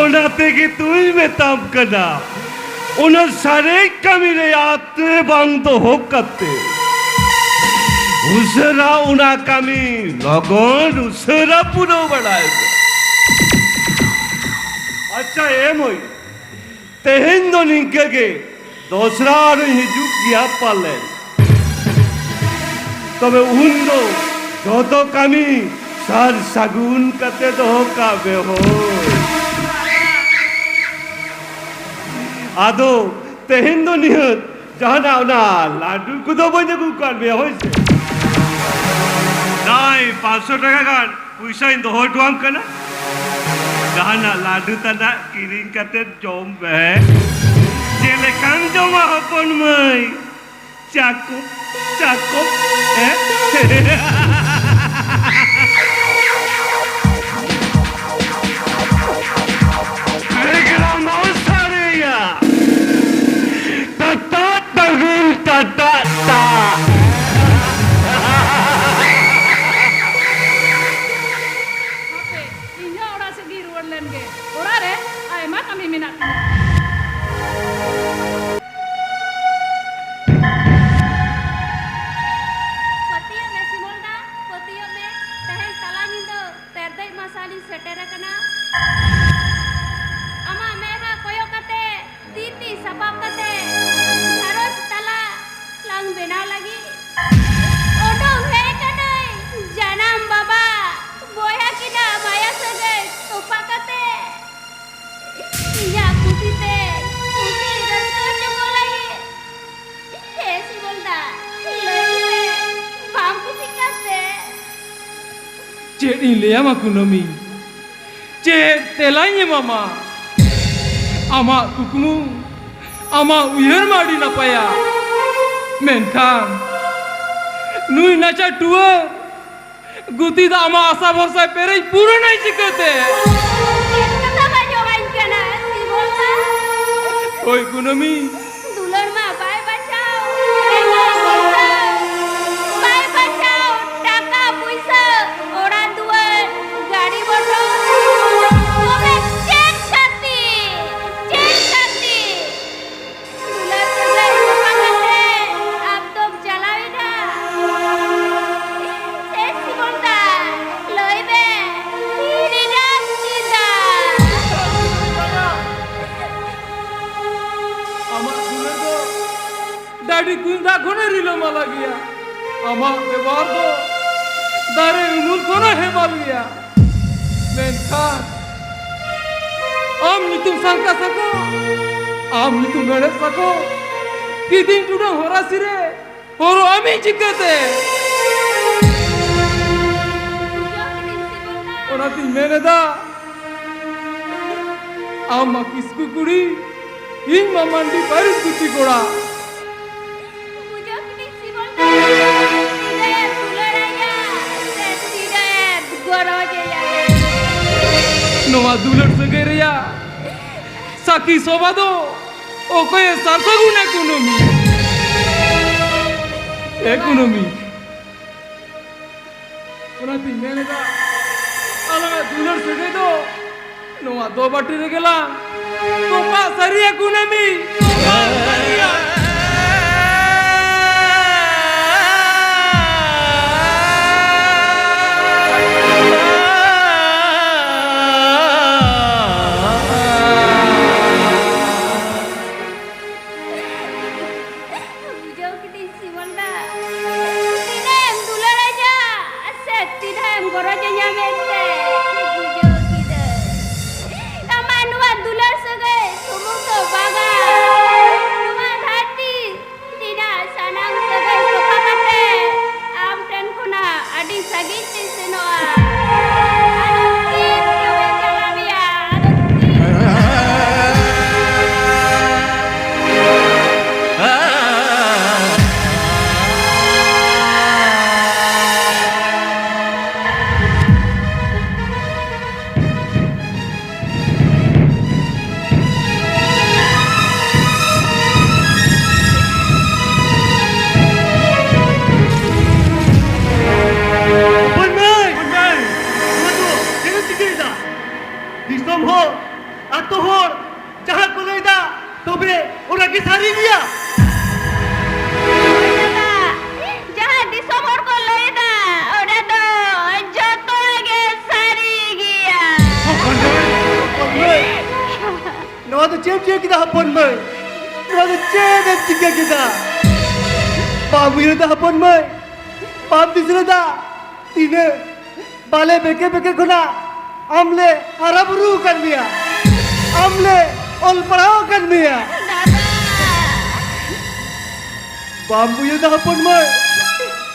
ᱚᱱᱟ ᱛᱮᱜᱮ ᱛᱩᱧ ᱢᱮᱛᱟᱢ ᱠᱟᱱᱟ, ᱚᱱᱟ ᱥᱟᱨᱮᱡ ᱠᱟᱹᱢᱤ ᱨᱮ ᱟᱛᱨᱮ ᱵᱟᱝ ᱫᱚᱦᱚ ᱠᱟᱛᱮ ᱩᱥᱟᱹᱨᱟ ᱚᱱᱟ ᱠᱟᱹᱢᱤ ᱞᱚᱜᱚᱱ ᱩᱥᱟᱹᱨᱟ ᱯᱩᱨᱟᱹᱣ ᱵᱟᱲᱟᱭ ᱢᱮ᱾ ᱟᱪᱪᱷᱟ, ᱮ ᱢᱟᱹᱭ, ᱛᱮᱦᱮᱧ ᱫᱚ ᱱᱤᱝᱠᱟᱹ ᱜᱮ, ᱫᱚᱥᱨᱟ ᱟᱨᱚᱧ ᱦᱤᱡᱩᱜ ᱜᱮᱭᱟ ᱯᱟᱞᱮᱱ᱾ ᱛᱚᱵᱮ ᱩᱱ ᱫᱚ ᱡᱚᱛᱚ ᱠᱟᱹᱢᱤ ᱥᱟᱨ ᱥᱟᱹᱜᱩᱱ ᱠᱟᱛᱮ ᱫᱚᱦᱚ ᱠᱟᱜ ᱢᱮ ᱦᱳᱭ᱾ ᱟᱫᱚ ᱛᱮᱦᱮᱧ ᱫᱚ ᱱᱤᱦᱟᱹᱛ ᱡᱟᱦᱟᱱᱟᱜ ᱚᱱᱟ ᱞᱟᱹᱰᱩ ᱠᱚᱫᱚ ᱵᱟᱹᱧ ᱟᱹᱜᱩ ᱠᱟᱜ ᱢᱮᱭᱟ ᱦᱳᱭ ᱥᱮ᱾ ᱱᱟᱭ, ᱯᱟᱸᱪᱥᱚ ᱴᱟᱠᱟ ᱜᱟᱱ ᱯᱚᱭᱥᱟᱧ ᱫᱚᱦᱚ ᱦᱚᱴᱚᱣᱟᱢ ᱠᱟᱱᱟ, ᱡᱟᱦᱟᱱᱟᱜ ᱞᱟᱹᱰᱩ ᱛᱟᱱᱟᱜ ᱠᱤᱨᱤᱧ ᱠᱟᱛᱮ ᱡᱚᱢ ᱢᱮ᱾ ᱪᱮᱫ ᱞᱮᱠᱟᱢ ᱡᱚᱢᱟ ᱦᱚᱯᱚᱱ ᱢᱟᱹᱭ? ᱪᱟᱠᱚᱯ, ᱪᱟᱠᱚᱯ, ᱦᱮᱸ? ᱨᱮᱜᱽᱲᱟ ᱢᱟ ᱥᱟᱹᱨᱤᱭᱟ᱾ ᱴᱟᱴᱟ ᱴᱟᱜᱩᱞ ᱴᱟᱴᱟ ᱴᱟ᱾ ᱦᱟᱯᱮ, ᱤᱧ ᱦᱚᱸ ᱚᱲᱟᱜ ᱥᱮᱫ ᱜᱤᱧ ᱨᱩᱣᱟᱹᱲ ᱞᱮᱱ ᱜᱮ᱾ ᱚᱲᱟᱜ ᱨᱮ ᱟᱭᱢᱟ ᱠᱟᱹᱢᱤ ᱢᱮᱱᱟᱜ ᱛᱤᱧᱟ᱾ ᱯᱟᱹᱛᱭᱟᱹᱜ ᱢᱮ ᱥᱤᱢᱚᱞ ᱫᱟ, ᱯᱟᱹᱛᱭᱟᱹᱜ ᱢᱮ, ᱛᱮᱦᱮᱧ ᱛᱟᱞᱟ ᱧᱤᱫᱟᱹ ᱛᱮᱨᱫᱮᱡ ᱢᱟᱨᱥᱟᱞᱤᱧ ᱥᱮᱴᱮᱨ ᱟᱠᱟᱱᱟ᱾ ᱟᱢᱟᱜ ᱢᱮᱫᱦᱟ ᱠᱚᱭᱚᱜ ᱠᱟᱛᱮ, ᱛᱤ ᱛᱤ ᱥᱟᱯᱟᱵ ᱠᱟᱛᱮ, ᱜᱷᱟᱨᱚᱸᱡᱽ ᱛᱟᱞᱟ ᱞᱟᱝ ᱵᱮᱱᱟᱣ ᱞᱟᱹᱜᱤᱫ᱾ ᱚᱰᱚᱝ ᱦᱮᱡ ᱟᱠᱟᱱᱟᱹᱧ ᱡᱟᱱᱟᱢ ᱵᱟᱵᱟ, ᱵᱚᱭᱦᱟ ᱠᱤᱱᱟᱜ ᱢᱟᱭᱟ ᱥᱟᱹᱜᱟᱹᱭ ᱛᱚᱯᱟ ᱠᱟᱛᱮ, ᱤᱧᱟᱜ ᱠᱩᱥᱤ ᱛᱮ ᱠᱩᱥᱤ ᱨᱟᱹᱥᱠᱟᱹ ᱦᱚᱪᱚ ᱠᱚ ᱞᱟᱹᱜᱤᱫ᱾ ᱦᱮᱸ ᱥᱤᱢᱚᱞ ᱫᱟ, ᱞᱟᱹᱭ ᱢᱮᱥᱮ, ᱵᱟᱢ ᱠᱩᱥᱤᱜ ᱠᱟᱱ ᱛᱮ? ᱪᱮᱫ ᱤᱧ ᱞᱟᱹᱭᱟᱢᱟ ᱠᱩᱱᱟᱹᱢᱤ? ᱪᱮᱫ ᱛᱮᱞᱟᱧ ᱮᱢᱟᱢᱟ? ᱟᱢᱟᱜ ᱠᱩᱠᱢᱩ, ᱟᱢᱟᱜ ᱩᱭᱦᱟᱹᱨ ᱢᱟ ᱟᱹᱰᱤ ᱱᱟᱯᱟᱭᱟ, ᱢᱮᱱᱠᱷᱟᱱ ᱱᱩᱭ ᱱᱟᱪᱟᱨ ᱴᱩᱣᱟᱹᱨ ᱜᱩᱛᱤ ᱫᱚ ᱟᱢᱟᱜ ᱟᱥᱟ ᱵᱷᱚᱨᱥᱟᱭ ᱯᱮᱨᱮᱡ ᱯᱩᱨᱚᱱᱟᱭ ᱪᱤᱠᱟᱹᱛᱮ? ᱪᱮᱫ ᱠᱟᱛᱷᱟᱢ ᱟᱸᱡᱚᱢᱟᱹᱧ ᱠᱟᱱᱟ ᱥᱤᱢᱚᱞ ᱫᱟ? ᱦᱳᱭ ᱠᱩᱱᱟᱹᱢᱤ᱾ ᱫᱩᱞᱟᱹᱲ ᱢᱟ ᱵᱟᱭ ᱵᱟᱪᱷᱟᱣ, ᱮᱸᱜᱟ ᱵᱚᱞ ᱫᱚ ᱟᱹᱰᱤ ᱠᱩᱧ ᱫᱟᱜ ᱠᱷᱚᱱᱮ ᱨᱤᱞᱟᱹᱢᱟᱞᱟ ᱜᱮᱭᱟ᱾ ᱟᱢᱟᱜ ᱵᱮᱵᱚᱦᱟᱨ ᱫᱚ ᱫᱟᱨᱮ ᱩᱢᱩᱞ ᱠᱷᱚᱱ ᱦᱚᱸ ᱦᱮᱢᱟᱞ ᱜᱮᱭᱟ᱾ ᱢᱮᱱᱠᱷᱟᱱ ᱟᱢ ᱧᱩᱛᱩᱢ ᱥᱟᱝᱠᱟ ᱥᱟᱠᱚ, ᱟᱢ ᱧᱩᱛᱩᱢ ᱢᱮᱲᱦᱮᱫ ᱥᱟᱠᱚ, ᱠᱤᱫᱤᱧ ᱴᱩᱰᱟᱹᱝ ᱦᱚᱨᱟᱥᱤ ᱨᱮ ᱦᱚᱨᱚᱜ ᱟᱢᱤᱧ ᱪᱤᱠᱟᱹᱛᱮ? ᱚᱱᱟᱛᱤᱧ ᱢᱮᱱ ᱮᱫᱟ, ᱟᱢ ᱢᱟ ᱠᱤᱥᱠᱩ ᱠᱩᱲᱤ, ᱤᱧ ᱢᱟ ᱢᱟᱱᱰᱤ ᱯᱟᱹᱨᱤᱥ ᱜᱩᱛᱤ ᱠᱚᱲᱟ᱾ ᱵᱩᱡᱷᱟᱹᱣ ᱠᱤᱫᱟᱹᱧ ᱥᱤᱵᱚᱞ ᱫᱟ, ᱛᱤᱱᱟᱹᱜ ᱮᱢ ᱫᱩᱞᱟᱹᱲᱟᱭᱟ ᱥᱮ ᱛᱤᱱᱟᱹᱜ ᱮᱢ ᱜᱚᱨᱚᱡᱟᱭᱟ᱾ ᱱᱚᱣᱟ ᱫᱩᱞᱟᱹᱲ ᱥᱟᱹᱜᱟᱹᱭ ᱨᱮᱭᱟᱜ ᱥᱟᱹᱠᱷᱤ ᱥᱚᱵᱷᱟ ᱫᱚ ᱚᱠᱚᱭᱮ ᱥᱟᱨ ᱥᱟᱹᱜᱩᱱᱟ ᱠᱩᱱᱟᱹᱢᱤ? ᱮ ᱠᱩᱱᱟᱹᱢᱤ, ᱚᱱᱟᱛᱤᱧ ᱢᱮᱱ ᱮᱫᱟ, ᱟᱞᱟᱝᱟᱜ ᱫᱩᱞᱟᱹᱲ ᱥᱟᱹᱜᱟᱹᱭ ᱫᱚ ᱱᱚᱣᱟ ᱫᱚ ᱵᱟᱹᱴᱤ ᱨᱮᱜᱮ ᱞᱟᱝ ᱛᱚᱯᱟ ᱥᱟᱹᱨᱤᱭᱟ ᱠᱩᱱᱟᱹᱢᱤ, ᱛᱚᱯᱟ ᱥᱟᱹᱨᱤᱭᱟ᱾ ᱵᱩᱡᱷᱟᱹᱣ ᱠᱤᱫᱟᱹᱧ ᱥᱤᱢᱚᱞ ᱫᱟ, ᱛᱤᱱᱟᱹᱜ ᱮᱢ ᱫᱩᱞᱟᱹᱲᱟᱹᱧᱟ ᱥᱮ ᱛᱤᱱᱟᱹᱜ ᱮᱢ ᱜᱚᱨᱚᱡᱟᱹᱧᱟ ᱢᱮᱱᱛᱮ ᱵᱩᱡᱷᱟᱹᱣ ᱠᱤᱫᱟᱹᱧ᱾ ᱟᱢᱟᱜ ᱱᱚᱣᱟ ᱫᱩᱞᱟᱹᱲ ᱥᱟᱹᱜᱟᱹᱭ ᱥᱩᱢᱩᱝ ᱫᱚ ᱵᱟᱝᱟ, ᱱᱚᱣᱟ ᱫᱷᱟᱹᱨᱛᱤ ᱛᱤᱱᱟᱹᱜ ᱥᱟᱱᱟᱢ ᱥᱟᱹᱜᱟᱹᱭ ᱛᱚᱯᱟ ᱠᱟᱛᱮ ᱟᱢ ᱴᱷᱮᱱ ᱠᱷᱚᱱᱟᱜ ᱟᱹᱰᱤ ᱥᱟᱺᱜᱤᱧ ᱛᱮ ᱥᱮᱱᱚᱜᱼᱟ᱾ ᱟᱫᱚ ᱛᱤᱥ ᱪᱚ ᱵᱟᱹᱧ ᱪᱟᱞᱟᱣ ᱢᱮᱭᱟ, ᱟᱫᱚ ᱛᱤᱥ? ᱵᱚᱱ ᱢᱟᱹᱭ! ᱵᱚᱱ ᱢᱟᱹᱭ! ᱱᱚᱣᱟ ᱫᱚ ᱪᱮᱫ ᱮᱢ ᱪᱤᱠᱟᱹᱭᱮᱫᱟ? ᱫᱤᱥᱚᱢ ᱦᱚᱲ, ᱟᱛᱳ ᱦᱚᱲ ᱡᱟᱦᱟᱸ ᱠᱚ ᱞᱟᱹᱭᱫᱟ, ᱛᱚᱵᱮ ᱚᱱᱟ ᱠᱤ ᱥᱟᱹᱨᱤ ᱜᱮᱭᱟ? ᱦᱳᱭ ᱫᱟᱫᱟ, ᱡᱟᱦᱟᱸ ᱫᱤᱥᱚᱢ ᱦᱚᱲ ᱠᱚ ᱞᱟᱹᱭᱫᱟ, ᱚᱱᱟ ᱫᱚ ᱡᱚᱛᱚ ᱜᱮ ᱥᱟᱹᱨᱤ ᱜᱮᱭᱟ᱾ ᱦᱚᱯᱚᱱ ᱢᱟᱹᱭ, ᱦᱚᱯᱚᱱ ᱢᱟᱹᱭ, ᱱᱚᱣᱟ ᱫᱚ ᱪᱮᱫ ᱮᱢ ᱪᱤᱠᱟᱹ ᱠᱮᱫᱟ ᱦᱚᱯᱚᱱ ᱢᱟᱹᱭ? ᱱᱚᱣᱟ ᱫᱚ ᱪᱮᱫ ᱮᱢ ᱪᱤᱠᱟᱹ ᱠᱮᱫᱟ? ᱵᱟᱢ ᱩᱭᱦᱟᱹᱨ ᱫᱟ ᱦᱚᱯᱚᱱ ᱢᱟᱹᱭ? ᱵᱟᱢ ᱫᱤᱥᱟᱹ ᱞᱮᱫᱟ? ᱛᱤᱱᱟᱹᱜ ᱵᱟᱞᱮ ᱵᱮᱠᱮ ᱵᱮᱠᱮ ᱠᱷᱚᱱᱟᱜ ᱟᱢ ᱞᱮ ᱦᱟᱨᱟ ᱵᱩᱨᱩ ᱟᱠᱟᱫ ᱢᱮᱭᱟ, ᱟᱢ ᱞᱮ ᱚᱞ ᱯᱟᱲᱦᱟᱣ ᱟᱠᱟᱫ ᱢᱮᱭᱟ᱾ ᱫᱟᱫᱟ! ᱵᱟᱢ ᱩᱭᱦᱟᱹᱨ ᱫᱟ ᱦᱚᱯᱚᱱ ᱢᱟᱹᱭ?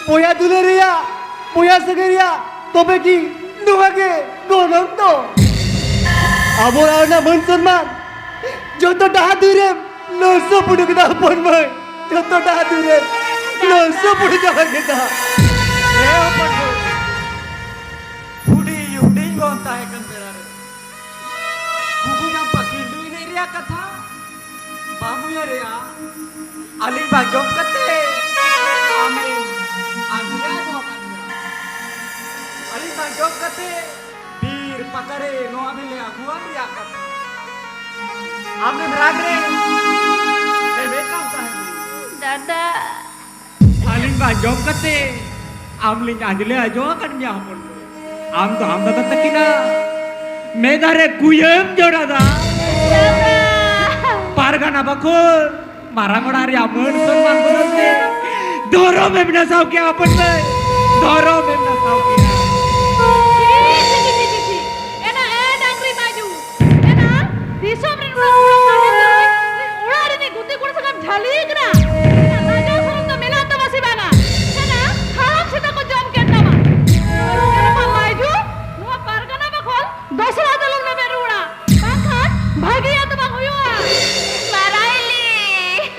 ᱵᱚᱭᱦᱟ ᱫᱩᱞᱟᱹᱲ ᱨᱮᱭᱟᱜ, ᱵᱚᱭᱦᱟ ᱥᱟᱹᱜᱟᱹᱭ ᱨᱮᱭᱟᱜ ᱛᱚᱵᱮ ᱠᱤ ᱱᱚᱣᱟ ᱜᱮ ᱜᱚᱱᱚᱝ ᱫᱚ? ᱟᱵᱚ ᱚᱲᱟᱜ ᱨᱮᱱᱟᱜ ᱢᱟᱹᱱ ᱥᱚᱱᱢᱟᱱ ᱡᱚᱛᱚ ᱰᱟᱦᱟ ᱫᱩᱭ ᱨᱮᱢ ᱞᱚᱥᱚ ᱯᱩᱰᱩ ᱠᱮᱫᱟ ᱦᱚᱯᱚᱱ ᱢᱟᱹᱭ, ᱡᱚᱛᱚ ᱰᱟᱦᱟ ᱫᱩᱭ ᱨᱮᱢ ᱞᱚᱥᱚ ᱯᱩᱰᱩ ᱪᱟᱵᱟ ᱠᱮᱫᱟ᱾ ᱦᱮᱸ ᱦᱚᱯᱚᱱ ᱢᱟᱹᱭ, ᱦᱩᱰᱤᱧ ᱦᱩᱰᱤᱧ ᱵᱚᱱ ᱛᱟᱦᱮᱸ ᱠᱟᱱ ᱵᱮᱲᱟ ᱨᱮ ᱜᱩᱜᱩ ᱧᱟᱢ ᱯᱟᱹᱠᱤᱲ ᱫᱩ ᱮᱱᱮᱡ ᱨᱮᱭᱟᱜ ᱠᱟᱛᱷᱟ ᱵᱟᱢ ᱩᱭᱦᱟᱹᱨᱮᱜᱼᱟ? ᱟᱹᱞᱤᱧ ᱵᱟᱝ ᱡᱚᱢ ᱠᱟᱛᱮ ᱟᱢᱨᱮᱱ ᱟᱹᱜᱩ ᱨᱮ ᱟᱫᱚ ᱟᱠᱟᱫ ᱢᱮᱭᱟ᱾ ᱟᱹᱞᱤᱧ ᱵᱟᱝ ᱡᱚᱢ ᱠᱟᱛᱮ ᱵᱤᱨ ᱯᱟᱠᱟᱨᱮ ᱱᱚᱣᱟ ᱵᱤᱞᱮ ᱟᱹᱜᱩᱣᱟᱢ ᱨᱮᱭᱟᱜ ᱠᱟᱛᱷᱟ᱾ ᱟᱢᱮᱢ ᱨᱟᱜᱽ ᱨᱮ ᱮᱵᱮ ᱠᱟᱱ ᱛᱟᱦᱮᱸ᱾ ᱫᱟᱫᱟ᱾ ᱟᱹᱞᱤᱧ ᱵᱟᱝ ᱡᱚᱢ ᱠᱟᱛᱮ ᱟᱢ ᱞᱤᱧ ᱟᱸᱡᱽᱞᱮ ᱟᱡᱚ ᱟᱠᱟᱫ ᱢᱮᱭᱟ ᱦᱚᱯᱚᱱ ᱢᱟᱹᱭ᱾ ᱟᱢ ᱫᱚ ᱟᱢ ᱫᱟᱫᱟ ᱛᱟᱹᱠᱤᱱᱟ ᱢᱮᱫ ᱫᱷᱟᱨᱮ ᱠᱩᱭᱟᱹᱢ ᱡᱚᱲᱟ ᱫᱟ᱾ ᱫᱟᱫᱟ᱾ ᱯᱟᱨᱜᱟᱱᱟ ᱵᱟᱠᱷᱳᱞ ᱢᱟᱨᱟᱝ ᱚᱲᱟᱜ ᱨᱮᱭᱟᱜ ᱢᱟᱹᱱ ᱥᱚᱱᱢᱟᱱ ᱵᱚᱫᱚᱞ ᱛᱮ ᱫᱷᱚᱨᱚᱢ ᱮᱢ ᱱᱟᱥᱟᱣ ᱠᱮᱜᱼᱟ ᱦᱚᱯᱚᱱ ᱢᱟᱹᱭ, ᱫᱷᱚᱨᱚᱢ ᱮᱢ ᱱᱟᱥᱟᱣ ᱠᱮᱜᱼᱟ᱾ ᱪᱷᱤ, ᱪᱷᱤ, ᱪᱷᱤ, ᱪᱷᱤ, ᱪᱷᱤ᱾ ᱮᱱᱟ ᱮ ᱰᱟᱝᱨᱤ ᱵᱟᱹᱡᱩ, ᱮᱱᱟ ᱫᱤᱥᱚᱢ ᱨᱮᱱ ᱚᱲᱟᱜ ᱠᱚᱲᱟ ᱠᱚ ᱚᱲᱟᱜ ᱨᱤᱱᱤᱡ ᱜᱩᱛᱤ ᱠᱚᱲᱟ ᱥᱟᱞᱟᱜ ᱡᱷᱟᱹᱞᱤ ᱠᱟᱱᱟ᱾ ᱮᱱᱟ ᱞᱟᱡᱟᱣ ᱥᱚᱨᱚᱢ ᱫᱚ ᱢᱮᱱᱟᱜ ᱛᱟᱢᱟ ᱥᱮ ᱵᱟᱝᱟ? ᱮᱱᱟ ᱦᱟᱲᱟᱢ ᱥᱮᱛᱟ ᱠᱚ ᱡᱚᱢ ᱠᱮᱫ ᱛᱟᱢᱟ᱾ ᱮᱱᱟ ᱵᱟᱹᱡᱩ, ᱱᱚᱣᱟ ᱯᱟᱨᱜᱟᱱᱟ ᱵᱟᱠᱷᱳᱞ ᱫᱚᱥᱨᱟ ᱫᱚᱞᱚᱢ ᱞᱮᱵᱮᱫ ᱨᱩᱣᱟᱹᱲᱟ, ᱵᱟᱝᱠᱷᱟᱱ ᱵᱷᱟᱹᱜᱤᱭᱟ ᱫᱚ ᱵᱟᱝ ᱦᱩᱭᱩᱜᱼᱟ᱾ ᱵᱟᱨᱟᱭᱞᱤ!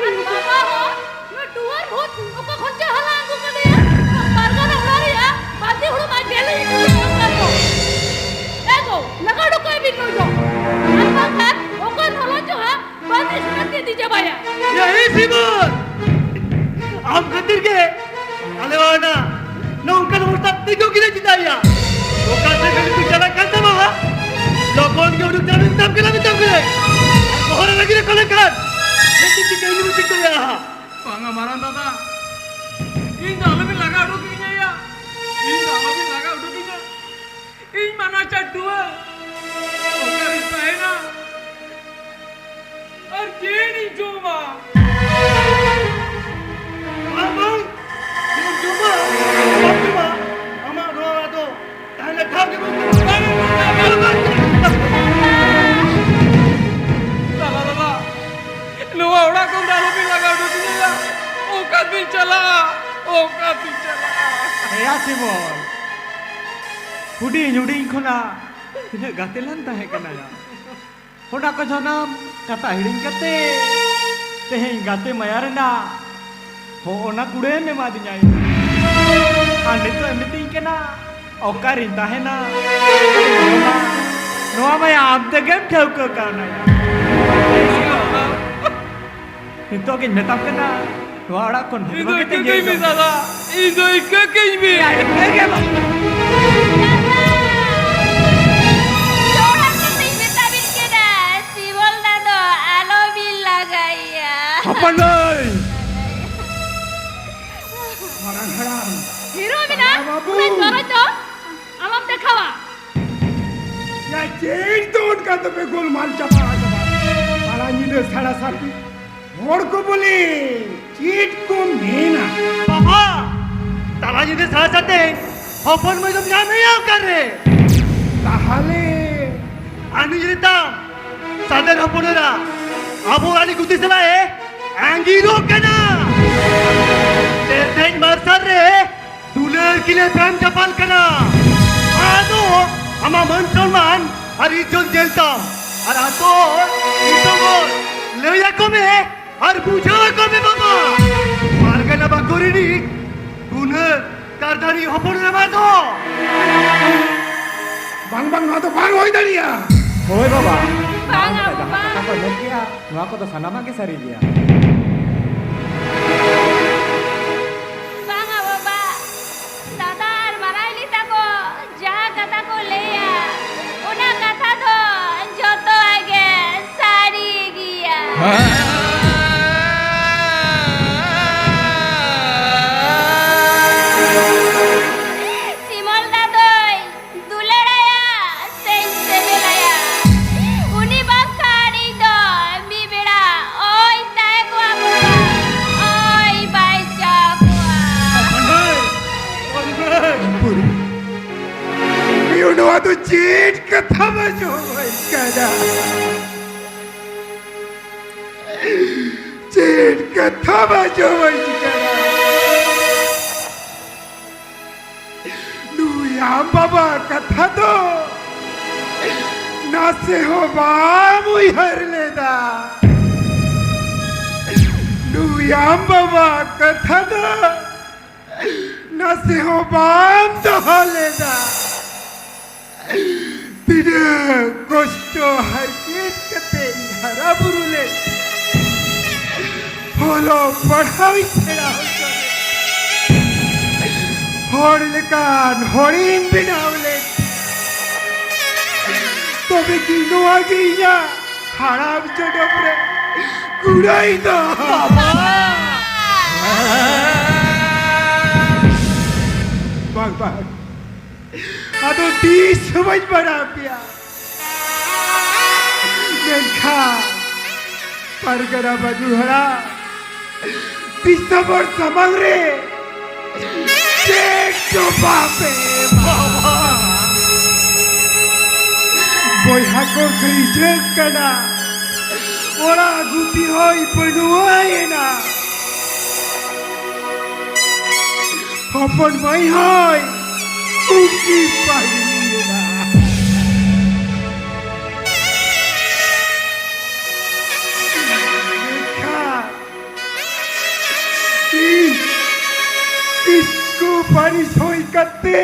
ᱟᱨ ᱵᱟᱵᱟ ᱦᱚᱸ ᱱᱩᱭ ᱴᱩᱣᱟᱹᱨ ᱵᱷᱩᱛ ᱚᱠᱟ ᱠᱷᱚᱱ ᱪᱚ ᱦᱟᱞᱟᱝ ᱟᱹᱜᱩ ᱠᱟᱫᱮᱭᱟ? ᱱᱚᱣᱟ ᱯᱟᱨᱜᱟᱱᱟ ᱚᱲᱟᱜ ᱨᱮᱭᱟᱜ ᱵᱟᱹᱛᱤ ᱦᱩᱲᱩ ᱢᱟ ᱜᱮᱞᱮ ᱤᱫᱤ ᱠᱟᱱ ᱫᱚ᱾ ᱮ ᱜᱳ, ᱞᱟᱜᱟ ᱦᱚᱴᱚ ᱠᱟᱭ ᱵᱤᱱ ᱱᱩᱭ ᱫᱚ᱾ ᱟᱨ ᱵᱟᱝᱠᱷᱟᱱ ᱚᱠᱟ ᱱᱚᱞᱚ ᱪᱚ ᱦᱟᱸᱜ ᱵᱟᱹᱛᱤ ᱥᱮᱸᱜᱮᱞ ᱛᱮ ᱤᱫᱤ ᱪᱟᱵᱟᱭᱟ᱾ ᱮ ᱥᱤᱢᱚᱱ! ᱟᱢ ᱠᱷᱟᱹᱛᱤᱨ ᱜᱮ ᱟᱞᱮ ᱚᱲᱟᱜ ᱨᱮᱱᱟᱜ ᱱᱚᱝᱠᱟᱱ ᱚᱵᱚᱥᱛᱟ ᱛᱤᱸᱜᱩ ᱠᱮᱫᱟ ᱪᱮᱫᱟᱜ ᱭᱟ? ᱚᱠᱟ ᱥᱮᱫ ᱠᱟᱹᱢᱤ ᱯᱮ ᱪᱟᱞᱟᱜ ᱠᱟᱱ ᱛᱟᱢᱟ? ᱞᱚᱜᱚᱱ ᱜᱮ ᱩᱰᱩᱠ ᱪᱟᱞᱟᱜ ᱢᱮᱛᱟᱢ ᱠᱟᱱᱟ, ᱢᱮᱛᱟᱢ ᱠᱟᱹᱱᱟᱹᱧ᱾ ᱟᱨ ᱵᱚᱦᱚᱜ ᱨᱮ ᱨᱟᱹᱜᱤ ᱨᱮ ᱠᱚᱞᱮ ᱠᱷᱟᱱ ᱢᱤᱫᱴᱤᱡ ᱪᱤᱠᱟᱹ ᱤᱧ ᱵᱟᱹᱧ ᱪᱤᱠᱟᱹ ᱫᱟᱲᱮᱭᱟᱜᱼᱟ᱾ ᱵᱟᱝᱟ ᱢᱟᱨᱟᱝ ᱫᱟᱫᱟ, ᱤᱧ ᱫᱚ ᱟᱞᱚᱵᱤᱱ ᱞᱟᱜᱟ ᱩᱰᱩᱠᱤᱧᱟ ᱭᱟ, ᱤᱧ ᱫᱚ ᱟᱞᱚᱵᱤᱱ ᱞᱟᱜᱟ ᱩᱰᱩᱠᱤᱧᱟ᱾ ᱤᱧ ᱢᱟᱱᱟ ᱪᱟᱰᱰᱩᱣᱟᱹ ᱚᱠᱟᱨᱤᱧ ᱛᱟᱦᱮᱱᱟ? ᱟᱨ ᱪᱮᱫ ᱤᱧ ᱡᱚᱢᱟ? ᱵᱟᱵᱟ! ᱫᱟᱫᱟ, ᱫᱟᱫᱟ, ᱱᱚᱣᱟ ᱚᱲᱟᱜ ᱠᱷᱚᱱ ᱫᱚ ᱟᱞᱚᱵᱤᱱ ᱞᱟᱜᱟ ᱩᱰᱩᱠᱤᱧᱟ᱾ ᱚᱠᱟᱛᱤᱧ ᱪᱟᱞᱟᱜᱼᱟ? ᱚᱠᱟᱛᱤᱧ ᱪᱟᱞᱟᱜᱼᱟ? ᱮᱭᱟ ᱥᱤᱢᱚᱞ, ᱦᱩᱰᱤᱧ ᱦᱩᱰᱤᱧ ᱠᱷᱚᱱᱟᱜ ᱛᱤᱱᱟᱹᱜ ᱜᱟᱛᱮ ᱞᱟᱝ ᱛᱟᱦᱮᱸ ᱠᱟᱱᱟ ᱭᱟ᱾ ᱚᱱᱟ ᱠᱚ ᱥᱟᱱᱟᱢ ᱠᱟᱛᱷᱟ ᱦᱤᱲᱤᱧ ᱠᱟᱛᱮ ᱛᱮᱦᱮᱧ ᱜᱟᱛᱮ ᱢᱟᱭᱟ ᱨᱮᱱᱟᱜ ᱦᱚᱸ ᱚᱱᱟ ᱠᱩᱲᱟᱹᱭᱮᱢ ᱮᱢᱟᱫᱤᱧᱟ ᱤᱧ᱾ ᱟᱨ ᱱᱤᱛᱚᱜ ᱮᱢ ᱢᱤᱛᱟᱹᱧ ᱠᱟᱱᱟ ᱚᱠᱟᱨᱤᱧ ᱛᱟᱦᱮᱱᱟ? ᱱᱚᱣᱟ ᱢᱟᱭᱟ ᱟᱢ ᱛᱮᱜᱮᱢ ᱴᱷᱟᱹᱣᱠᱟᱹ ᱠᱟᱣᱱᱟ᱾ ᱱᱤᱛᱚᱜ ᱜᱤᱧ ᱢᱮᱛᱟᱢ ᱠᱟᱱᱟ, ᱱᱚᱣᱟ ᱚᱲᱟᱜ ᱠᱷᱚᱱ ᱤᱧ ᱫᱚ ᱵᱷᱟᱜᱽ ᱤᱠᱟᱹ ᱠᱟᱹᱧ ᱢᱮ ᱫᱟᱫᱟ, ᱤᱧ ᱫᱚ ᱤᱠᱟᱹ ᱠᱟᱹᱧ ᱢᱮ᱾ ᱫᱟᱫᱟ, ᱡᱚᱦᱟᱨ ᱠᱟᱛᱮᱧ ᱢᱮᱛᱟ ᱵᱤᱱ ᱠᱟᱱᱟ, ᱥᱤᱢᱚᱞ ᱫᱟ ᱫᱚ ᱟᱞᱚ ᱵᱤᱱ ᱞᱟᱜᱟᱭᱮᱭᱟ᱾ ᱦᱚᱯᱚᱱ ᱢᱟᱹᱭ! ᱢᱟᱨᱟᱝ ᱦᱟᱲᱟᱢ! ᱦᱤᱨᱳ ᱢᱮᱱᱟᱜ, ᱵᱟᱹᱵᱩ! ᱩᱱᱟᱹᱜ ᱪᱚᱨᱚᱡ ᱫᱚ ᱟᱞᱚᱢ ᱫᱮᱠᱷᱟᱣᱟ᱾ ᱭᱟ, ᱪᱮᱫ ᱫᱚ ᱚᱱᱠᱟ ᱫᱚᱯᱮ ᱜᱳᱞᱢᱟᱞ ᱪᱟᱵᱟ ᱟᱠᱟᱫᱟ? ᱥᱟᱨᱟ ᱧᱤᱫᱟᱹ ᱥᱟᱲᱟ ᱥᱟᱛ ᱦᱚᱲ ᱠᱚ ᱵᱚᱞᱮ ᱪᱮᱫ ᱠᱚ ᱢᱮᱱᱟ? ᱵᱟᱵᱟ, ᱛᱟᱞᱟ ᱧᱤᱫᱟᱹ ᱥᱟᱲᱟ ᱥᱟᱛᱮ ᱦᱚᱯᱚᱱ ᱢᱟᱹᱭ ᱫᱚᱢ ᱧᱟᱢᱮᱭᱟ ᱚᱠᱟᱨᱮ? ᱛᱟᱦᱞᱮ? ᱟᱨ ᱱᱩᱭ ᱨᱮᱛᱟᱢ ᱥᱟᱫᱮᱨ ᱦᱚᱯᱚᱱ ᱮᱨᱟ ᱟᱵᱚ ᱨᱟᱱᱤ ᱜᱩᱛᱤ ᱥᱟᱞᱟᱜ ᱮ ᱟᱸᱜᱤᱨᱚᱜ ᱠᱟᱱᱟ᱾ ᱛᱮᱛᱮᱧ ᱢᱟᱨᱥᱟᱞ ᱨᱮ ᱫᱩᱞᱟᱹᱲ ᱠᱤᱱ ᱮᱯᱮᱢ ᱪᱟᱯᱟᱞ ᱠᱟᱱᱟ᱾ ᱟᱫᱚ ᱟᱢᱟᱜ ᱢᱟᱹᱱ ᱥᱚᱱᱢᱟᱱ ᱟᱨ ᱤᱡᱽᱡᱚᱛ ᱧᱮᱞ ᱛᱟᱢ᱾ ᱟᱨ ᱟᱛᱳ ᱫᱤᱥᱚᱢ ᱦᱚᱲ ᱞᱟᱹᱭ ᱟᱠᱚ ᱢᱮ ᱟᱨ ᱵᱩᱡᱷᱟᱹᱣ ᱟᱠᱚ ᱢᱮ ᱵᱟᱵᱟ᱾ ᱯᱟᱨᱜᱟᱱᱟ ᱵᱟᱠᱚ ᱨᱤᱱᱤᱡ ᱜᱩᱱᱟᱹ ᱠᱟᱨᱫᱟᱱᱤ ᱦᱚᱯᱚᱱ ᱮᱨᱟ ᱫᱚ᱾ ᱵᱟᱝ, ᱵᱟᱝ, ᱱᱚᱣᱟ ᱫᱚ ᱵᱟᱝ ᱦᱩᱭ ᱫᱟᱲᱮᱭᱟᱜᱼᱟ᱾ ᱦᱳᱭ ᱵᱟᱵᱟ, ᱵᱟᱝᱟ ᱢᱟᱨᱟᱝ ᱵᱟᱵᱟ᱾ ᱡᱟᱦᱟᱸ ᱠᱟᱛᱷᱟ ᱠᱚ ᱢᱮᱱ ᱠᱮᱜᱼᱟ, ᱱᱚᱣᱟ ᱠᱚᱫᱚ ᱥᱟᱱᱟᱢᱟᱜ ᱜᱮ ᱥᱟᱹᱨᱤ ᱜᱮᱭᱟ᱾ ᱵᱟᱝᱟ ᱵᱟᱵᱟ, ᱫᱟᱫᱟ ᱟᱨ ᱢᱟᱨᱟᱭᱞᱤ ᱛᱟᱠᱚ ᱡᱟᱦᱟᱸ ᱠᱟᱛᱷᱟ ᱠᱚ ᱞᱟᱹᱭᱟ, ᱚᱱᱟ ᱠᱟᱛᱷᱟ ᱫᱚ ᱡᱚᱛᱚᱣᱟᱜ ᱜᱮ ᱥᱟᱹᱨᱤ ᱜᱮᱭᱟ᱾ ᱥᱤᱢᱚᱞ ᱫᱟ ᱫᱚᱭ ᱫᱩᱞᱟᱹᱲᱟᱭᱟ ᱥᱮᱧ ᱥᱮᱵᱮᱞᱟᱭᱟ? ᱩᱱᱤ ᱵᱟᱝᱠᱷᱟᱱ ᱤᱧ ᱫᱚ ᱢᱤᱫ ᱵᱮᱲᱟ ᱚᱭ ᱛᱟᱦᱮᱸ ᱠᱚᱜᱼᱟ ᱵᱟᱵᱟ, ᱚᱭ ᱵᱟᱧᱪᱟᱣ ᱠᱚᱜᱼᱟ᱾ ᱯᱟᱱᱰᱟᱭ! ᱯᱟᱱᱰᱟᱭ! ᱯᱩᱨᱤ! ᱤᱭᱩ ᱱᱳ ᱟᱫᱚ ᱪᱮᱫ ᱠᱟᱛᱷᱟ ᱵᱟᱡᱚ ᱵᱟᱹᱧ ᱠᱟᱱᱟ? ᱪᱮᱫ ᱠᱟᱛᱷᱟ ᱵᱟᱡᱚ ᱵᱟᱹᱧ ᱠᱟᱱᱟ? ᱱᱩᱭ ᱟᱢ ᱵᱟᱵᱟ ᱠᱟᱛᱷᱟ ᱫᱚ ᱱᱟᱥᱮ ᱦᱚᱸ ᱵᱟᱢ ᱩᱭᱦᱟᱹᱨ ᱞᱮᱫᱟ᱾ ᱱᱩᱭ ᱟᱢ ᱵᱟᱵᱟ ᱠᱟᱛᱷᱟ ᱫᱚ ᱱᱟᱥᱮ ᱦᱚᱸ ᱵᱟᱢ ᱫᱚᱦᱚ ᱞᱮᱫᱟ᱾ ᱛᱤᱱᱟᱹᱜ ᱠᱚᱥᱴᱚ ᱦᱟᱨᱠᱮᱛ ᱠᱟᱛᱮ ᱤᱧ ᱦᱟᱨᱟ ᱵᱩᱨᱩ ᱞᱮᱫ, ᱚᱞᱚᱜ ᱯᱟᱲᱦᱟᱣ ᱤᱧ ᱥᱮᱬᱟ ᱦᱚᱪᱚ ᱞᱮᱫ, ᱦᱚᱲ ᱞᱮᱠᱟᱱ ᱦᱚᱲᱤᱧ ᱵᱮᱱᱟᱣ ᱞᱮᱫ, ᱛᱚᱵᱮ ᱠᱤ ᱱᱚᱣᱟ ᱜᱮ ᱤᱧᱟᱹᱜ ᱦᱟᱲᱟᱢ ᱡᱚᱱᱚᱢ ᱨᱮ ᱠᱩᱲᱟᱹᱭ ᱫᱚ? ᱵᱟᱵᱟ! ᱵᱟᱝ, ᱵᱟᱝ᱾ ᱟᱫᱚ ᱛᱤᱥ ᱦᱚᱸ ᱵᱟᱹᱧ ᱵᱟᱲᱟᱭ ᱯᱮᱭᱟ᱾ ᱢᱮᱱᱠᱷᱟᱱ ᱯᱟᱨᱜᱟᱱᱟ ᱵᱟᱹᱡᱩ ᱦᱟᱲᱟᱢ, ᱫᱤᱥᱚᱢ ᱦᱚᱲ ᱥᱟᱢᱟᱝ ᱨᱮ ᱪᱮᱫ ᱦᱚᱸ ᱵᱟᱯᱮ ᱮᱢᱟ᱾ ᱵᱚᱭᱦᱟ ᱠᱚ ᱠᱷᱟᱹᱲᱤᱡᱟᱹᱜ ᱠᱟᱱᱟ, ᱚᱲᱟᱜ ᱜᱩᱛᱤ ᱦᱚᱸᱭ ᱵᱟᱹᱱᱩᱜᱼᱟᱭᱮᱱᱟ᱾ ᱦᱚᱯᱚᱱ ᱢᱟᱹᱭ ᱦᱚᱸᱭ ᱩᱱᱠᱤ ᱯᱟᱹᱦᱤᱞᱮᱱᱟ᱾ ᱢᱮᱱᱠᱷᱟᱱ ᱤᱧ ᱠᱤᱥᱠᱩ ᱯᱟᱹᱨᱤᱥ ᱦᱩᱭ ᱠᱟᱛᱮ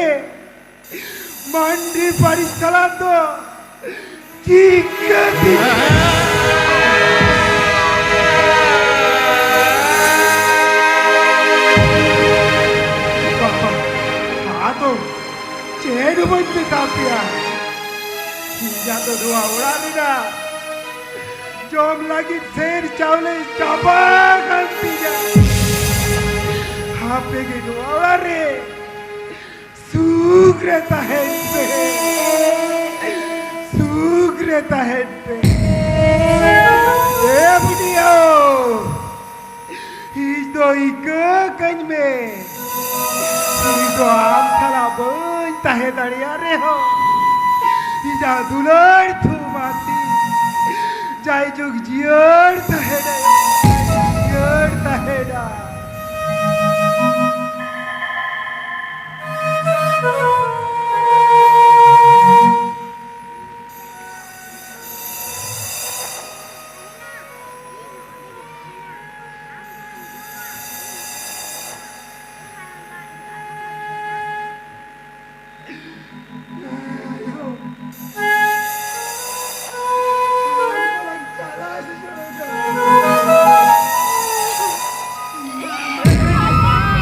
ᱢᱟᱱᱰᱤ ᱯᱟᱹᱨᱤᱥ ᱥᱟᱞᱟᱜ ᱫᱚ ᱪᱤᱠᱟᱹᱛᱮ? ᱵᱟᱵᱟ, ᱟᱫᱚ ᱪᱮᱫ ᱦᱚᱸ ᱵᱟᱹᱧ ᱢᱮᱛᱟ ᱯᱮᱭᱟ᱾ ᱤᱧᱟᱜ ᱫᱚ ᱱᱚᱣᱟ ᱚᱲᱟᱜ ᱨᱮᱱᱟᱜ ᱡᱚᱢ ᱞᱟᱹᱜᱤᱫ ᱥᱮᱨ ᱪᱟᱣᱞᱮ ᱪᱟᱵᱟ ᱟᱠᱟᱱ ᱛᱤᱧᱟ᱾ ᱟᱯᱮ ᱜᱮ ᱱᱚᱣᱟ ᱚᱲᱟᱜ ᱨᱮ ᱥᱩᱠ ᱨᱮ ᱛᱟᱦᱮᱱ ᱯᱮ, ᱥᱩᱠ ᱨᱮ ᱛᱟᱦᱮᱱ ᱯᱮ᱾ ᱮ ᱵᱩᱰᱤ ᱟᱭᱳ, ᱤᱧ ᱫᱚ ᱤᱠᱟᱹ ᱠᱟᱹᱧ ᱢᱮ, ᱤᱧ ᱫᱚ ᱟᱢ ᱥᱟᱞᱟᱜ ᱵᱟᱹᱧ ᱛᱟᱦᱮᱸ ᱫᱟᱲᱮᱭᱟᱜ ᱨᱮᱦᱚᱸ, ᱡᱟᱦᱟᱸ ᱫᱩᱞᱟᱹᱲ ᱛᱷᱩᱢᱟᱛᱤ ᱡᱟᱭᱡᱩᱜᱽ ᱡᱤᱭᱟᱹᱲ ᱛᱟᱦᱮᱱᱟ, ᱡᱤᱭᱟᱹᱲ ᱛᱟᱦᱮᱱᱟ᱾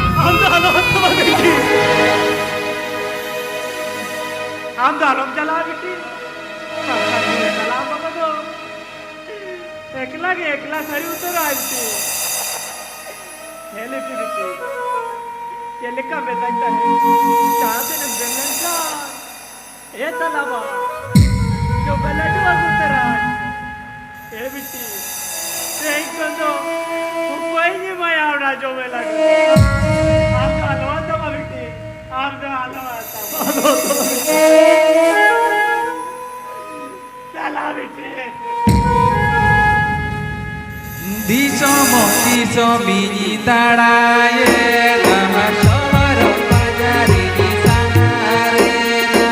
ᱟᱢ ᱫᱚ ᱟᱞᱚᱢ ᱪᱟᱞᱟᱜᱼᱟ ᱵᱤᱴᱤ᱾ ᱟᱢ ᱫᱚ ᱟᱞᱚᱢ ᱪᱟᱞᱟᱜᱼᱟ ᱵᱤᱴᱤ᱾ ᱥᱟᱱᱛᱟᱲ ᱠᱚ ᱪᱟᱞᱟᱜᱼᱟ ᱵᱟᱵᱟ ᱫᱚ᱾ ᱮᱠᱞᱟ ᱜᱮ ᱮᱠᱞᱟ ᱥᱟᱹᱨᱤ ᱩᱛᱟᱹᱨᱚᱜᱼᱟᱭ ᱵᱤᱴᱤ᱾ ᱦᱮᱸ ᱞᱮ ᱵᱤᱴᱤ, ᱪᱮᱫ ᱞᱮᱠᱟ ᱢᱮᱛᱟᱧ ᱛᱟᱦᱮᱸᱫ? ᱡᱟᱦᱟᱸ ᱥᱮᱫ ᱮᱢ ᱥᱮᱱ ᱞᱮᱱᱠᱷᱟᱱ, ᱮ ᱛᱟᱞᱟᱵᱟ, ᱡᱚᱢᱮ ᱞᱟᱹᱰᱩ ᱟᱹᱜᱩ ᱩᱛᱟᱹᱨᱟᱭ᱾ ᱮ ᱵᱤᱴᱤ, ᱛᱮᱦᱮᱧ ᱠᱷᱚᱱ ᱫᱚ ᱚᱠᱚᱭᱤᱧ ᱮᱢᱟᱭᱟ ᱚᱱᱟ ᱡᱚᱢᱮ ᱞᱟᱹᱰᱩ? ᱟᱢ ᱫᱚ ᱟᱞᱚᱢ ᱟᱛᱟᱢᱟ ᱵᱤᱴᱤ, ᱟᱢ ᱫᱚ ᱟᱞᱚᱢ ᱟᱛᱟᱢᱟ᱾ ᱪᱟᱞᱟᱣ ᱵᱤᱴᱤ᱾ ᱫᱤᱥᱚᱢ ᱫᱤᱥᱚᱢ ᱤᱧ ᱫᱟᱬᱟᱭᱮᱫᱟ, ᱥᱚᱦᱚᱨ ᱵᱟᱡᱟᱨ ᱤᱧ ᱥᱟᱸᱜᱷᱟᱨᱮᱫᱟ᱾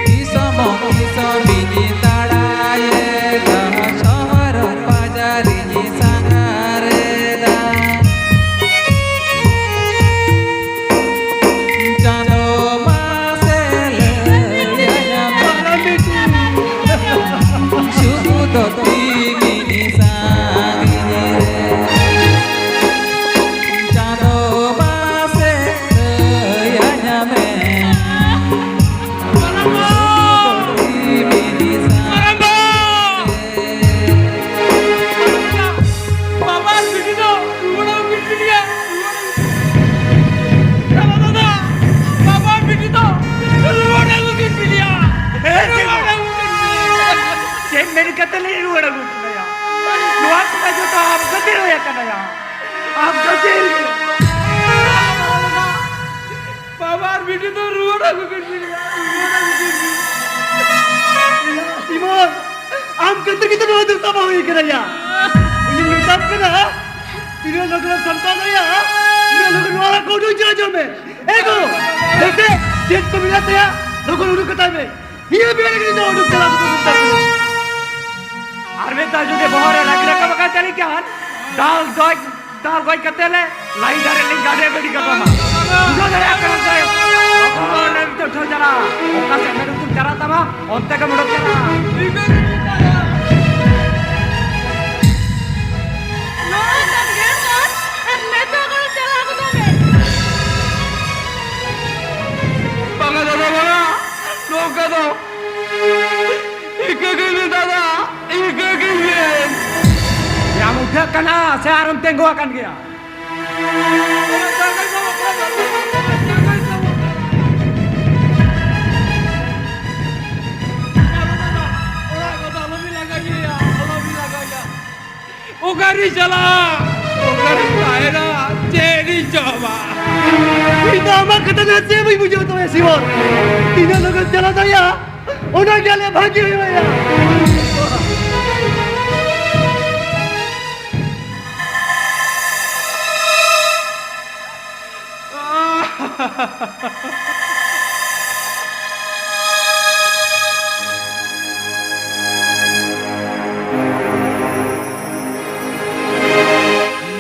ᱫᱤᱥᱚᱢ ᱫᱤᱥᱚᱢ ᱤᱧ ᱫᱟᱬᱟᱭᱮᱫᱟ, ᱥᱚᱦᱚᱨ ᱵᱟᱡᱟᱨ ᱤᱧ ᱥᱟᱸᱜᱷᱟᱨᱮᱫᱟ᱾ ᱪᱟᱸᱫᱚ ᱢᱟᱥᱮ ᱞᱟᱹᱭᱟᱹᱧ ᱢᱮ, ᱥᱩᱠ ᱫᱚ ᱛᱤᱱᱤᱧ ᱥᱟᱺᱜᱤᱧ ᱨᱮ? ᱪᱟᱸᱫᱚ ᱢᱟᱥᱮ ᱞᱟᱹᱭᱟᱹᱧ ᱢᱮ, ᱥᱩᱠ ᱫᱚ ᱛᱤᱱᱤᱧ ᱥᱟᱺᱜᱤᱧ ᱨᱮ? ᱵᱟᱵᱟ ᱟᱨ ᱵᱤᱴᱤ ᱫᱚ ᱨᱩᱣᱟᱹᱲ ᱟᱹᱜᱩ ᱠᱤᱱ ᱯᱮ ᱭᱟ᱾ ᱫᱟᱫᱟ, ᱫᱟᱫᱟ, ᱵᱟᱵᱟ ᱟᱨ ᱵᱤᱴᱤ ᱫᱚ ᱨᱩᱣᱟᱹᱲ ᱟᱹᱜᱩ ᱠᱤᱱ ᱯᱮ ᱭᱟ᱾ ᱦᱮᱸ, ᱪᱮᱫ ᱨᱩᱣᱟᱹᱲ ᱟᱹᱜᱩ ᱠᱤᱱ ᱯᱮ ᱭᱟ᱾ ᱪᱮᱫ ᱢᱮᱱ ᱠᱟᱛᱮ ᱞᱮ ᱨᱩᱣᱟᱹᱲ ᱟᱹᱜᱩ ᱠᱤᱱᱟ ᱭᱟ? ᱱᱚᱣᱟ ᱠᱚᱢᱟ ᱡᱚᱛᱚ ᱟᱢ ᱠᱷᱟᱹᱛᱤᱨ ᱦᱩᱭ ᱟᱠᱟᱱᱟ ᱭᱟ᱾ ᱟᱢ ᱠᱷᱟᱹᱛᱤᱨ᱾ ᱟᱵᱟᱨ ᱵᱤᱴᱤ ᱫᱚ ᱨᱩᱣᱟᱹᱲ ᱟᱹᱜᱩ ᱠᱮᱫ ᱢᱮᱭᱟ, ᱨᱩᱣᱟᱹᱲ ᱟᱹᱜᱩ ᱠᱮᱫ ᱢᱮᱭᱟ᱾ ᱥᱤᱢᱚᱱ, ᱟᱢ ᱠᱷᱟᱹᱛᱤᱨ ᱜᱮᱛᱚ ᱱᱚᱣᱟ ᱫᱚᱥᱟ ᱢᱟ ᱦᱩᱭ ᱠᱟᱱᱟ ᱭᱟ᱾ ᱤᱧᱤᱧ ᱢᱮᱛᱟᱢ ᱠᱟᱱᱟ, ᱛᱤᱱᱟᱹᱜ ᱞᱚᱜᱚᱱ ᱥᱟᱢᱴᱟᱣ ᱫᱟᱲᱮᱭᱟᱜᱼᱟ, ᱩᱱᱟᱹᱜ ᱞᱚᱜᱚᱱ ᱱᱚᱣᱟ ᱚᱲᱟᱜ ᱠᱷᱚᱱ ᱩᱰᱩᱠ ᱪᱟᱞᱟᱜ ᱡᱚᱝ ᱢᱮ᱾ ᱮ ᱜᱳ, ᱡᱮᱥᱮ ᱪᱮᱫ ᱠᱚ ᱢᱮᱱᱟᱜ ᱛᱟᱭᱟ, ᱞᱚᱜᱚᱱ ᱩᱰᱩᱠ ᱠᱟᱛᱟᱭ ᱢᱮ᱾ ᱱᱤᱭᱟᱹ ᱵᱮᱲᱟ ᱨᱮᱜᱮ ᱱᱤᱛᱚᱜ ᱩᱰᱩᱠ ᱪᱟᱞᱟᱜ ᱢᱮ᱾ ᱟᱨ ᱢᱤᱫ ᱫᱷᱟᱣ ᱡᱩᱫᱤ ᱵᱚᱦᱚᱜ ᱨᱮ ᱨᱟᱹᱜᱤ ᱨᱟᱠᱟᱵ ᱟᱠᱟᱫ ᱛᱟᱞᱮ ᱠᱷᱟᱱ, ᱫᱟᱞ ᱜᱚᱡ ᱫᱟᱞ ᱜᱚᱡ ᱠᱟᱛᱮ ᱞᱮ ᱞᱟᱭᱤᱱ ᱫᱷᱟᱨᱮ ᱞᱤᱧ ᱜᱟᱰᱮ ᱵᱟᱹᱰᱤ ᱠᱟᱛᱟᱢᱟ᱾ ᱵᱩᱡᱷᱟᱹᱣ ᱫᱟᱲᱮᱭᱟᱜ ᱠᱟᱱᱟ ᱥᱮ? ᱚᱠᱟ ᱥᱮᱫ ᱢᱮᱫ ᱩᱛᱩᱢ ᱪᱟᱞᱟᱜ ᱛᱟᱢᱟ, ᱚᱱᱛᱮ ᱜᱮᱢ ᱩᱰᱩᱠ ᱪᱟᱞᱟᱜᱼᱟ᱾ ᱱᱚᱣᱟ ᱠᱟᱱ ᱜᱮᱭᱟ ᱠᱟᱱ, ᱟᱨ ᱱᱤᱛᱚᱜ ᱜᱮ ᱪᱟᱞᱟᱣ ᱜᱚᱫᱚᱜ ᱢᱮ᱾ ᱵᱟᱝᱟ ᱫᱟᱫᱟ, ᱵᱟᱝᱟ, ᱱᱚᱝᱠᱟ ᱫᱚ ᱤᱠᱟᱹ ᱠᱟᱹᱧ ᱢᱮ ᱫᱟᱫᱟ, ᱤᱠᱟᱹ ᱠᱟᱹᱧ ᱢᱮ᱾ ᱭᱟᱢ ᱩᱴᱷᱟᱹᱜ ᱠᱟᱱᱟ ᱥᱮ ᱟᱨᱮᱢ ᱛᱤᱸᱜᱩ ᱟᱠᱟᱱ ᱜᱮᱭᱟ? ᱚᱲᱟᱜ ᱠᱚᱫᱚ ᱟᱞᱚᱵᱤᱱ ᱞᱟᱜᱟᱭᱮᱭᱟ, ᱟᱞᱚᱵᱤᱱ ᱞᱟᱜᱟᱭᱟ᱾ ᱚᱠᱟᱨᱮ ᱪᱟᱞᱟᱜ? ᱚᱠᱟᱨᱮ ᱛᱟᱦᱮᱱᱟ? ᱪᱮᱫ ᱤᱧ ᱡᱚᱢᱟ? ᱤᱧ ᱫᱚ ᱟᱢᱟᱜ ᱠᱟᱛᱷᱟ ᱫᱚ ᱪᱮᱫ ᱵᱟᱹᱧ ᱵᱩᱡᱷᱟᱹᱣ ᱛᱟᱢᱟ ᱥᱤᱢᱚᱱ᱾ ᱛᱤᱱᱟᱹᱜ ᱞᱚᱜᱚᱱ ᱪᱟᱞᱟᱣ ᱫᱟᱲᱮᱭᱟᱜᱼᱟ, ᱚᱱᱟ ᱜᱮ ᱟᱞᱮ ᱵᱷᱟᱜᱮ ᱦᱩᱭᱩᱜᱼᱟ᱾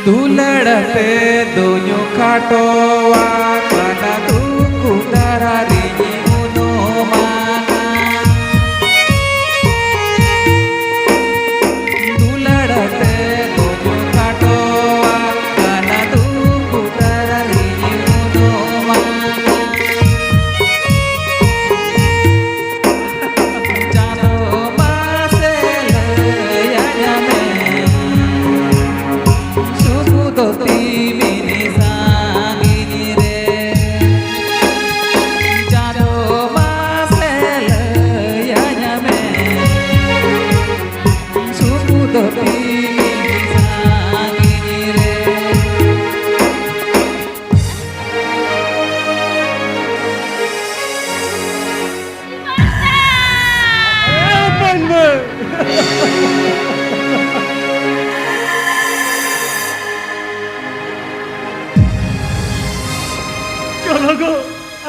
ᱫᱩᱞᱟᱹᱲ ᱛᱮ ᱫᱩᱧᱩ ᱠᱷᱟᱴᱚᱣᱟ ᱠᱟᱱᱟ, ᱫᱩᱠᱷ ᱫᱟᱨᱟ ᱨᱤᱧ ᱩᱱᱩᱢᱟᱱᱟ᱾ ᱫᱩᱞᱟᱹᱲ ᱛᱮ ᱫᱩᱧᱩ ᱠᱷᱟᱴᱚᱣᱟ ᱠᱟᱱᱟ, ᱫᱩᱠᱷ ᱫᱟᱨᱟ ᱨᱤᱧ ᱩᱱᱩᱢᱟᱱᱟ᱾ ᱪᱟᱸᱫᱚ ᱢᱟᱥᱮ ᱞᱟᱹᱭᱟᱹᱧ ᱢᱮ, ᱥᱩᱠ ᱫᱚ ᱛᱤᱢᱤᱱ ᱥᱟᱺᱜᱤᱧ ᱨᱮ?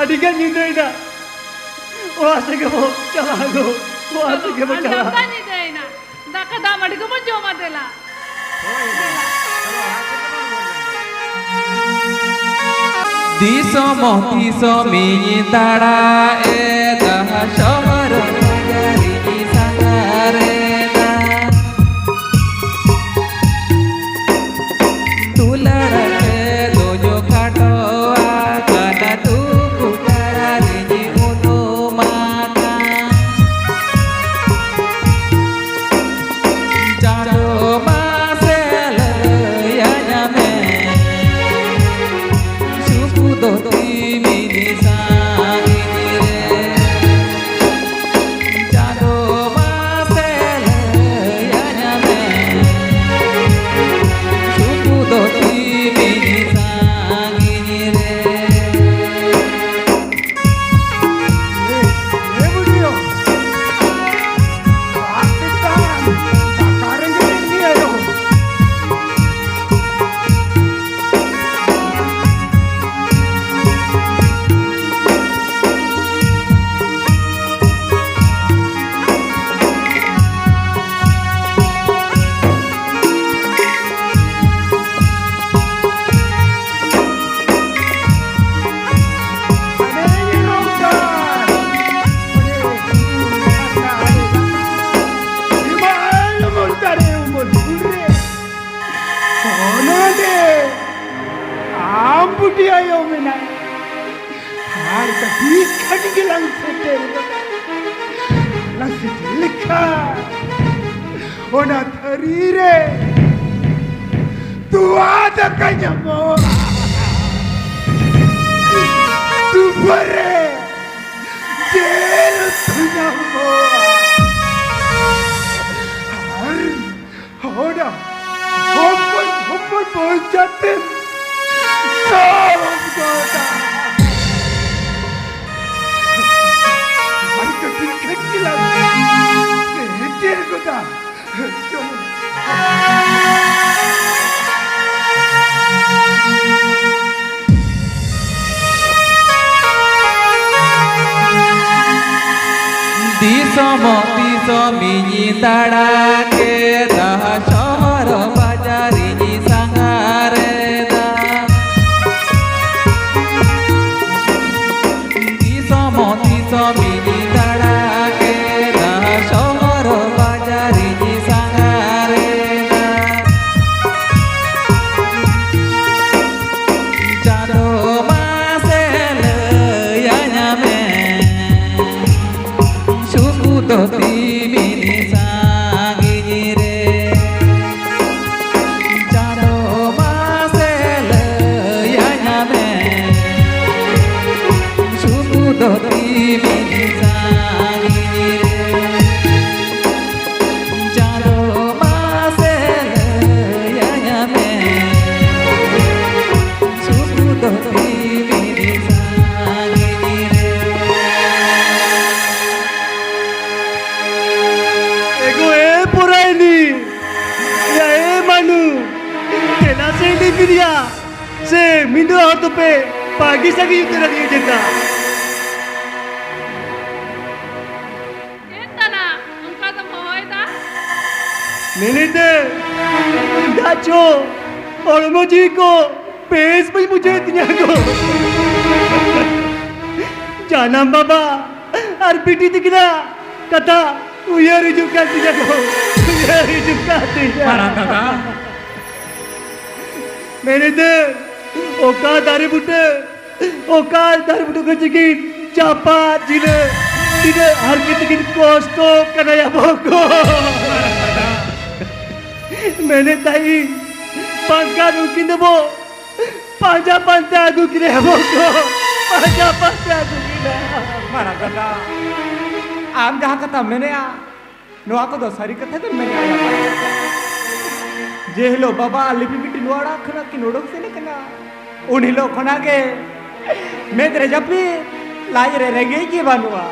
ᱟᱹᱰᱤ ᱜᱟᱱ ᱧᱤᱫᱟᱹᱭᱮᱱᱟ᱾ ᱚᱲᱟᱜ ᱥᱮᱫ ᱜᱮᱵᱚ ᱪᱟᱞᱟᱜᱼᱟ ᱜᱚ᱾ ᱚᱲᱟᱜ ᱥᱮᱫ ᱜᱮᱵᱚ ᱟᱸᱡᱚᱢ ᱪᱟᱞᱟᱜᱼᱟ᱾ ᱫᱟ, ᱧᱤᱫᱟᱹᱭᱮᱱᱟ᱾ ᱫᱟᱠᱟ ᱫᱟᱜ ᱢᱟᱹᱰᱤ ᱠᱚᱵᱚᱱ ᱡᱚᱢᱟ, ᱫᱮᱞᱟ᱾ ᱫᱤᱥᱚᱢ ᱫᱤᱥᱚᱢᱤᱧ ᱫᱟᱬᱟ ᱮᱫᱟ, ᱥᱚᱦᱚᱨ ᱱᱟᱜᱟᱨᱤᱧ ᱥᱟᱸᱜᱷᱟᱨᱮᱫᱟ᱾ ᱫᱩᱞᱟᱹᱲ ᱛᱮ ᱫᱚᱡᱚ ᱠᱷᱟᱴᱚ ᱟᱠᱟᱱᱟ, ᱫᱩᱠ ᱛᱟᱞᱟ ᱨᱤᱧ ᱩᱱᱩᱢ ᱟᱠᱟᱱ᱾ ᱪᱟᱸᱫᱚ ᱢᱟᱥᱮ ᱞᱟᱹᱭᱟᱹᱧ ᱢᱮ, ᱥᱩᱠ ᱫᱚ ᱛᱤᱢᱤᱱ ᱥᱟᱺᱜᱤᱧ ᱨᱮ? ᱪᱟᱸᱫᱚ ᱢᱟᱥᱮ ᱞᱟᱹᱭᱟᱹᱧ ᱢᱮ, ᱥᱩᱠ ᱫᱚ ᱛᱤᱢᱤᱱ ᱥᱟᱺᱜᱤᱧ ᱨᱮ? ᱮ, ᱮ ᱵᱩᱰᱷᱤᱭᱳ, ᱵᱟᱯ ᱛᱮᱛᱟᱝ, ᱫᱟᱠᱟ ᱨᱮᱸᱜᱮᱡ ᱮᱫ ᱢᱮᱭᱟ ᱭᱳ᱾ ᱚᱱᱚᱰᱮ ᱟᱢ ᱵᱩᱰᱷᱤ ᱟᱭᱳ ᱢᱮᱱᱟᱭ᱾ ᱟᱨ ᱠᱟᱹᱴᱤᱡ ᱠᱷᱟᱱ ᱜᱮᱞᱟᱝ ᱥᱮᱴᱮᱨ ᱜᱚᱫᱟ᱾ ᱞᱟᱝ ᱥᱮᱴᱮᱨ ᱞᱮᱠᱷᱟᱱ ᱚᱱᱟ ᱛᱷᱟᱹᱨᱤ ᱨᱮ ᱛᱚᱣᱟ ᱫᱟᱠᱟ ᱧᱟᱢᱚᱜᱼᱟ᱾ ᱰᱩᱵᱟᱹ ᱨᱮ ᱡᱤᱞ ᱩᱛᱩ ᱧᱟᱢᱚᱜᱼᱟ᱾ ᱟᱨ ᱦᱚᱲ ᱦᱚᱯᱚᱱ ᱦᱚᱯᱚᱱ ᱢᱚᱪᱟᱛᱮᱢ ᱡᱚᱢ ᱜᱚᱫᱟ᱾ ᱟᱨ ᱠᱟᱹᱴᱤᱡ ᱠᱷᱟᱱ ᱜᱮᱞᱟᱝ ᱥᱮᱴᱮᱨ ᱜᱚᱫᱟ᱾ ᱡᱚᱢ᱾ ᱫᱤᱥᱚᱢ ᱫᱤᱥᱚᱢᱤᱧ ᱫᱟᱬᱟ ᱠᱮᱫᱟ, ᱥᱚᱦᱚᱨ ᱵᱟᱡᱟᱨᱤᱧ ᱥᱟᱸᱜᱷᱟᱨᱮᱫᱟ᱾ ᱫᱤᱥᱚᱢ ᱫᱤᱥᱚᱢᱤᱧ ᱫᱟᱬᱟ ᱠᱮᱫᱟ, ᱥᱚᱦᱚᱨ ᱵᱟᱡᱟᱨᱤᱧ ᱥᱟᱸᱜᱷᱟᱨᱮᱫᱟ᱾ ᱪᱟᱸᱫᱚ ᱢᱟᱥᱮ ᱞᱟᱹᱭᱟᱧᱟ ᱢᱮ, ᱥᱩᱠᱩ ᱫᱚ ᱛᱤᱢᱤᱱ ᱥᱟᱺᱜᱤᱧ ᱨᱮ᱾ ᱪᱟᱸᱫᱚ ᱢᱟᱥᱮ ᱞᱟᱹᱭᱟᱧᱟ ᱢᱮ, ᱥᱩᱠᱩ ᱫᱚ ᱛᱤᱢᱤᱱ ᱥᱟᱺᱜᱤᱧ ᱨᱮ᱾ ᱪᱟᱸᱫᱚ ᱢᱟᱥᱮ ᱞᱟᱹᱭᱟᱧᱟ ᱢᱮ, ᱥᱩᱠᱩ ᱫᱚ ᱛᱤᱢᱤᱱ ᱥᱟᱺᱜᱤᱧ ᱨᱮ᱾ ᱮᱜᱳ ᱮ ᱯᱚᱨᱟᱭᱱᱤ, ᱭᱟ ᱮ ᱢᱟᱱᱩ, ᱛᱮᱞᱟ ᱥᱮ ᱰᱤᱵᱤᱨᱤᱭᱟ, ᱥᱮ ᱢᱤᱫ ᱦᱚᱲ ᱫᱚᱯᱮ ᱯᱟᱹᱜᱤ ᱥᱟᱹᱜᱤ ᱩᱛᱟᱹᱨ ᱟᱹᱜᱤ ᱡᱮᱛᱟ᱾ ᱪᱮᱫ ᱛᱟᱱᱟ ᱚᱱᱠᱟ ᱫᱚᱢ ᱦᱚᱦᱚᱭᱮᱫᱟ? ᱢᱮᱱᱮᱫᱟᱹᱧ, ᱫᱟᱜ ᱪᱚ, ᱦᱚᱲᱢᱚ ᱡᱤᱣᱤ ᱠᱚ ᱵᱮᱥ ᱵᱟᱹᱧ ᱵᱩᱡᱷᱟᱹᱣᱮᱫ ᱛᱤᱧᱟᱹ ᱜᱚ᱾ ᱡᱟᱱᱟᱢ ᱵᱟᱵᱟ ᱟᱨ ᱵᱤᱴᱤ ᱛᱤᱠᱤᱱᱟᱜ ᱠᱟᱛᱷᱟ ᱩᱭᱦᱟᱹᱨ ᱦᱤᱡᱩᱜ ᱠᱟᱱ ᱛᱤᱧᱟᱹ ᱜᱚ, ᱩᱭᱦᱟᱹᱨ ᱦᱤᱡᱩᱜ ᱠᱟᱱ ᱛᱤᱧᱟᱹ᱾ ᱢᱟᱨᱟᱝ ᱫᱟᱫᱟ᱾ ᱢᱮᱱᱮᱫᱟᱹᱧ, ᱚᱠᱟ ᱫᱟᱨᱮ ᱵᱩᱴᱟᱹ, ᱚᱠᱟ ᱫᱟᱨᱮ ᱵᱩᱴᱟᱹ ᱠᱷᱚᱱ ᱪᱤᱠᱤᱱ ᱪᱟᱯᱟᱫ ᱡᱤᱞᱟᱹ, ᱛᱤᱱᱟᱹᱜ ᱦᱟᱨᱠᱮᱛ ᱛᱮᱠᱤᱱ ᱠᱚᱥᱴᱚ ᱠᱟᱱᱟ ᱭᱟ ᱵᱚᱠᱚ᱾ ᱢᱮᱱᱮᱫ ᱛᱟᱦᱮᱸᱫ, ᱵᱟᱝᱠᱷᱟᱱ ᱩᱱᱠᱤᱱ ᱫᱚᱵᱚ ᱯᱟᱸᱡᱟ ᱯᱟᱱᱛᱮ ᱟᱹᱜᱩ ᱠᱤᱱᱟ ᱭᱟ ᱵᱚᱠᱚ, ᱯᱟᱸᱡᱟ ᱯᱟᱱᱛᱮ ᱟᱹᱜᱩ ᱠᱤᱱᱟ᱾ ᱢᱟᱨᱟᱝ ᱫᱟᱫᱟ, ᱟᱢ ᱡᱟᱦᱟᱸ ᱠᱟᱛᱷᱟᱢ ᱢᱮᱱᱮᱜᱼᱟ, ᱱᱚᱣᱟ ᱠᱚᱫᱚ ᱥᱟᱹᱨᱤ ᱠᱟᱛᱷᱟ ᱜᱮᱢ ᱢᱮᱱᱮᱜᱼᱟ᱾ ᱡᱮ ᱦᱤᱞᱳᱜ ᱵᱟᱵᱟ ᱟᱨ ᱞᱤᱯᱤ ᱵᱤᱴᱤ ᱱᱚᱣᱟ ᱚᱲᱟᱜ ᱠᱷᱚᱱᱟᱜ ᱠᱤᱱ ᱩᱰᱩᱠ ᱥᱮᱱ ᱟᱠᱟᱱᱟ, ᱩᱱ ᱦᱤᱞᱳᱜ ᱠᱷᱚᱱᱟᱜ ᱜᱮ ᱢᱮᱫ ᱨᱮ ᱡᱟᱹᱯᱤᱫ, ᱞᱟᱡ ᱨᱮ ᱨᱮᱸᱜᱮᱡ ᱜᱮ ᱵᱟᱹᱱᱩᱜᱼᱟ᱾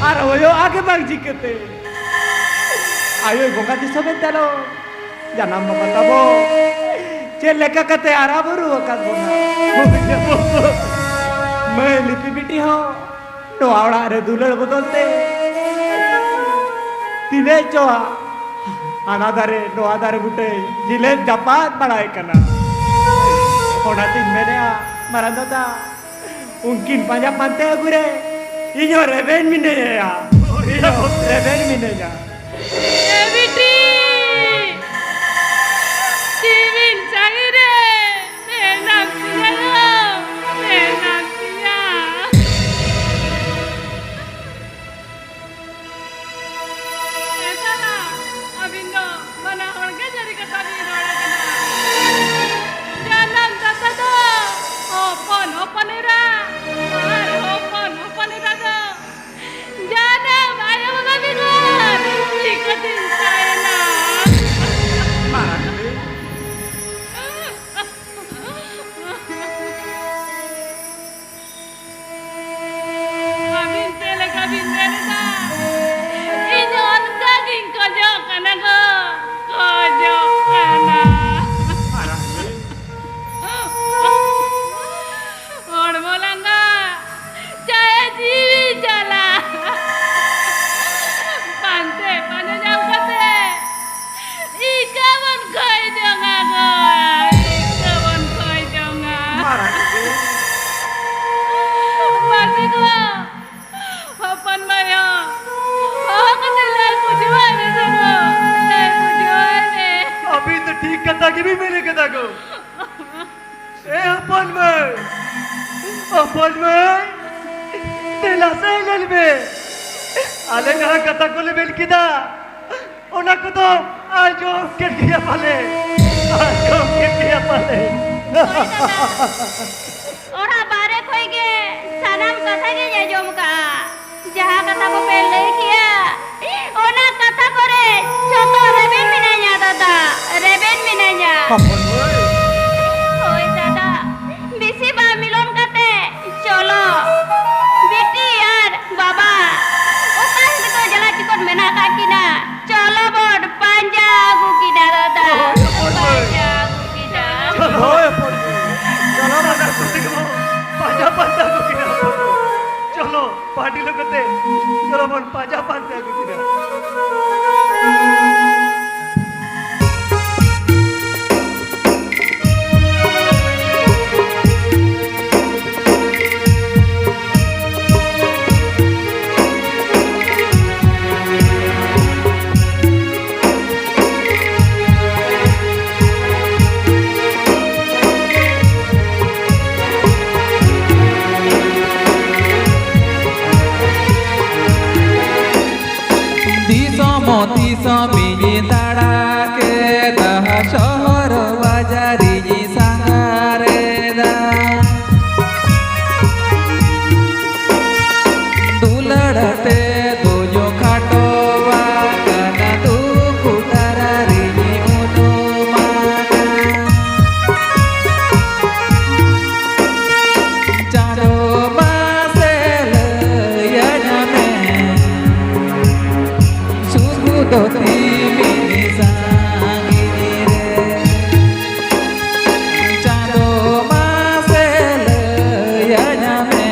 ᱟᱨ ᱦᱩᱭᱩᱜᱼᱟ ᱜᱮ ᱵᱟᱝ ᱪᱤᱠᱟᱹᱛᱮ? ᱟᱭᱳᱭ ᱵᱚᱸᱜᱟ ᱫᱤᱥᱚᱢᱮ ᱪᱟᱞᱟᱣ, ᱡᱟᱱᱟᱢ ᱵᱟᱵᱟ ᱛᱟᱵᱚ ᱪᱮᱫ ᱞᱮᱠᱟ ᱠᱟᱛᱮ ᱦᱟᱨᱟ ᱵᱩᱨᱩ ᱟᱠᱟᱫ ᱵᱚᱱᱟ? ᱢᱟᱹᱭ ᱞᱤᱯᱤ ᱵᱤᱴᱤ ᱦᱚᱸ ᱱᱚᱣᱟ ᱚᱲᱟᱜ ᱨᱮ ᱫᱩᱞᱟᱹᱲ ᱵᱚᱫᱚᱞ ᱛᱮ ᱛᱤᱱᱟᱹᱜ ᱪᱚ ᱦᱟᱱᱟ ᱫᱟᱨᱮ ᱱᱚᱣᱟ ᱫᱟᱨᱮ ᱵᱩᱴᱟᱹ ᱡᱤᱞᱮᱧ ᱡᱟᱯᱟᱫ ᱵᱟᱲᱟᱭ ᱠᱟᱱᱟ᱾ ᱚᱱᱟᱛᱤᱧ ᱢᱮᱱᱮᱜᱼᱟ, ᱢᱟᱨᱟᱝ ᱫᱟᱫᱟ, ᱩᱱᱠᱤᱱ ᱯᱟᱸᱡᱟ ᱯᱟᱱᱛᱮ ᱟᱹᱜᱩ ᱨᱮ ᱤᱧ ᱦᱚᱸ ᱨᱮᱵᱮᱱ ᱢᱤᱱᱟᱹᱧᱟ᱾ ᱤᱧ ᱦᱚᱸ ᱨᱮᱵᱮᱱ ᱢᱤᱱᱟᱹᱧᱟ᱾ ᱮ ᱵᱤᱴᱤ! ᱪᱮᱫ ᱵᱤᱱ ᱪᱟᱹᱦᱤ ᱨᱮ? ᱢᱮᱱᱟᱢ ᱛᱤᱧᱟ ᱜᱚ, ᱢᱮᱱᱟᱢ ᱛᱤᱧᱟ᱾ ᱮ ᱥᱟᱞᱟ, ᱟᱹᱵᱤᱱ ᱫᱚ ᱵᱟᱱᱟ ᱦᱚᱲ ᱜᱮ ᱥᱟᱹᱨᱤ ᱠᱟᱛᱷᱟ ᱵᱤᱱ ᱨᱚᱲ ᱠᱟᱱᱟ᱾ ᱡᱟᱱᱟᱢ ᱫᱟᱛᱟ ᱫᱚ ᱦᱚᱯᱚᱱ ᱦᱚᱯᱚᱱ ᱮᱨᱟ ᱟᱨ ᱦᱚᱯᱚᱱ ᱦᱚᱯᱚᱱ ᱮᱨᱟ ᱫᱚ ᱡᱟᱱᱟᱢ ᱟᱭᱳ ᱵᱟᱵᱟ ᱵᱮᱜᱚᱨ ᱪᱤᱠᱟᱹᱛᱤᱧ ᱛᱟᱦᱮᱱᱟ? ᱟᱹᱵᱤᱱ ᱪᱮᱫ ᱞᱮᱠᱟ ᱵᱤᱱ ᱢᱮᱱ ᱮᱫᱟ, ᱤᱧ ᱚᱱᱠᱟ ᱜᱤᱧ ᱠᱷᱚᱡᱚᱜ ᱠᱟᱱᱟ ᱜᱚ, ᱠᱷᱚᱡᱚᱜ ᱠᱟᱱᱟ᱾ ᱦᱚᱲᱢᱚ ᱞᱟᱸᱜᱟ, ᱪᱟᱭᱟ ᱡᱤᱣᱤ ᱪᱟᱞᱟᱜ, ᱯᱟᱱᱛᱮ ᱯᱟᱸᱡᱟ ᱧᱟᱢ ᱠᱟᱛᱮ ᱤᱠᱟᱹ ᱵᱚᱱ ᱠᱷᱚᱭ ᱡᱚᱝᱟ ᱜᱚ, ᱤᱠᱟᱹ ᱵᱚᱱ ᱠᱷᱚᱭ ᱡᱚᱝᱟ᱾ ᱢᱟᱨᱟᱝ ᱜᱮ᱾ ᱢᱟᱹᱡᱷᱤ ᱜᱚ, ᱦᱚᱯᱚᱱ ᱢᱟᱭᱟ, ᱦᱚᱦᱚ ᱠᱟᱛᱮ ᱞᱟᱹᱭ ᱵᱩᱡᱷᱟᱹᱣᱟᱭ ᱢᱮ ᱥᱮ ᱜᱚ, ᱞᱟᱹᱭ ᱵᱩᱡᱷᱟᱹᱣᱟᱭ ᱢᱮ᱾ ᱟᱹᱵᱤᱱ ᱫᱚ ᱴᱷᱤᱠ ᱠᱟᱛᱷᱟ ᱜᱮᱵᱤᱱ ᱢᱮᱱ ᱠᱟᱫᱟ ᱜᱚ᱾ ᱮ ᱦᱚᱯᱚᱱ ᱢᱟᱹᱭ, ᱦᱚᱯᱚᱱ ᱢᱟᱹᱭ, ᱫᱮᱞᱟ ᱥᱮ ᱧᱮᱞ ᱢᱮ᱾ ᱟᱞᱮ ᱡᱟᱦᱟᱸ ᱠᱟᱛᱷᱟ ᱠᱚᱞᱮ ᱢᱮᱱ ᱠᱮᱫᱟ, ᱚᱱᱟ ᱠᱚᱫᱚ ᱟᱸᱡᱚᱢ ᱠᱮᱫ ᱜᱮᱭᱟ ᱯᱟᱞᱮ, ᱟᱸᱡᱚᱢ ᱠᱮᱫ ᱜᱮᱭᱟ ᱯᱟᱞᱮ᱾ ᱦᱳᱭ ᱫᱟᱫᱟ, ᱚᱲᱟᱜ ᱵᱟᱦᱨᱮ ᱠᱷᱚᱡ ᱜᱮ ᱥᱟᱱᱟᱢ ᱠᱟᱛᱷᱟ ᱜᱤᱧ ᱟᱸᱡᱚᱢ ᱠᱟᱜᱼᱟ᱾ ᱡᱟᱦᱟᱸ ᱠᱟᱛᱷᱟ ᱠᱚᱯᱮ ᱞᱟᱹᱭ ᱠᱮᱜᱼᱟ, ᱚᱱᱟ ᱠᱟᱛᱷᱟ ᱠᱚᱨᱮ ᱡᱚᱛᱚ ᱨᱮᱵᱮᱱ ᱢᱮᱱᱟᱧᱟ ᱫᱟᱫᱟ, ᱨᱮᱵᱮᱱ ᱢᱮᱱᱟᱧᱟ᱾ ᱦᱚᱯᱚᱱ ᱢᱟᱹᱭ᱾ ᱦᱳᱭ ᱫᱟᱫᱟ, ᱵᱮᱥᱤ ᱵᱟᱝ ᱢᱤᱞᱚᱱ ᱠᱟᱛᱮ ᱪᱚᱞᱚ, ᱵᱤᱴᱤ ᱟᱨ ᱵᱟᱵᱟ ᱚᱠᱟ ᱨᱮᱠᱚ ᱡᱟᱞᱟ ᱪᱤᱠᱚᱴ ᱢᱮᱱᱟᱜ ᱟᱠᱟᱫ ᱠᱤᱱᱟ, ᱪᱚᱞᱚ ᱵᱚᱱ ᱯᱟᱸᱡᱟ ᱟᱹᱜᱩ ᱠᱤᱱᱟ ᱫᱟᱫᱟ᱾ ᱦᱳᱭ, ᱦᱳᱭ, ᱦᱳᱭ᱾ ᱯᱟᱸᱡᱟ ᱟᱹᱜᱩ ᱠᱤᱱᱟ᱾ ᱦᱳᱭ, ᱦᱚᱯᱚᱱ ᱢᱟᱹᱭ᱾ ᱪᱚᱞᱚ ᱵᱚᱱ ᱯᱟᱸᱡᱟ ᱯᱟᱸᱡᱟ ᱟᱹᱜᱩ ᱠᱤᱱᱟ, ᱦᱚᱯᱚᱱ ᱢᱟᱹᱭ᱾ ᱪᱚᱞᱚ, ᱯᱟᱹᱴᱤ ᱞᱮ ᱠᱟᱛᱮ, ᱪᱚᱞᱚ ᱵᱚᱱ ᱯᱟᱸᱡᱟ ᱯᱟᱸᱡᱟ ᱟᱹᱜᱩ ᱠᱤᱱᱟ᱾ ᱫᱤᱥᱚᱢᱤᱧ ᱫᱟᱬᱟ ᱠᱮᱫᱟ, ᱥᱚᱦᱚᱨ ᱵᱟᱡᱟᱨᱤᱧ ᱥᱟᱸᱜᱷᱟᱨᱮᱫᱟ᱾ ᱫᱩᱞᱟᱹᱲ ᱛᱮ ᱫᱩᱧ ᱠᱷᱟᱴᱚ ᱟᱠᱟᱱᱟ, ᱫᱩᱠ ᱫᱟᱨᱟ ᱨᱤᱧ ᱩᱱᱩᱢ ᱟᱠᱟᱱᱟ᱾ ᱪᱟᱸᱫᱚ ᱢᱟᱥᱮ ᱞᱟᱹᱭᱟᱹᱧ ᱢᱮ, ᱥᱩᱠ ᱫᱚ ᱛᱤᱢᱤᱱ ᱥᱟᱺᱜᱤᱧ ᱨᱮ? ᱪᱟᱸᱫᱚ ᱢᱟᱥᱮ ᱞᱟᱹᱭᱟᱹᱧ ᱢᱮ,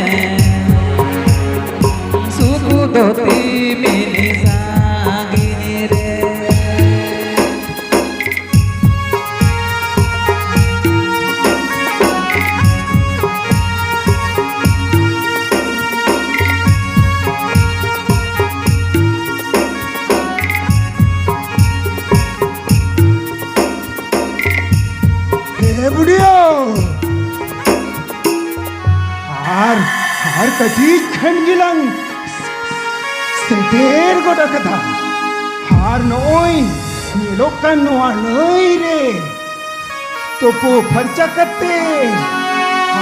ᱥᱩᱠ ᱫᱚ ᱛᱤᱢᱤᱱ ᱥᱟᱺᱜᱤᱧ ᱨᱮ? ᱦᱮ ᱵᱩᱰᱷᱤᱭᱳ! ᱟᱨ, ᱟᱨ ᱠᱟᱹᱴᱤᱡ ᱠᱷᱟᱱ ᱜᱮᱞᱟᱝ ᱥᱮᱴᱮᱨ ᱜᱚᱫ ᱟᱠᱟᱫᱟ᱾ ᱟᱨ ᱱᱚᱜᱼᱚᱭ ᱧᱮᱞᱚᱜ ᱠᱟᱱ ᱱᱚᱣᱟ ᱱᱟᱹᱭ ᱨᱮ ᱛᱩᱯᱩ ᱯᱷᱟᱨᱪᱟ ᱠᱟᱛᱮ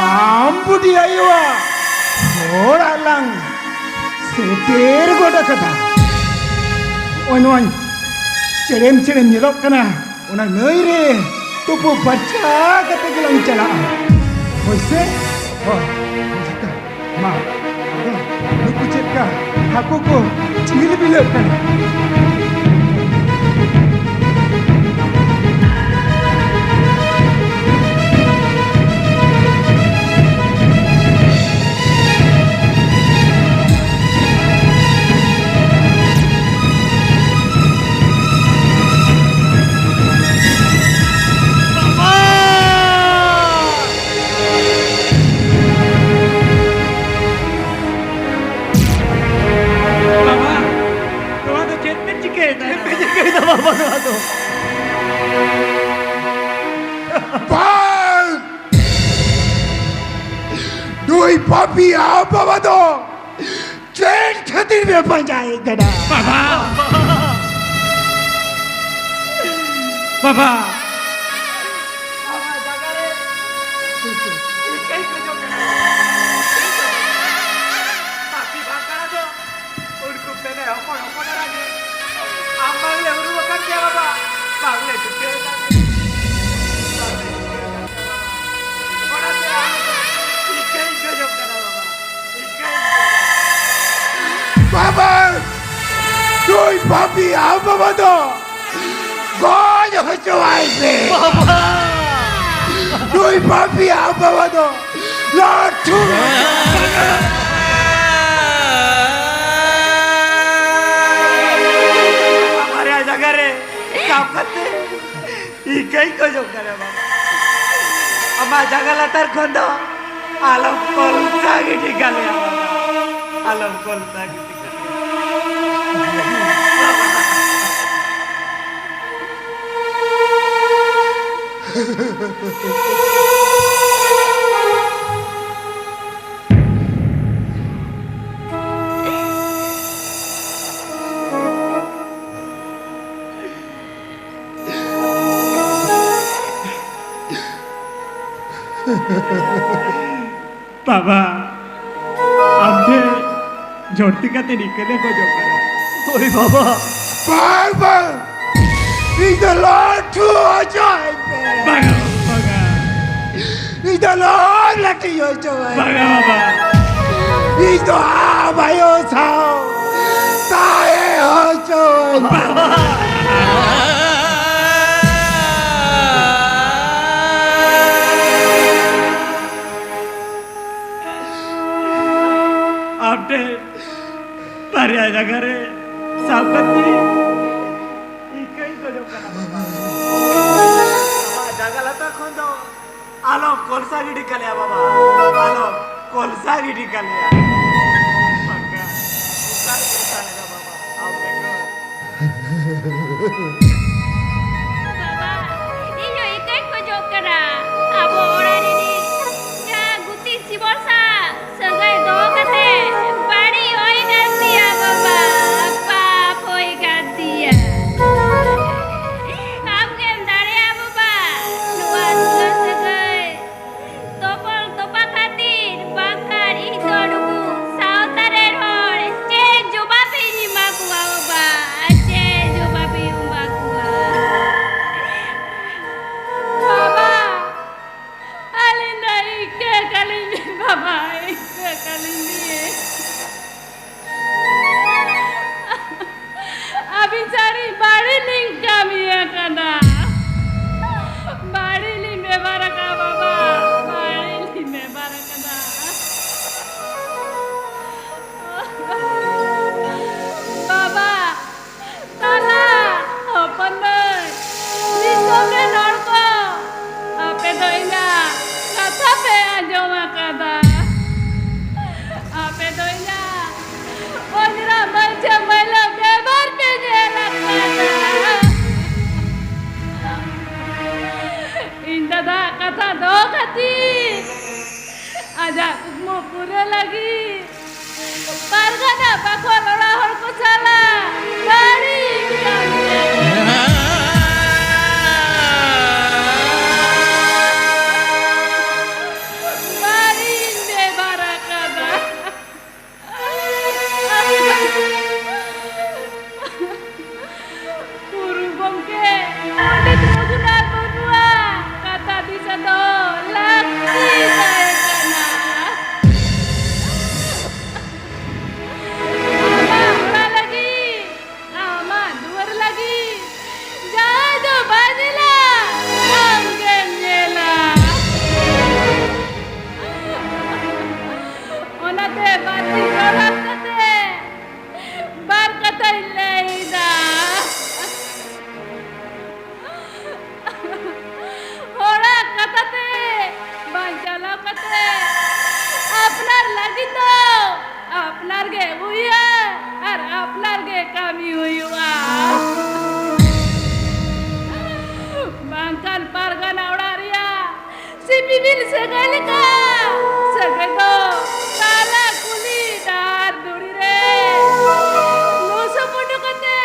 ᱟᱢ ᱵᱩᱰᱷᱤ ᱟᱭᱳᱣᱟᱜ ᱚᱲᱟᱜ ᱞᱟᱝ ᱥᱮᱴᱮᱨ ᱜᱚᱫ ᱟᱠᱟᱫᱟ᱾ ᱱᱚᱜᱼᱚᱭ ᱱᱚᱣᱟ ᱪᱮᱲᱮᱢ ᱪᱮᱲᱮᱢ ᱧᱮᱞᱚᱜ ᱠᱟᱱᱟ, ᱚᱱᱟ ᱱᱟᱹᱭ ᱨᱮ ᱛᱩᱯᱩ ᱯᱷᱟᱨᱪᱟ ᱠᱟᱛᱮ ᱜᱮᱞᱟᱝ ᱪᱟᱞᱟᱜᱼᱟ᱾ ᱦᱳᱭ ᱥᱮ? ᱦᱳᱭ᱾ ᱢᱟ, ᱟᱫᱚ ᱱᱩᱠᱩ ᱪᱮᱫ ᱞᱮᱠᱟ ᱦᱟᱹᱠᱩ ᱠᱚ ᱪᱤᱞ ᱵᱤᱞᱟᱹᱜ ᱠᱟᱱᱟ? ᱵᱟᱵᱟ, ᱱᱚᱣᱟ ᱫᱚ ᱪᱮᱫ ᱯᱮ ᱪᱤᱠᱟᱹᱭᱮᱫᱟ? ᱪᱮᱫ ᱯᱮ ᱪᱤᱠᱟᱹᱭᱮᱫᱟ ᱵᱟᱵᱟ ᱱᱚᱣᱟ ᱫᱚ? ᱵᱟᱝ! ᱱᱩᱭ ᱯᱟᱯᱤ ᱟᱢ ᱵᱟᱵᱟ ᱫᱚ ᱪᱮᱫ ᱠᱷᱟᱹᱛᱤᱨ ᱯᱮ ᱯᱟᱸᱡᱟᱭᱮ ᱠᱟᱱᱟ? ᱵᱟᱵᱟ! ᱵᱟᱵᱟ! ᱟᱢᱟᱜ ᱡᱟᱭᱜᱟ ᱨᱮ ᱤᱠᱟᱹᱧ ᱠᱷᱚᱡᱚᱜ ᱠᱟᱱᱟ᱾ ᱵᱟᱹᱠᱤ ᱵᱟᱝ ᱠᱟᱱᱟ ᱫᱚ᱾ ᱩᱱᱠᱩ ᱯᱮᱞᱮ ᱦᱚᱯᱚᱱ ᱦᱚᱯᱚᱱ ᱮᱨᱟ ᱜᱮ ᱟᱢ ᱵᱟᱝᱞᱮ ᱩᱨᱩᱢ ᱟᱠᱟᱫ ᱢᱮᱭᱟ ᱵᱟᱵᱟ, ᱵᱟᱝᱞᱮ ᱴᱷᱤᱠᱟᱹ ᱟᱠᱟᱫ ᱢᱮᱭᱟ, ᱵᱟᱝᱞᱮ ᱴᱷᱤᱠᱟᱹ ᱟᱠᱟᱫ ᱢᱮᱭᱟ ᱵᱟᱵᱟ᱾ ᱚᱱᱟᱛᱮ ᱟᱢ ᱤᱠᱟᱹᱧ ᱠᱷᱚᱡᱚᱜ ᱠᱟᱱᱟ ᱵᱟᱵᱟ, ᱤᱠᱟᱹᱧ ᱠᱷᱚᱡᱚᱜ ᱠᱟᱱᱟ᱾ ᱵᱟᱵᱟ! ᱱᱩᱭ ᱯᱟᱯᱤ ᱟᱢ ᱵᱟᱵᱟ ᱫᱚ ᱜᱚᱡ ᱦᱚᱪᱚᱣᱟᱭ ᱯᱮ᱾ ᱵᱟᱵᱟ! ᱱᱩᱭ ᱯᱟᱯᱤ ᱟᱢ ᱵᱟᱵᱟ ᱫᱚ ᱞᱟᱹᱴᱷᱩ ᱵᱟᱨᱭᱟ ᱡᱟᱭᱜᱟ ᱨᱮ ᱥᱟᱵ ᱠᱟᱛᱮ ᱤᱠᱟᱹᱧ ᱠᱷᱚᱡᱚᱜ ᱠᱟᱱᱟ ᱵᱟᱵᱟ᱾ ᱟᱢᱟᱜ ᱡᱟᱸᱜᱟ ᱞᱟᱛᱟᱨ ᱠᱷᱚᱱ ᱫᱚ ᱟᱞᱚᱢ ᱠᱚᱞᱥᱟ ᱜᱤᱰᱤ ᱠᱟᱞᱮᱭᱟ ᱵᱟᱵᱟ᱾ ᱟᱞᱚᱢ ᱠᱚᱞᱥᱟ ᱜᱤᱰᱤ ᱠᱟᱞᱮᱭᱟ᱾ ᱵᱟᱵᱟ, ᱟᱢ ᱴᱷᱮᱱ ᱡᱚᱲᱛᱤ ᱠᱟᱛᱮ ᱱᱤᱠᱟᱹ ᱞᱮ ᱠᱷᱚᱡᱚᱜ ᱠᱟᱱᱟ᱾ ᱦᱳᱭ ᱵᱟᱵᱟ᱾ ᱵᱟᱝ, ᱵᱟᱝ᱾ ᱤᱧ ᱫᱚ ᱞᱟᱹᱴᱷᱩ ᱦᱚᱪᱚ ᱟᱹᱧ ᱯᱮ᱾ ᱵᱟᱝᱟ, ᱵᱟᱝᱟ᱾ ᱤᱧ ᱫᱚ ᱞᱚ ᱞᱟᱹᱴᱷᱩ ᱦᱚᱪᱚ ᱟᱹᱧ ᱯᱮ᱾ ᱵᱟᱝᱟ ᱵᱟᱵᱟ᱾ ᱤᱧ ᱫᱚ ᱟᱢ ᱟᱭᱳ ᱥᱟᱶ ᱛᱟᱦᱮᱸ ᱦᱚᱪᱚ ᱟᱹᱧ ᱯᱮ᱾ ᱵᱟᱵᱟ᱾ ᱟᱢ ᱴᱷᱮᱱ ᱵᱟᱨᱭᱟ ᱡᱟᱸᱜᱟ ᱨᱮ ᱥᱟᱵ ᱠᱟᱛᱮ ᱤᱠᱟᱹᱧ ᱠᱷᱚᱡᱚᱜ ᱠᱟᱱᱟ ᱵᱟᱵᱟ᱾ ᱟᱢᱟᱜ ᱡᱟᱸᱜᱟ ᱞᱟᱛᱟᱨ ᱠᱷᱚᱱ ᱫᱚ ᱟᱞᱚᱢ ᱠᱚᱞᱥᱟ ᱜᱤᱰᱤ ᱠᱟᱞᱮᱭᱟ ᱵᱟᱵᱟ, ᱟᱞᱚᱢ ᱠᱚᱞᱥᱟ ᱜᱤᱰᱤ ᱠᱟᱞᱮᱭᱟ᱾ ᱵᱟᱝᱠᱷᱟᱱ ᱚᱠᱟ ᱨᱮᱠᱚ ᱛᱟᱦᱮᱱᱟ ᱵᱟᱵᱟ, ᱟᱢ ᱵᱮᱜᱚᱨ? ᱵᱟᱵᱟ, ᱤᱧ ᱦᱚᱸ ᱤᱠᱟᱹᱧ ᱠᱷᱚᱡᱚᱜ ᱠᱟᱱᱟ᱾ ᱟᱵᱚ ᱚᱲᱟᱜ ᱨᱤᱱᱤᱡ ᱡᱟᱦᱟᱸ ᱜᱩᱛᱤ ᱥᱤᱵᱚᱞ ᱥᱟᱶ ᱥᱟᱹᱜᱟᱹᱭ ᱫᱚᱦᱚ ᱠᱟᱛᱮ ᱵᱟᱹᱲᱤᱡ ᱦᱩᱭ ᱠᱟᱱ ᱛᱤᱧᱟ ᱵᱟᱵᱟ, ᱯᱟᱯ ᱦᱩᱭ ᱠᱟᱱ ᱛᱤᱧᱟ᱾ ᱟᱢ ᱜᱮᱢ ᱥᱟᱹᱨᱤ ᱵᱟᱹᱲᱤᱡ ᱞᱤᱧ ᱠᱟᱹᱢᱤ ᱟᱠᱟᱫᱟ᱾ ᱵᱟᱹᱲᱤᱡ ᱞᱤᱧ ᱵᱮᱵᱷᱟᱨ ᱟᱠᱟᱫᱟ ᱵᱟᱵᱟ, ᱵᱟᱹᱲᱤᱡ ᱞᱤᱧ ᱵᱮᱵᱷᱟᱨ ᱟᱠᱟᱫᱟ᱾ ᱵᱟᱵᱟ, ᱛᱟᱞᱟ, ᱦᱚᱯᱚᱱ ᱢᱟᱹᱭ, ᱫᱤᱥᱚᱢ ᱨᱮᱱ ᱦᱚᱲ ᱠᱚ, ᱟᱯᱮ ᱫᱚ ᱤᱧᱟᱹᱜ ᱠᱟᱛᱷᱟ ᱯᱮ ᱟᱸᱡᱚᱢ ᱟᱠᱟᱫᱟ᱾ ᱟᱯᱮ ᱫᱚ ᱤᱧᱟᱹᱜ ᱚᱡᱽᱨᱟ ᱢᱟᱹᱭᱞᱟᱹ ᱢᱟᱹᱭᱞᱟᱹ ᱵᱮᱵᱷᱟᱨ ᱯᱮ ᱧᱮᱞ ᱟᱠᱟᱫᱟ᱾ ᱤᱧ ᱫᱟᱫᱟ ᱠᱟᱛᱷᱟ ᱫᱚᱦᱚ ᱠᱷᱟᱹᱛᱤᱨ, ᱟᱡᱟᱜ ᱠᱩᱠᱢᱩ ᱯᱩᱨᱟᱹ ᱞᱟᱹᱜᱤᱫ ᱯᱟᱨᱜᱟᱱᱟ ᱵᱟᱠᱷᱳᱞ ᱚᱲᱟᱜ ᱦᱚᱲ ᱠᱚ ᱥᱟᱞᱟᱜ ᱵᱟᱹᱲᱤᱡ ᱠᱟᱹᱢᱤ ᱵᱟᱹᱲᱤᱡ ᱵᱮᱵᱷᱟᱨ ᱟᱠᱟᱫᱟ᱾ ᱜᱩᱨᱩ ᱜᱚᱢᱠᱮ ᱯᱚᱱᱰᱤᱛ ᱨᱚᱜᱷᱩᱱᱟᱛᱷ ᱢᱩᱨᱢᱩᱣᱟᱜ ᱠᱟᱛᱷᱟ ᱫᱤᱥᱟᱹ ᱫᱚ ᱞᱟᱹᱠᱛᱤ ᱛᱟᱦᱮᱸ ᱠᱟᱱᱟ᱾ ᱟᱢᱟᱜ ᱚᱲᱟᱜ ᱞᱟᱹᱜᱤᱫ, ᱟᱢᱟᱜ ᱫᱩᱣᱟᱹᱨ ᱞᱟᱹᱜᱤᱫ ᱡᱟᱦᱟᱸᱭ ᱫᱚ ᱵᱟᱭ ᱧᱮᱞᱟ, ᱟᱢ ᱜᱮᱢ ᱧᱮᱞᱟ᱾ ᱚᱱᱟᱛᱮ ᱵᱟᱹᱲᱛᱤ ᱜᱚᱨᱚᱡᱽ ᱠᱟᱛᱮ ᱵᱟᱨ ᱠᱟᱛᱷᱟᱧ ᱞᱟᱹᱭᱫᱟ᱾ ᱦᱚᱲᱟᱜ ᱠᱟᱛᱷᱟ ᱛᱮ ᱵᱟᱝ ᱪᱟᱞᱟᱣ ᱠᱟᱛᱮ ᱟᱯᱱᱟᱨ ᱞᱟᱹᱜᱤᱫ ᱫᱚ ᱟᱯᱱᱟᱨ ᱜᱮ ᱩᱭᱦᱟᱹᱨ ᱟᱨ ᱟᱯᱱᱟᱨ ᱜᱮ ᱠᱟᱹᱢᱤ ᱦᱩᱭᱩᱜᱼᱟ᱾ ᱵᱟᱝᱠᱷᱟᱱ ᱯᱟᱨᱜᱟᱱᱟ ᱚᱲᱟᱜ ᱨᱮᱭᱟᱜ ᱥᱤᱯᱤᱵᱤᱞ ᱥᱟᱹᱜᱟᱹᱭ ᱞᱮᱠᱟ ᱥᱟᱹᱜᱟᱹᱭ ᱫᱚ ᱛᱟᱞᱟ ᱠᱩᱞᱦᱤ ᱰᱟᱦᱟᱨ ᱫᱷᱩᱲᱤ ᱨᱮ ᱞᱚᱥᱚᱫ ᱯᱚᱴᱚ ᱠᱟᱛᱮ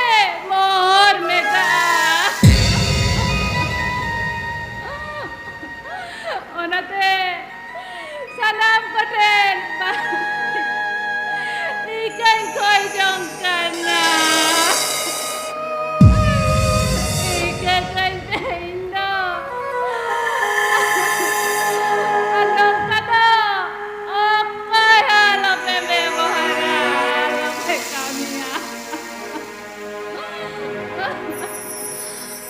ᱢᱚᱦᱚᱨ ᱢᱮᱴᱟᱜᱼᱟ᱾ ᱚᱱᱟᱛᱮ ᱥᱟᱱᱟᱢ ᱠᱚᱴᱷᱮᱱ ᱤᱠᱟᱹᱧ ᱠᱷᱚᱭ ᱡᱚᱝ ᱠᱟᱱᱟ᱾ ᱤᱠᱟᱹ ᱠᱟᱹᱧ ᱯᱮ ᱤᱧ ᱫᱚ᱾ ᱟᱫᱚ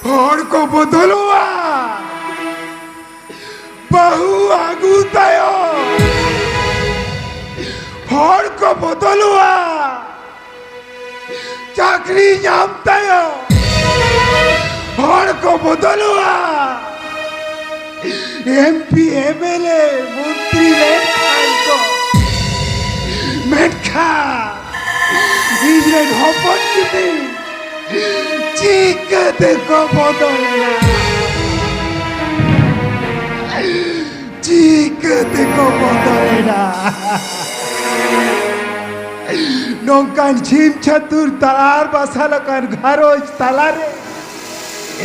ᱦᱚᱲ ᱠᱚ ᱵᱚᱫᱚᱞᱚᱜᱼᱟ᱾ ᱵᱟᱹᱦᱩ ᱟᱹᱜᱩ ᱛᱟᱭᱚᱢ ᱦᱚᱲ ᱠᱚ ᱵᱚᱫᱚᱞᱚᱜᱼᱟ᱾ ᱪᱟᱹᱠᱨᱤ ᱧᱟᱢ ᱛᱟᱭᱚᱢ ᱦᱚᱲ ᱠᱚ ᱵᱚᱫᱚᱞᱚᱜᱼᱟ᱾ M P, M L A, ᱢᱚᱱᱛᱨᱤ ᱞᱮᱱᱠᱷᱟᱱ ᱠᱚ, ᱢᱮᱱᱠᱷᱟᱱ ᱤᱧ ᱨᱮᱱ ᱦᱚᱯᱚᱱ ᱜᱤᱫᱟᱹᱨ ᱪᱤᱠᱟᱹ ᱛᱮᱠᱚ ᱵᱚᱫᱚᱞᱮᱱᱟ? ᱪᱤᱠᱟᱹ ᱛᱮᱠᱚ ᱵᱚᱫᱚᱞᱮᱱᱟ? ᱱᱚᱝᱠᱟᱱ ᱪᱷᱤᱢ ᱪᱷᱟᱹᱛᱩᱨ ᱛᱟᱞᱟ ᱟᱨ ᱵᱟᱥᱟᱞ ᱟᱠᱟᱱ ᱜᱷᱟᱨᱚᱸᱡᱽ ᱛᱟᱞᱟᱨᱮ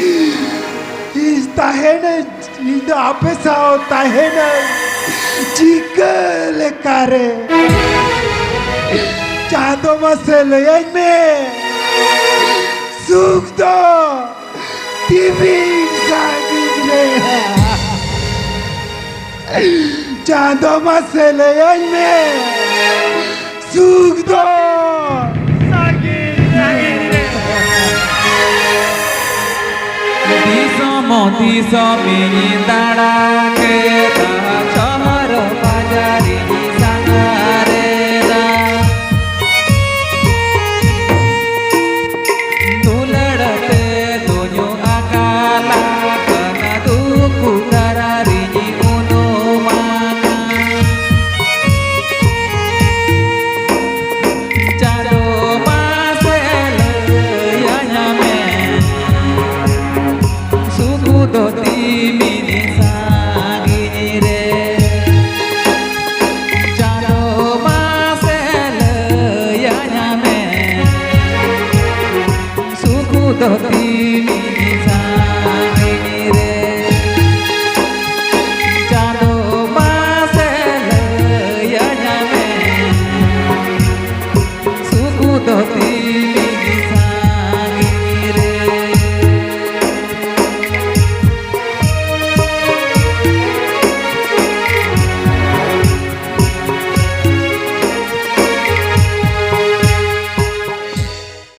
ᱤᱧ ᱛᱟᱦᱮᱱᱟᱹᱧ, ᱤᱧ ᱫᱚ ᱟᱯᱮ ᱥᱟᱶ ᱛᱟᱦᱮᱱᱟᱹᱧ ᱪᱤᱠᱟᱹ ᱞᱮᱠᱟᱨᱮ? ᱪᱟᱸᱫᱚ ᱢᱟᱥᱮ ᱞᱟᱹᱭᱟᱹᱧ ᱢᱮ, ᱥᱩᱠ ᱫᱚ ᱛᱤᱢᱤᱱ ᱥᱟᱺᱜᱤᱧ ᱨᱮ? ᱪᱟᱸᱫᱚ ᱢᱟᱥᱮ ᱞᱟᱹᱭᱟᱹᱧ ᱢᱮ, ᱥᱩᱠ ᱫᱚ ᱥᱟᱺᱜᱤᱧ ᱨᱮ᱾ ᱫᱤᱥᱚᱢ ᱫᱤᱥᱚᱢ ᱤᱧ ᱫᱟᱬᱟ ᱠᱮᱫᱟ, ᱥᱚᱦᱚᱨ ᱵᱟᱡᱟᱨ ᱤᱧ ᱥᱟᱸᱜᱷᱟᱨᱮᱫᱟ᱾ ᱫᱩᱞᱟᱹᱲ ᱛᱮ ᱫᱩᱧᱩ ᱟᱠᱟᱞ ᱟᱠᱟᱱᱟ, ᱫᱩᱠ ᱫᱟᱨᱟᱨᱤᱧ ᱩᱱᱩᱢ ᱟᱠᱟᱱᱟ᱾ ᱪᱟᱸᱫᱚ ᱢᱟᱥᱮ ᱞᱟᱹᱭᱟᱹᱧ ᱢᱮ, ᱥᱩᱠ ᱫᱚ ᱛᱤᱢᱤᱱ ᱥᱟᱺᱜᱤᱧ ᱨᱮ? ᱪᱟᱸᱫᱚ ᱢᱟᱥᱮ ᱞᱟᱹᱭᱟᱹᱧ ᱢᱮ, ᱥᱩᱠ ᱫᱚ ᱛᱤᱢᱤᱱ